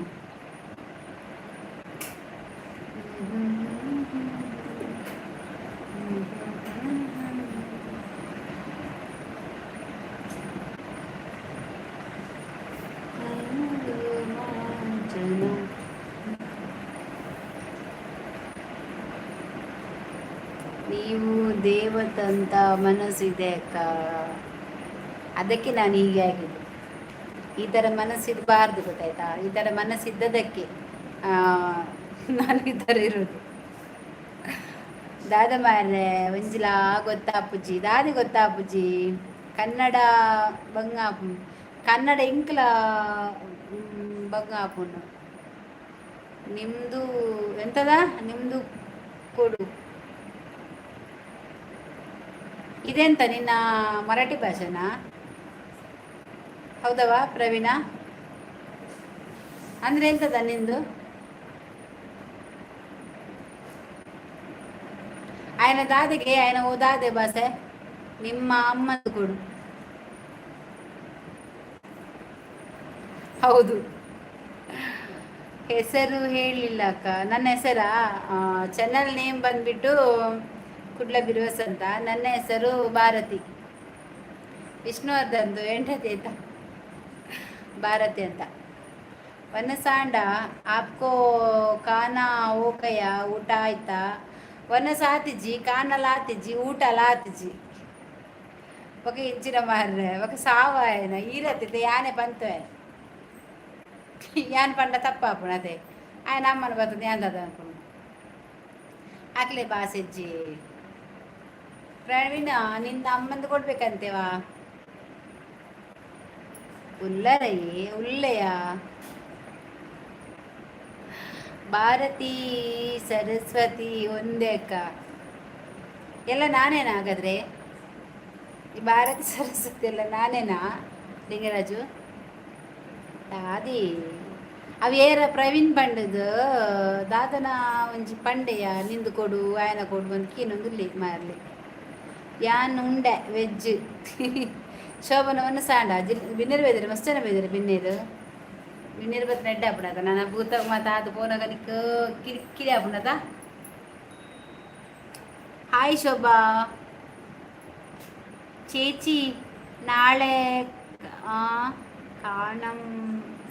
ನೀವು ದೇವತಂತ ಮನಸ್ಸಿದೆ ಅಕ್ಕ, ಅದಕ್ಕೆ ನಾನು ಹೀಗೆ ಆಗಿದ್ದು. ಈ ಥರ ಮನಸ್ಸಿರಬಾರ್ದು, ಗೊತ್ತಾಯ್ತಾ? ಈ ಥರ ಮನಸ್ಸಿದ್ದದಕ್ಕೆ ನಾನು ಈ ಥರ ಇರೋದು. ದಾದ ಮಾರ್ರೆ, ಒಂಜಿಲಾ ಗೊತ್ತಾಪುಜಿ, ದಾದೆ ಗೊತ್ತಾಪುಜಿ. ಕನ್ನಡ ಬಂಗ, ಕನ್ನಡ ಇಂಕ್ಲ ಬಂಗ ಆಪುಂಡು. ನಿಮ್ದು ಎಂತದ? ನಿಮ್ದು ಕೊಡು. ಇದೆಂತ ನಿನ್ನ ಮರಾಠಿ ಭಾಷೆನಾ? ಹೌದವಾ ಪ್ರವೀಣ? ಅಂದ್ರೆ ಎಂತದ ನಿಂದು? ఆయన ದಾದೆಗೆ ఆయన ಓ ದಾದೆ ಭಾಷೆ? ನಿಮ್ಮ ಅಮ್ಮಂದು ಕೊಡು. ಹೌದು. ಹೆಸರು ಹೇಳಲಿಲ್ಲ ಅಕ್ಕ. ನನ್ನ ಹೆಸರಾ? ಚಾನಲ್ ನೇಮ್ ಬಂದ್ಬಿಟ್ಟು ಕುಡ್ಲ ಬಿರುವಸ್ ಅಂತ. ನನ್ನ ಹೆಸರು ಭಾರತಿ. ವಿಷ್ಣುವರ್ಧನ್ದು ಹೆಂಡತಿ ಆಯ್ತಾ, ಭಾರತಿ ಅಂತ. ವನಸಾಂಡ ಆಪ್ಕೋ ಖಾನಾ ಓಕಯ? ಊಟ ಆಯ್ತಾ? ವನಸ ಆತಿಜಿ, ಕಾನಲ ಆತಿಜಿ, ಊಟ ಅಲ ಆತಿಜಿ. ఒక ಇಂಚಿನ ಮಾರ್ರೆ, ఒక ಸಾವಾಯನ ಈರತ್ತಿದ್ದೆ ಯಾನೆ ಬಂತು. ಯಾನ್ ಪಂಡ ತಪ್ಪಾಪುಣ ಅದೇ. ఆయన ಅಮ್ಮನ ಬರ್ತದೆ ಯಾಂದದ ಅನ್ಕೊಂಡು ಆಗ್ಲೇ ಬಾಸೆಜ್ಜಿ. ಪ್ರವೀಣ, ನಿಂದ ಅಮ್ಮಂದು ಕೊಡ್ಬೇಕಂತೇವಾ? ಉಲ್ಲರಯ್ಯೇ, ಉಲ್ಲೆಯ. ಭಾರತಿ ಸರಸ್ವತಿ ಒಂದೇ ಅಕ್ಕ. ಎಲ್ಲ ನಾನೇನಾ ಹಾಗಾದ್ರೆ? ಈ ಭಾರತಿ ಸರಸ್ವತಿ ಎಲ್ಲ ನಾನೇನಾ? ಲಿಂಗರಾಜು ದಾದಿ ಅವು ಏರ ಪ್ರವೀಣ್ ಪಂಡದು ದಾದನ ಒಂಜಿ ಪಂಡೆಯ ನಿಂದು ಕೊಡು, ಆಯನ ಕೊಡು ಒಂದು ಕೀನೊಂದು ಮಾರ್ಲಿ. ಯಾನ್ ಉಂಡೆ ವೆಜ್. ಶೋಭನವನ್ನು ಸಾಂಡ ಜಿಲ್ ಬಿನ್ನೇರು ಬೇದಿರು, ಮಸ್ತ್ ಜನ ಬೇದಿರು ಬಿನ್ನೇರು. ಬಿನ್ನೇರು ಬತ್ ನೆಡ್ಡೆ ಆಪುಂಡತ. ನನ್ನ ಭೂತ ಮಾತ ಅದು ಪೋನಾಗ ನಿಕ್ ಕಿರಿಕಿರಿ ಆಪುಂಡತ. ಹಾಯ್ ಶೋಭಾ ചേച്ചി, ನಾಳೆ ಕಾಣಂ.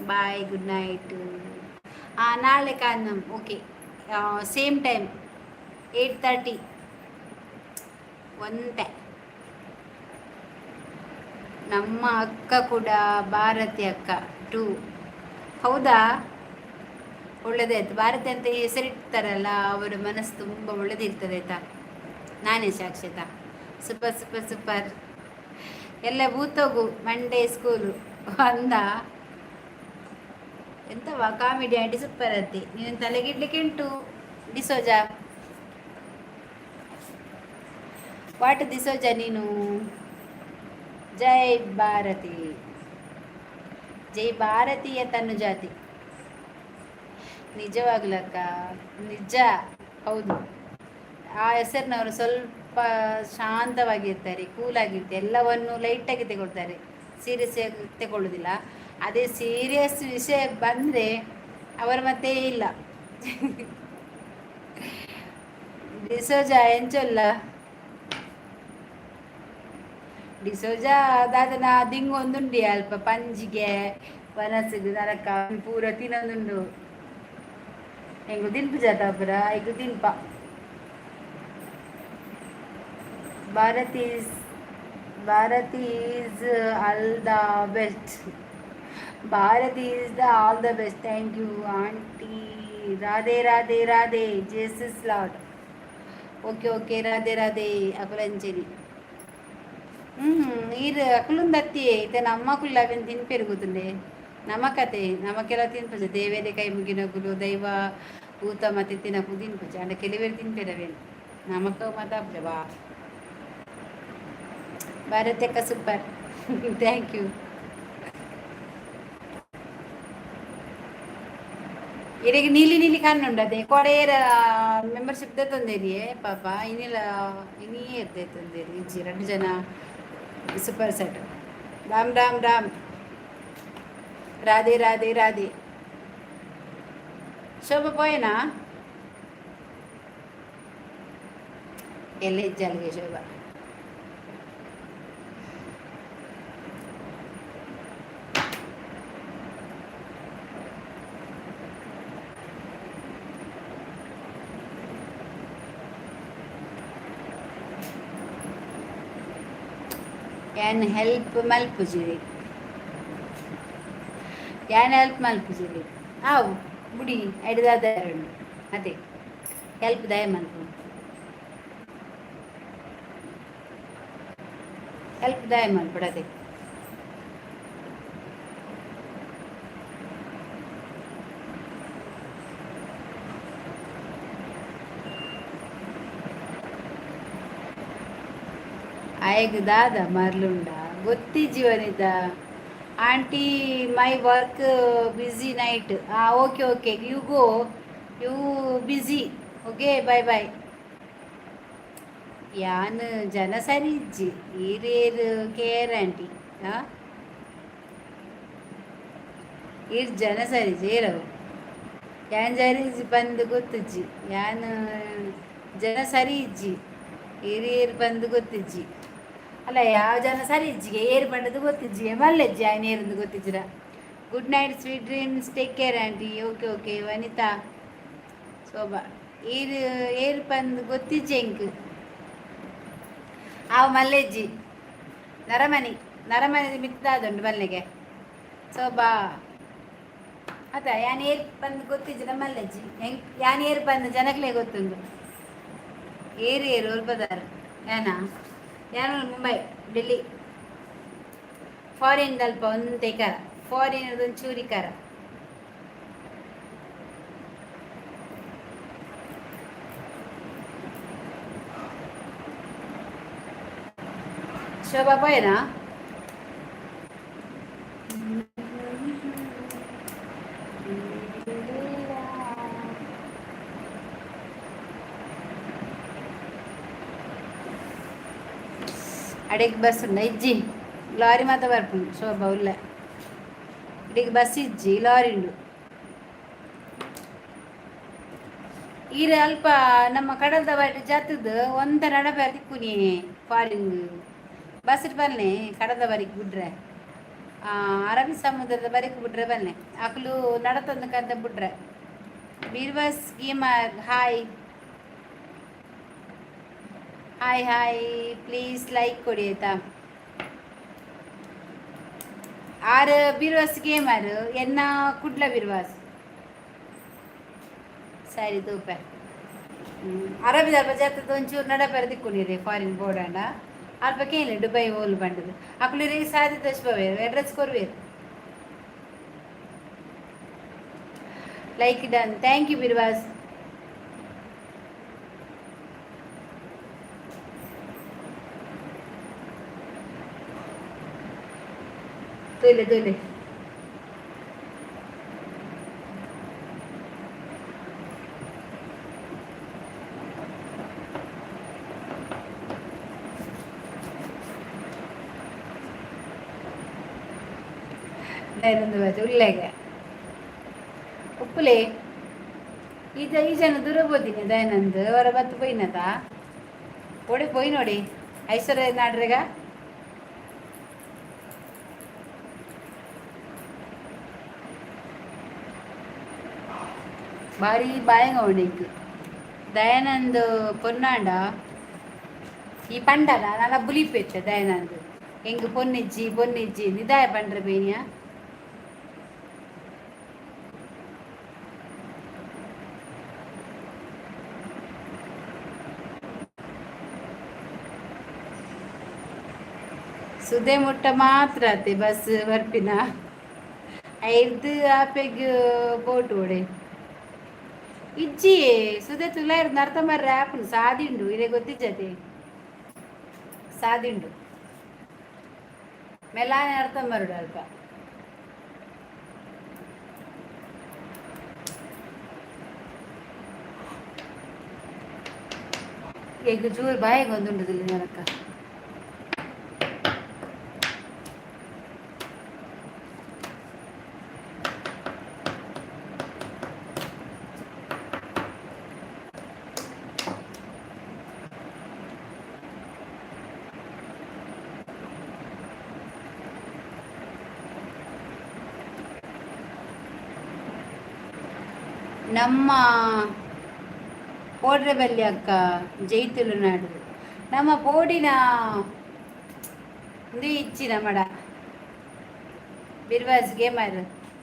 Boy, good night. ನಾಳೆ ಕಾಣಂ. Okay, same time, 8:30. ಒಂತೆ ನಮ್ಮ ಅಕ್ಕ ಕೂಡ ಭಾರತಿ ಅಕ್ಕ ಟೂ. ಹೌದಾ? ಒಳ್ಳೆದಾಯ್ತು. ಭಾರತಿ ಅಂತ ಹೆಸರಿಡ್ತಾರಲ್ಲ, ಅವರ ಮನಸ್ಸು ತುಂಬ ಒಳ್ಳೆದಿರ್ತದೆ ಆಯ್ತಾ. ನಾನೇ ಸಾಕ್ಷಿ ಆಯ್ತಾ. Super super super. ಎಲ್ಲ ಭೂತೋಗು ಮಂಡೇ ಸ್ಕೂಲು ಅಂದ. ಎಂತವಾ ಕಾಮಿಡಿ ಆಂಟಿ ಸೂಪರ್ ಅಂತೆ. ನೀನು ತಲೆಗಿಡ್ಲಿಕ್ಕೆ ಉಂಟು. ಡಿಸೋಜಾ, what D'Souza ನೀನು? ಜೈ ಭಾರತಿ, ಜೈ ಭಾರತೀಯ ತನ್ನು ಜಾತಿ. ನಿಜವಾಗ್ಲಕ್ಕ, ನಿಜ, ಹೌದು. ಆ ಹೆಸರಿನವರು ಸ್ವಲ್ಪ ಶಾಂತವಾಗಿರ್ತಾರೆ, ಕೂಲಾಗಿರ್ತಾರೆ, ಎಲ್ಲವನ್ನು ಲೈಟಾಗಿ ತಗೊಳ್ತಾರೆ, ಸೀರಿಯಸ್ ಆಗಿ ತಗೊಳ್ಳೋದಿಲ್ಲ. ಅದೇ ಸೀರಿಯಸ್ ವಿಷಯ ಬಂದರೆ ಅವರ ಮತ್ತೆ ಇಲ್ಲ. ಡಿಸೋಜಾ ಎಂಚೊಲ್ಲ? ಡಿಸೋಜಾ ದಾದನ ದಿಂಗೊಂದುಂಡಿ ಅಲ್ಪ ಪಂಜಿಗೆ ವನಸಿಗೆ ನರಕ ಪೂರ ತಿನ್ನೊಂದುಂಡು. ಎಂಗು ತಿನ್ಪು ಜಾತ ಪುರ ಐಕು ತಿನ್ಪ. Bharati is all the best. Bharati is the all the best. Thank you aunty. Radhe Radhe Radhe. Jesus Lord. Okay okay, Radhe Radhe. ಅಕುಲಂಚೆನಿ ಈರ್ ಅಕುಲುಂದತ್ತಿ ಇತ್ತೆ ನಮ್ಮಕುಲು ಅವೆನ್ ತಿನ್ಪೆರುಗುతుంಡೆ ನಮಕತೆ ನಮಕೆಲ್ಲ ತಿನ್ಪುಜ. ದೇವೇರೆ ಕೈ ಮುಗಿನಕುಲು, ದೈವ ಭೂತ ಮತ್ತೆ ತಿನಕು ತಿನ್ಪುಜ. ಅಂಡ ಕೆಲವೇರು ತಿನ್ಪೆರವೇನು, ನಮಕ ಮಾತಾಪುಜ. ಬಾ ಭಾರತಕ್ಕ ಸೂಪರ್, thank you. ಇರೆಗ್ ನೀಲಿ ನೀಲಿ ಕಣ್ಣುಂಡದೆ ಕೊಡೇರ ಮೆಂಬರ್ಶಿಪ್ ತಂದೇರಿ ಪಾಪ. ಇನ್ನಿಲ್ಲ, ಇನ್ನಿಯೇ ಇರ್ತೈತೆ ತಂದೇರಿ. ಇಜ್ಜಿ ಎರಡು ಜನ ಸೂಪರ್ ಸೆಟ್. ರಾಮ್ ರಾಮ್ ರಾಮ್. ರಾಧೆ ರಾಧೆ ರಾಧೆ. ಶೋಭಾ ಪೋಯನಾ? ಎಲ್ಲ ಇಜ್ಜಾಲ್ಗೆ ಶೋಭಾ. ಯಾನ್ ಹೆಲ್ಪ್ ಮಲ್ಪುಜಿರಿ, ಯಾನ್ ಹೆಲ್ಪ್ ಮಲ್ಪುಜಿರಿ. ಆವು ಬುಡಿ, ಐಡ್ದಾದ ಅದೇ ಹೆಲ್ಪ್ ದಯ ಮಲ್ಪು. ಹೆಲ್ಪ್ ದಾಯ ಮಲ್ಪಡದೆ. ಆಯಗ್ ದಾದ ಮರ್ಲುಂಡ ಗೊತ್ತಿಜ್ಜಿ Vanita aunty. My work busy night. ಹಾಂ, okay okay, you go, you busy. Okay, bye bye. ಯಾನ್ ಜನ ಸರಿ ಇಜ್ಜಿ ಈರೇರು ಕೇರ್ ಆಂಟಿ. ಹಾಂ, ಈರ್ ಜನ ಸರಿ ಏರವು ಯಾನ್ ಜರಿ ಬಂದು ಗೊತ್ತಿಜ್ಜಿ. ಯಾನ್ ಜನ ಸರಿ ಇಜ್ಜಿ ಈರೇರು ಬಂದು ಗೊತ್ತಿಜ್ಜಿ. ಅಲ್ಲ, ಯಾವ ಜನ ಸರಿ ಇಜ್ಜಿಗೆ ಏರು ಬಂಡದು ಗೊತ್ತಿಜ್ಜಿಗೆ ಮಲ್ಲೆಜ್ಜಿ ಆಯ್ನ ಏರಂದು ಗೊತ್ತಿಜ್ಜಿರ. Good night, sweet dreams, take care aunty. Okay okay Vanita Shobha. ಈರು ಏರು ಪಂದು ಗೊತ್ತಿಜ್ಜಿ ಎಂಕ್. ಆವು ಮಲ್ಲೆಜ್ಜಿ ನರಮನಿ ನರಮನಿ ಮಿತ್ತಾದುಂಡು ಮಲ್ಲಿಗೆ ಶೋಭಾ. ಅತ್ತ ಯಾನ್ ಏರ್ ಬಂದು ಗೊತ್ತಿಜ್ಜಿಡ ಮಲ್ಲೆಜ್ಜಿ ಹೆಂಗ್ ಯಾನ್ ಏರ್ ಬಂದು ಜನಕ್ಲೆ ಗೊತ್ತುಂಡು. ಏರು ಏರು ಒಲ್ಪದಾರು ಯಾನ ಯಾನು ಮುಂಬೈ ಡೆಲ್ಲಿ ಫಾರಿನ್ ಅಲ್ಪ ಒಂದೇ ಕರ ಫಾರಿನ್ ಒಂಚೂರಿ ಕರ. ಶೋಭಾ ಪೋಯನಾ? ಅಡೆಗೆ ಬಸ್ ಉಂಡ ಇಜ್ಜಿ ಲಾರಿ ಮಾತ ಬರ್ಪುಂಡು. ಶೋಭಾ ಉಲ್ಲ ಇಡಿಗೆ ಬಸ್ ಇಜ್ಜಿ ಲಾರಿ ಉಂಡು. ಈರ ಅಲ್ಪ ನಮ್ಮ ಕಡಲ್ದ ಬರಿ ಜಾತದ ಒಂದ ನಡಬೆ ತಿಕ್ಕುನಿ ಫಾರಿನ್ ಬಸ್ ಬನ್ನೆ ಕಡಲ್ದ ಬರಿಗೆ ಬಿಡ್ರೆ ಅರಬ್ಬಿ ಸಮುದ್ರದ ಬರಿಗೆ ಬಿಡ್ರೆ ಬನ್ನೆ ಅಕ್ಲು ನಡತಂದು ಕಂತ ಬಿಡ್ರೆ. ಬೀರ್ಬಸ್ gamer, hi hi hi, please like ಕೊಡಿ ಆಯ್ತಾ. ಆರು ಬಿರ್ವಾಸ್ ಗೇಮರ್ ಎನ್ನ ಕುಡ್ಲ ಬಿರ್ವಾಸ್ ಸರಿ ತೂಪೆ. ಅರಬಿದ ಅಲ್ಪ ಜಾತದ ಒಂಚೂರು ನಡಪೆರ ದಿಕ್ಕುನಿರಿ ಫಾರಿನ್ ಬೋರ್ಡಂಡ ಅಲ್ಪ ಕೇಳಿ ದುಬೈ ಓಲು ಬಂಡದು ಅಕ್ಲು ಸಾಧ್ಯ ತೋಚ್ಪವೇರು ಅಡ್ರೆಸ್ ಕೊರ್ವೇರು. Like done, thank you ಬಿರ್ವಾಸ್. ತೂಲೆ ತೂಲೆ ಉಲ್ಲೆಗೆ ಉಪ್ಪುಲೆ ಈಜ ಈ ಜನ ದೂರ ಬೋದಿನಿ ದಯಾನಂದ್ ಅವರ ಬತ್ತು ಪೋಯಿನತ ಓಡೆ ಪೋಯಿ ನೋಡಿ ಐಶ್ವರ್ಯ ನಾಡ್ರೆಗ. ಭಾರಿ ಬಾಯಂಗ ಉಂಡು ದಯಾನಂದ್ ಪೊನ್ನಾಂಡ ಈ ಪಂಡನ ನನ ಬುಲಿಪೆತ್ತೆ ದಯಾನಂದ್ ಎಂಗ್ ಪೊನ್ನಿಜ್ಜಿ ಪೊನ್ನಿಜ್ಜಿ ನಿದಾಯ ಪಂಡ್ರೆ ಬೇನಿಯ. ಸುದೆ ಮುಟ್ಟ ಮಾತ್ರ ಅತ್ತೆ ಬಸ್ ಬರ್ಪಿನ ಐದು ಆಪೆಗ್ ಬೋಟ್ ಓಡೆ ಇಜ್ಜಿ ಸುದೆ ತುಲಾಯಿರ್ ನರ್ತ ಮರ್ರೆ ಆಪುಂಡು ಸಾದಿಂಡು ಇರೆ ಗೊತ್ತಿಜ್ಜತೆ ಸಾದಿಂಡು ಮೆಲಾನೆ ಅರ್ಥ ಮರುಡು ಅಲ್ಪ. ಈಗ ಜೋರು ಬಾಯಿಗೆ ಒಂದುಂಡುದಿಲ್ಲ ನನಕ. ನಮ್ಮ ಪೋಡ್ರೆಬಲ್ಲಿ ಅಕ್ಕ ಜೈ ತುಳುನಾಡು. ನಮ್ಮ ಪೋಡಿನ ಇಂದು ಇಚ್ಚಿ ನಮ್ಮಡ ಬಿರ್ವಾಸ್ ಗೇಮರ್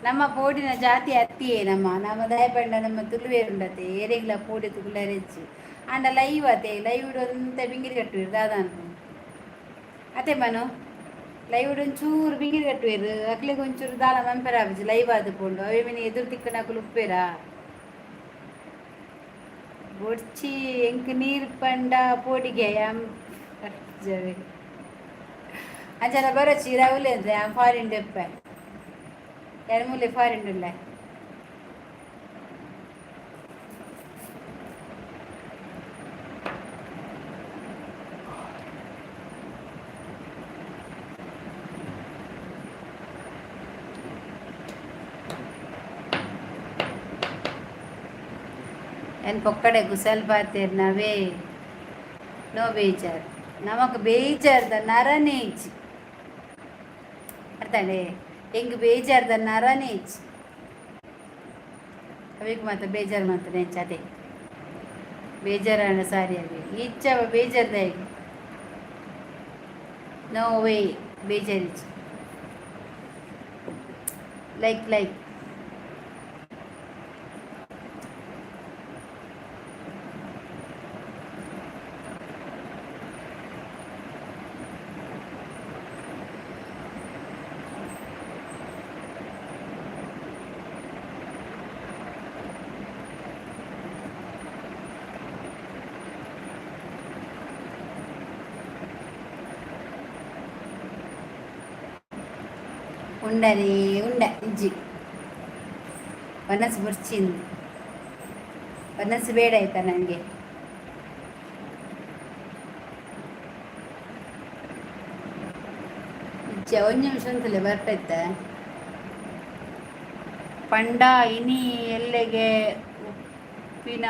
ನಮ್ಮ ಪೋಡಿನ ಜಾತಿ ಅತ್ತಿಯೇ ನಮ್ಮ ನಮ್ಮ ದಯಪಂಡ ನಮ್ಮ ತುಳುವೇರುಂಡತೆ ಏರೆಗ್ಲ ಪೋಡಿ ತುಗುಲರೆಜ್ಜಿ ಆಂಡ ಲೈವ್ ಅತೆ ಲೈವ್ ಒಂತೆ ಬಿಂಗಿರಿ ಕಟ್ಟುವಿರು ದಾದ ಅನ್ಪು. ಅತ್ತೆ ಮನು ಲೈವ್ ಒಂಚೂರು ಬಿಂಗಿರಿ ಕಟ್ಟುವೇರು ಅಕ್ಲೆಗ್ ಒಂಚೂರು ದಾಲ ಮನ್ಪೆರ ಆಪುಜಿ ಲೈವ್ ಆದ್ ಪೋಂಡು. ಅವೇ ಮಿನಿ ಎದುರು ತಿಕ್ಕನಕುಲು ಉಪ್ಪೇರಾ? ಬೊಡ್ಚಿ, ಎಂಕ್ ನೀರ್ ಪಂಡ ಪೋಡಿಗೆ. ಯಾನ್ ಅಂಚನ ಬರೊಚ್ಚಿ, ರೌಲೆ ಅಂದ್ರೆ ಯಾನ್ ಫಾರಿನ್ ಉಪ್ಪೆ. ಯಾನ್ ಮೂಲೆ ಫಾರಿನ್ ಉಲ್ಲೆ. ಏನ್ ಪೊಕ್ಕಡೆ ಕುಸಲ್ ಪಾತೆರ್ನವೇ. ನೋ ಬೇಜಾರ್. ನಮಕ್ ಬೇಜಾರ್ದ ನರನೇ ಇಜ್ಜಿ, ಅರ್ಥಾಂಡೆ? ಎಂಕ್ ಬೇಜಾರ್ದ ನರನೇ ಇಜ್ಜಿ. ಅವೇಕ್ ಮಾತ ಬೇಜಾರು ಮಾತ್ರ ಅದೇ ಬೇಜಾರಾಣ ಸಾರಿ ಅವೆ ಇಚ್ಚವ ಬೇಜಾರ್ದ. ನೋ ವೇ, ಬೇಜಾರಿಜ್ಜಿ. ಲೈಕ್ ಲೈಕ್ ಉಂಡನೇ ಉಂಡ ಇಜ್ಜಿ. ಮನಸ್ಸು ಬುರ್ಚಿಂದು ಮನಸ್ಸು ಬೇಡ ಆಯ್ತಾ ನನಗೆ? ಇಜ್ಜ, ಒಂದು ನಿಮಿಷ ಅಂತಲೇ ಬರ್ಪೈತ. ಪಂಡ ಇನಿ ಎಲ್ಲೆಗೆ ಉಪ್ಪಿನ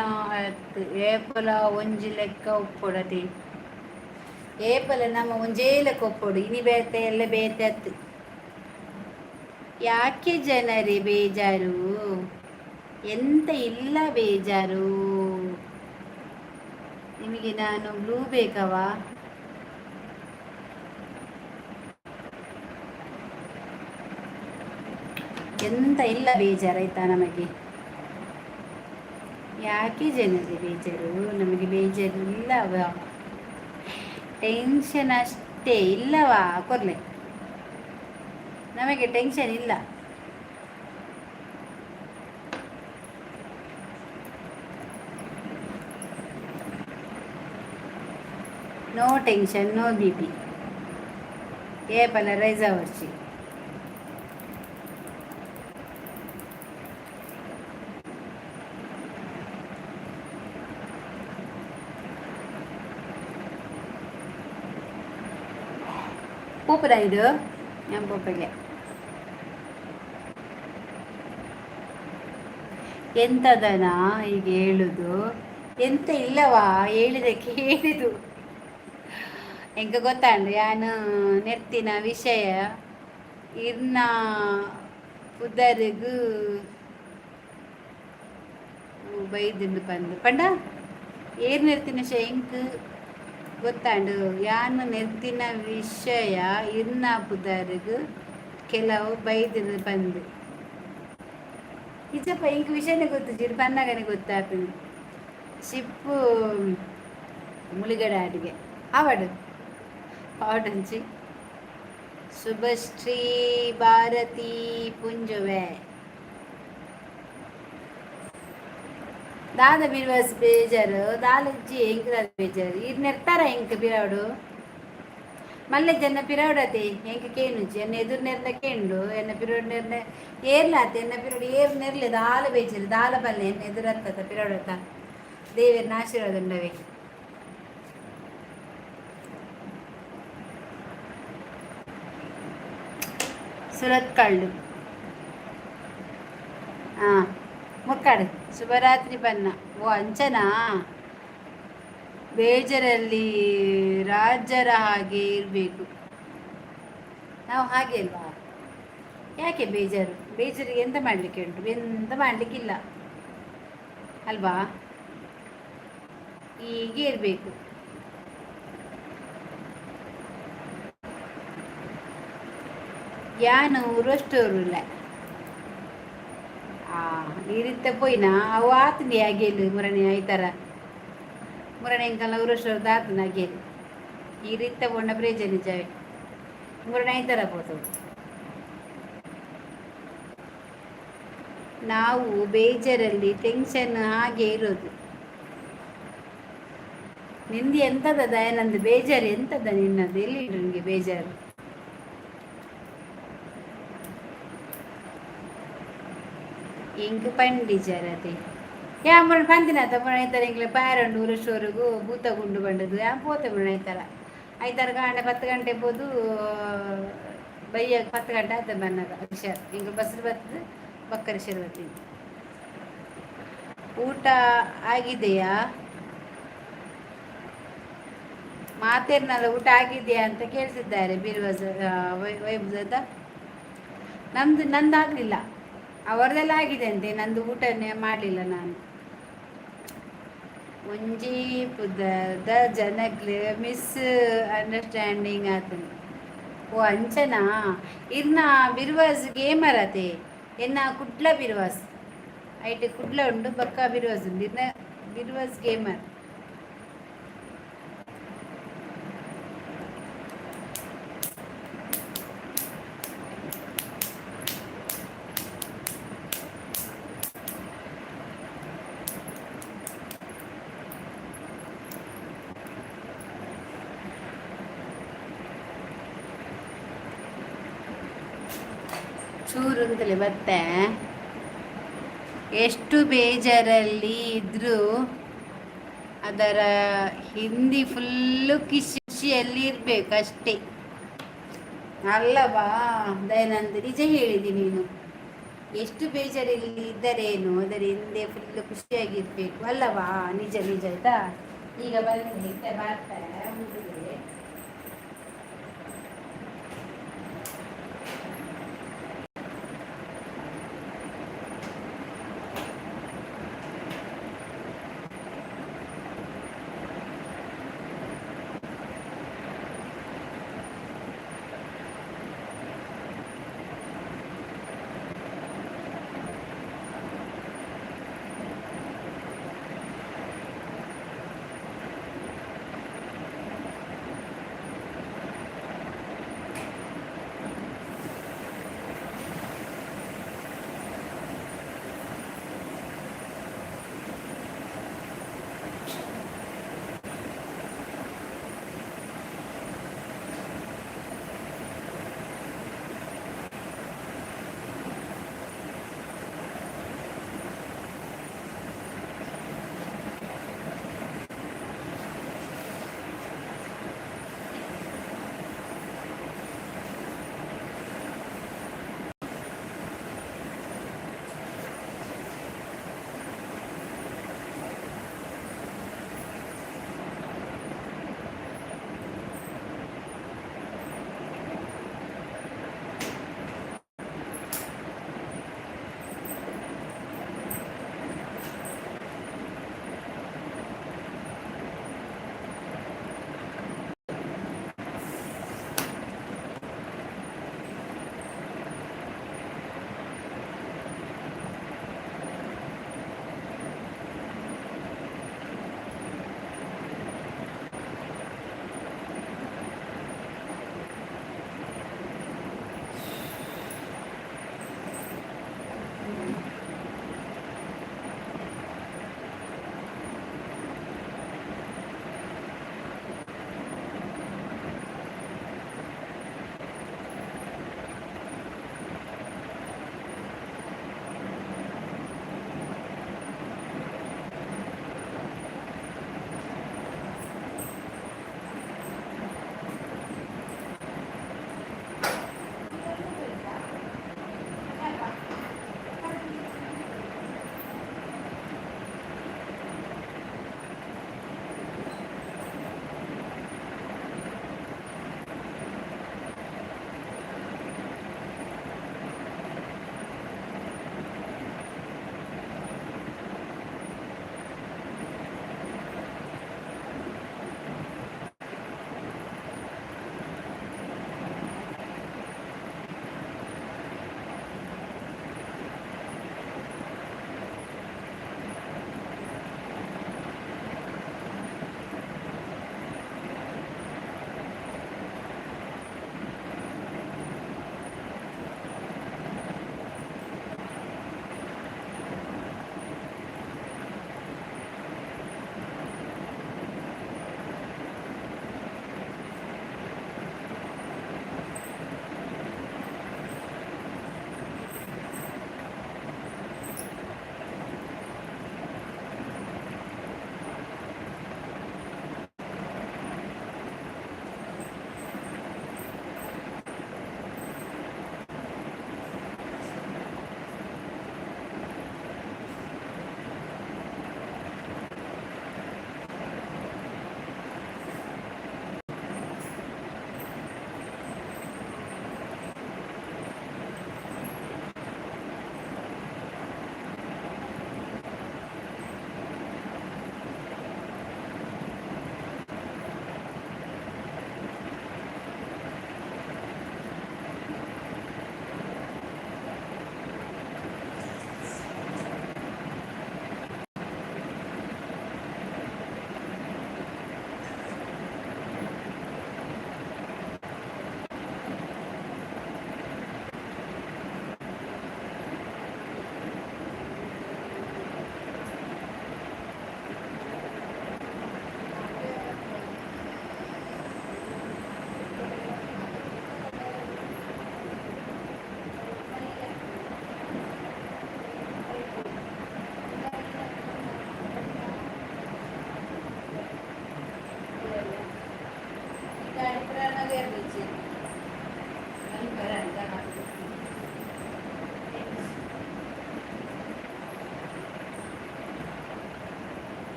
ಏಪಲ ಒಂಜಿ ಲೆಕ್ಕ ಉಪ್ಪೊಡತಿ. ಏಪಲ ನಮ್ಮ ಒಂಜೇ ಲೆಕ್ಕ ಉಪ್ಪೊಡು. ಇನಿ ಬೇತೆ, ಎಲ್ಲ ಬೇತೆ ಅತ್ತು. ಯಾಕೆ ಜನರೇ ಬೇಜಾರು? ಎಂತ ಇಲ್ಲ ಬೇಜಾರು ನಿಮಗೆ. ನಾನು ಬ್ಲೂ ಬೇಕವಾ? ಎಂತ ಇಲ್ಲ ಬೇಜಾರಾಯ್ತಾ ನಮಗೆ? ಯಾಕೆ ಜನರೇ ಬೇಜಾರು? ನಮಗೆ ಬೇಜಾರು ಇಲ್ಲವ. ಟೆನ್ಷನ್ ಅಷ್ಟೇ ಇಲ್ಲವಾ? ಕೊರ್ಲೆ, ನಮಗೆ ಟೆನ್ಷನ್ ಇಲ್ಲ. No tension, no BP. ಏಪಲ ರೈಸ್ ಅವರ್ಚಿ. ಪೂಪದ ಇದು ನಮ್ಮ ಪೂಪಗೆ ಎಂತದನ ಈಗ ಹೇಳುದು? ಎಂತ ಇಲ್ಲವಾ, ಹೇಳಿದೆ ಕೇಳಿದು. ಎಂಕ ಗೊತ್ತಾಂಡು ಯಾನು ನೆರ್ತಿನ ವಿಷಯ ಇರ್ನ ಪುದರ್ಗು ಬೈದುಂಡು ಪಂದು ಪಂಡ. ಏರ್ ನೆರ್ತಿನ ವಿಷಯ ಎಂಕ್ ಗೊತ್ತಾಂಡು. ಯಾನು ನೆರ್ತಿನ ವಿಷಯ ಇರ್ನ ಪುದರ್ಗು ಕೆಲವು ಬೈದುಂಡು ಪಂದು. ಇಜ್ಜಪ್ಪ, ಇಂಕ್ ವಿಷಯನೇ ಗೊತ್ತು. ಇರ್ ಪನ್ನಗನೆ ಗೊತ್ತಾಪಿನ. ಶಿಪ್ಪು ಮುಳುಗಡೆ ಅಡುಗೆ ಆವಡು ಆವಡಂಚಿ. ಶುಭಶ್ರೀ ಭಾರತಿ ಪುಂಜುವೆ. ದಾದ ಬಿರ್ವಾಸ್ ಬೇಜಾರು ದಾಲಜ್ಜಿ. ಎಂಕ್ ದಾದ ಬೇಜಾರು? ಇರ್ ನೆರ್ತಾರ ಎಂಕ್ ಬಿರಾವಡು ಮಲ್ಲೆ ಜನ ಪಿರವಡತೆ. ಎಂಕ್ ಕೇನುಜಿ. ಎನ್ನ ಎದುರು ನೆರ್ನ ಕೇಂಡು. ಎನ್ನ ಪಿರೋಡ್ ನೆರ್ನ ಏರ್ಲಾತೆ. ಎನ್ನ ಪಿರೋಡು ಏರ್ ನೆರ್ಲೆ ದಾಲ ಬೇಜಾರು ದಾಲ ಬಲ್ಲೆ. ಎನ್ನ ಎದುರತ್ತದ ಪಿರವಡತ. ದೇವೆರ್ನ ಆಶೀರ್ವಾದ ಉಂಡವೆ. ಸುರತ್ಕಲ್ಲು ಹಾಂ ಮುಕ್ಕಾಡು. ಶುಭರಾತ್ರಿ ಬನ್ನ. ಓ, ಅಂಚನಾ? ಬೇಜಾರಲ್ಲಿ ರಾಜರ ಹಾಗೆ ಇರಬೇಕು ನಾವು, ಹಾಗೆ ಅಲ್ವಾ? ಯಾಕೆ ಬೇಜಾರು? ಬೇಜಾರಿಗೆ ಎಂತ ಮಾಡಲಿಕ್ಕೆ ಉಂಟು? ಎಂತ ಮಾಡಲಿಕ್ಕಿಲ್ಲ ಅಲ್ವಾ? ಹೀಗೆ ಇರಬೇಕು. ಯಾನು ರೋಸ್ಟೋರುಲ್ಲ. ಆ ಈ ರೀತಿ ಪೋಯಿನಾ ಅವು ಆತಂಡಿ ಅಗೇಲು ಮುರಣಿ ಐತರ. ಮುರಣಿ ಎಂಕಲ್ಲ ಉರುಷ್ಟೋರ್ದು ಆತನ ಅಗೇಲು. ಈ ರೀತ ಬೊಂಡ ಪ್ರೇಜ ನಿಜವೇ ಮೂರನೇ ಐತರ ಪೋತು. ನಾವು ಬೇಜಾರಲ್ಲಿ ಟೆನ್ಷನ್ ಹಾಗೆ ಇರೋದು. ನಿಂದು ಎಂತದ ದಯಾನಂದ್ ಬೇಜಾರು? ಎಂತದ ನಿನ್ನದು? ಎಲ್ಲಿ ನಿನಗೆ ಬೇಜಾರು? ಎಂಕ್ ಪಂಡಿಜರತೆ ಯಾ ಮುರಣ ಪಂತಿನ ಮುರಣ ಐತರ ಎಂಕ್ಲೆ ಪಾರಂಡು ಉರುಶೋರುಗು ಭೂತ ಗುಂಡು ಬಂಡದು. ಯಾ ಪೋತೆ ಮುರಣ ಐತರ ಐತಾರ ಗಾಂಡೆ 10 ಗಂಟೆ ಪೋದು ಬಯ್ಯ 10 ಗಂಟೆ ಆಯ್ತು ಬನ್ನಾಗ. ಹುಷಾರ್, ಎಂಕ್ ಬಸ್ ಬರ್ತದೆ, ಬೊಕ್ಕ ರಿಕ್ಷಾಡ್ ಬರ್ತೀನಿ. ಊಟ ಆಗಿದೆಯಾ? ಮಾತೇರ್ನಲ್ಲ, ಊಟ ಆಗಿದೆಯಾ ಅಂತ ಕೇಳ್ತಿದ್ದಾರೆ. ಬಿರ್ವಜ ವೈಭದ ನಮ್ದು, ನಂದಾಗಲಿಲ್ಲ. ಅವರದೆಲ್ಲ ಆಗಿದೆ ಅಂತೆ, ನಂದು ಊಟನೇ ಮಾಡಲಿಲ್ಲ ನಾನು. ಒಂಜಿ ಪುದರ್ದ ಜನಕ್ಲೆ ಮಿಸ್ ಅಂಡರ್ಸ್ಟ್ಯಾಂಡಿಂಗ್ ಆತಂದು. ಓ, ಅಂಚನಾ? ಇರ್ನ ಬಿರ್ವಾಸ್ ಗೇಮರ್ ಅತೆ. ಎನ್ನ ಕುಡ್ಲ ಬಿರ್ವಾಸ್ ಐಟ್ ಕುಡ್ಲ ಉಂಡು, ಬೊಕ್ಕ ಬಿರ್ವಾಸ್ ಉಂಡು. ಇರ್ನ ಬಿರ್ವಾಸ್ ಗೇಮರ್. ಚೂರು ಅಂತಲೇ ಬತ್ತೆ. ಎಷ್ಟು ಬೇಜಾರಲ್ಲಿ ಇದ್ರೂ ಅದರ ಹಿಂದೆ ಫುಲ್ಲು ಖುಷಿಯಲ್ಲಿ ಇರಬೇಕು ಅಷ್ಟೇ ಅಲ್ಲವಾ ದಯಾನಂದ್? ನಿಜ ಹೇಳಿದಿ ನೀನು. ಎಷ್ಟು ಬೇಜಾರಲ್ಲಿ ಇದ್ದರೇನು, ಅದರ ಹಿಂದೆ ಫುಲ್ಲು ಖುಷಿಯಾಗಿರ್ಬೇಕು ಅಲ್ಲವಾ? ನಿಜ ನಿಜ. ಆಯ್ತಾ, ಈಗ ಬಂದು ಬರ್ತಾರೆ.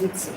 ಅಂಚಿ.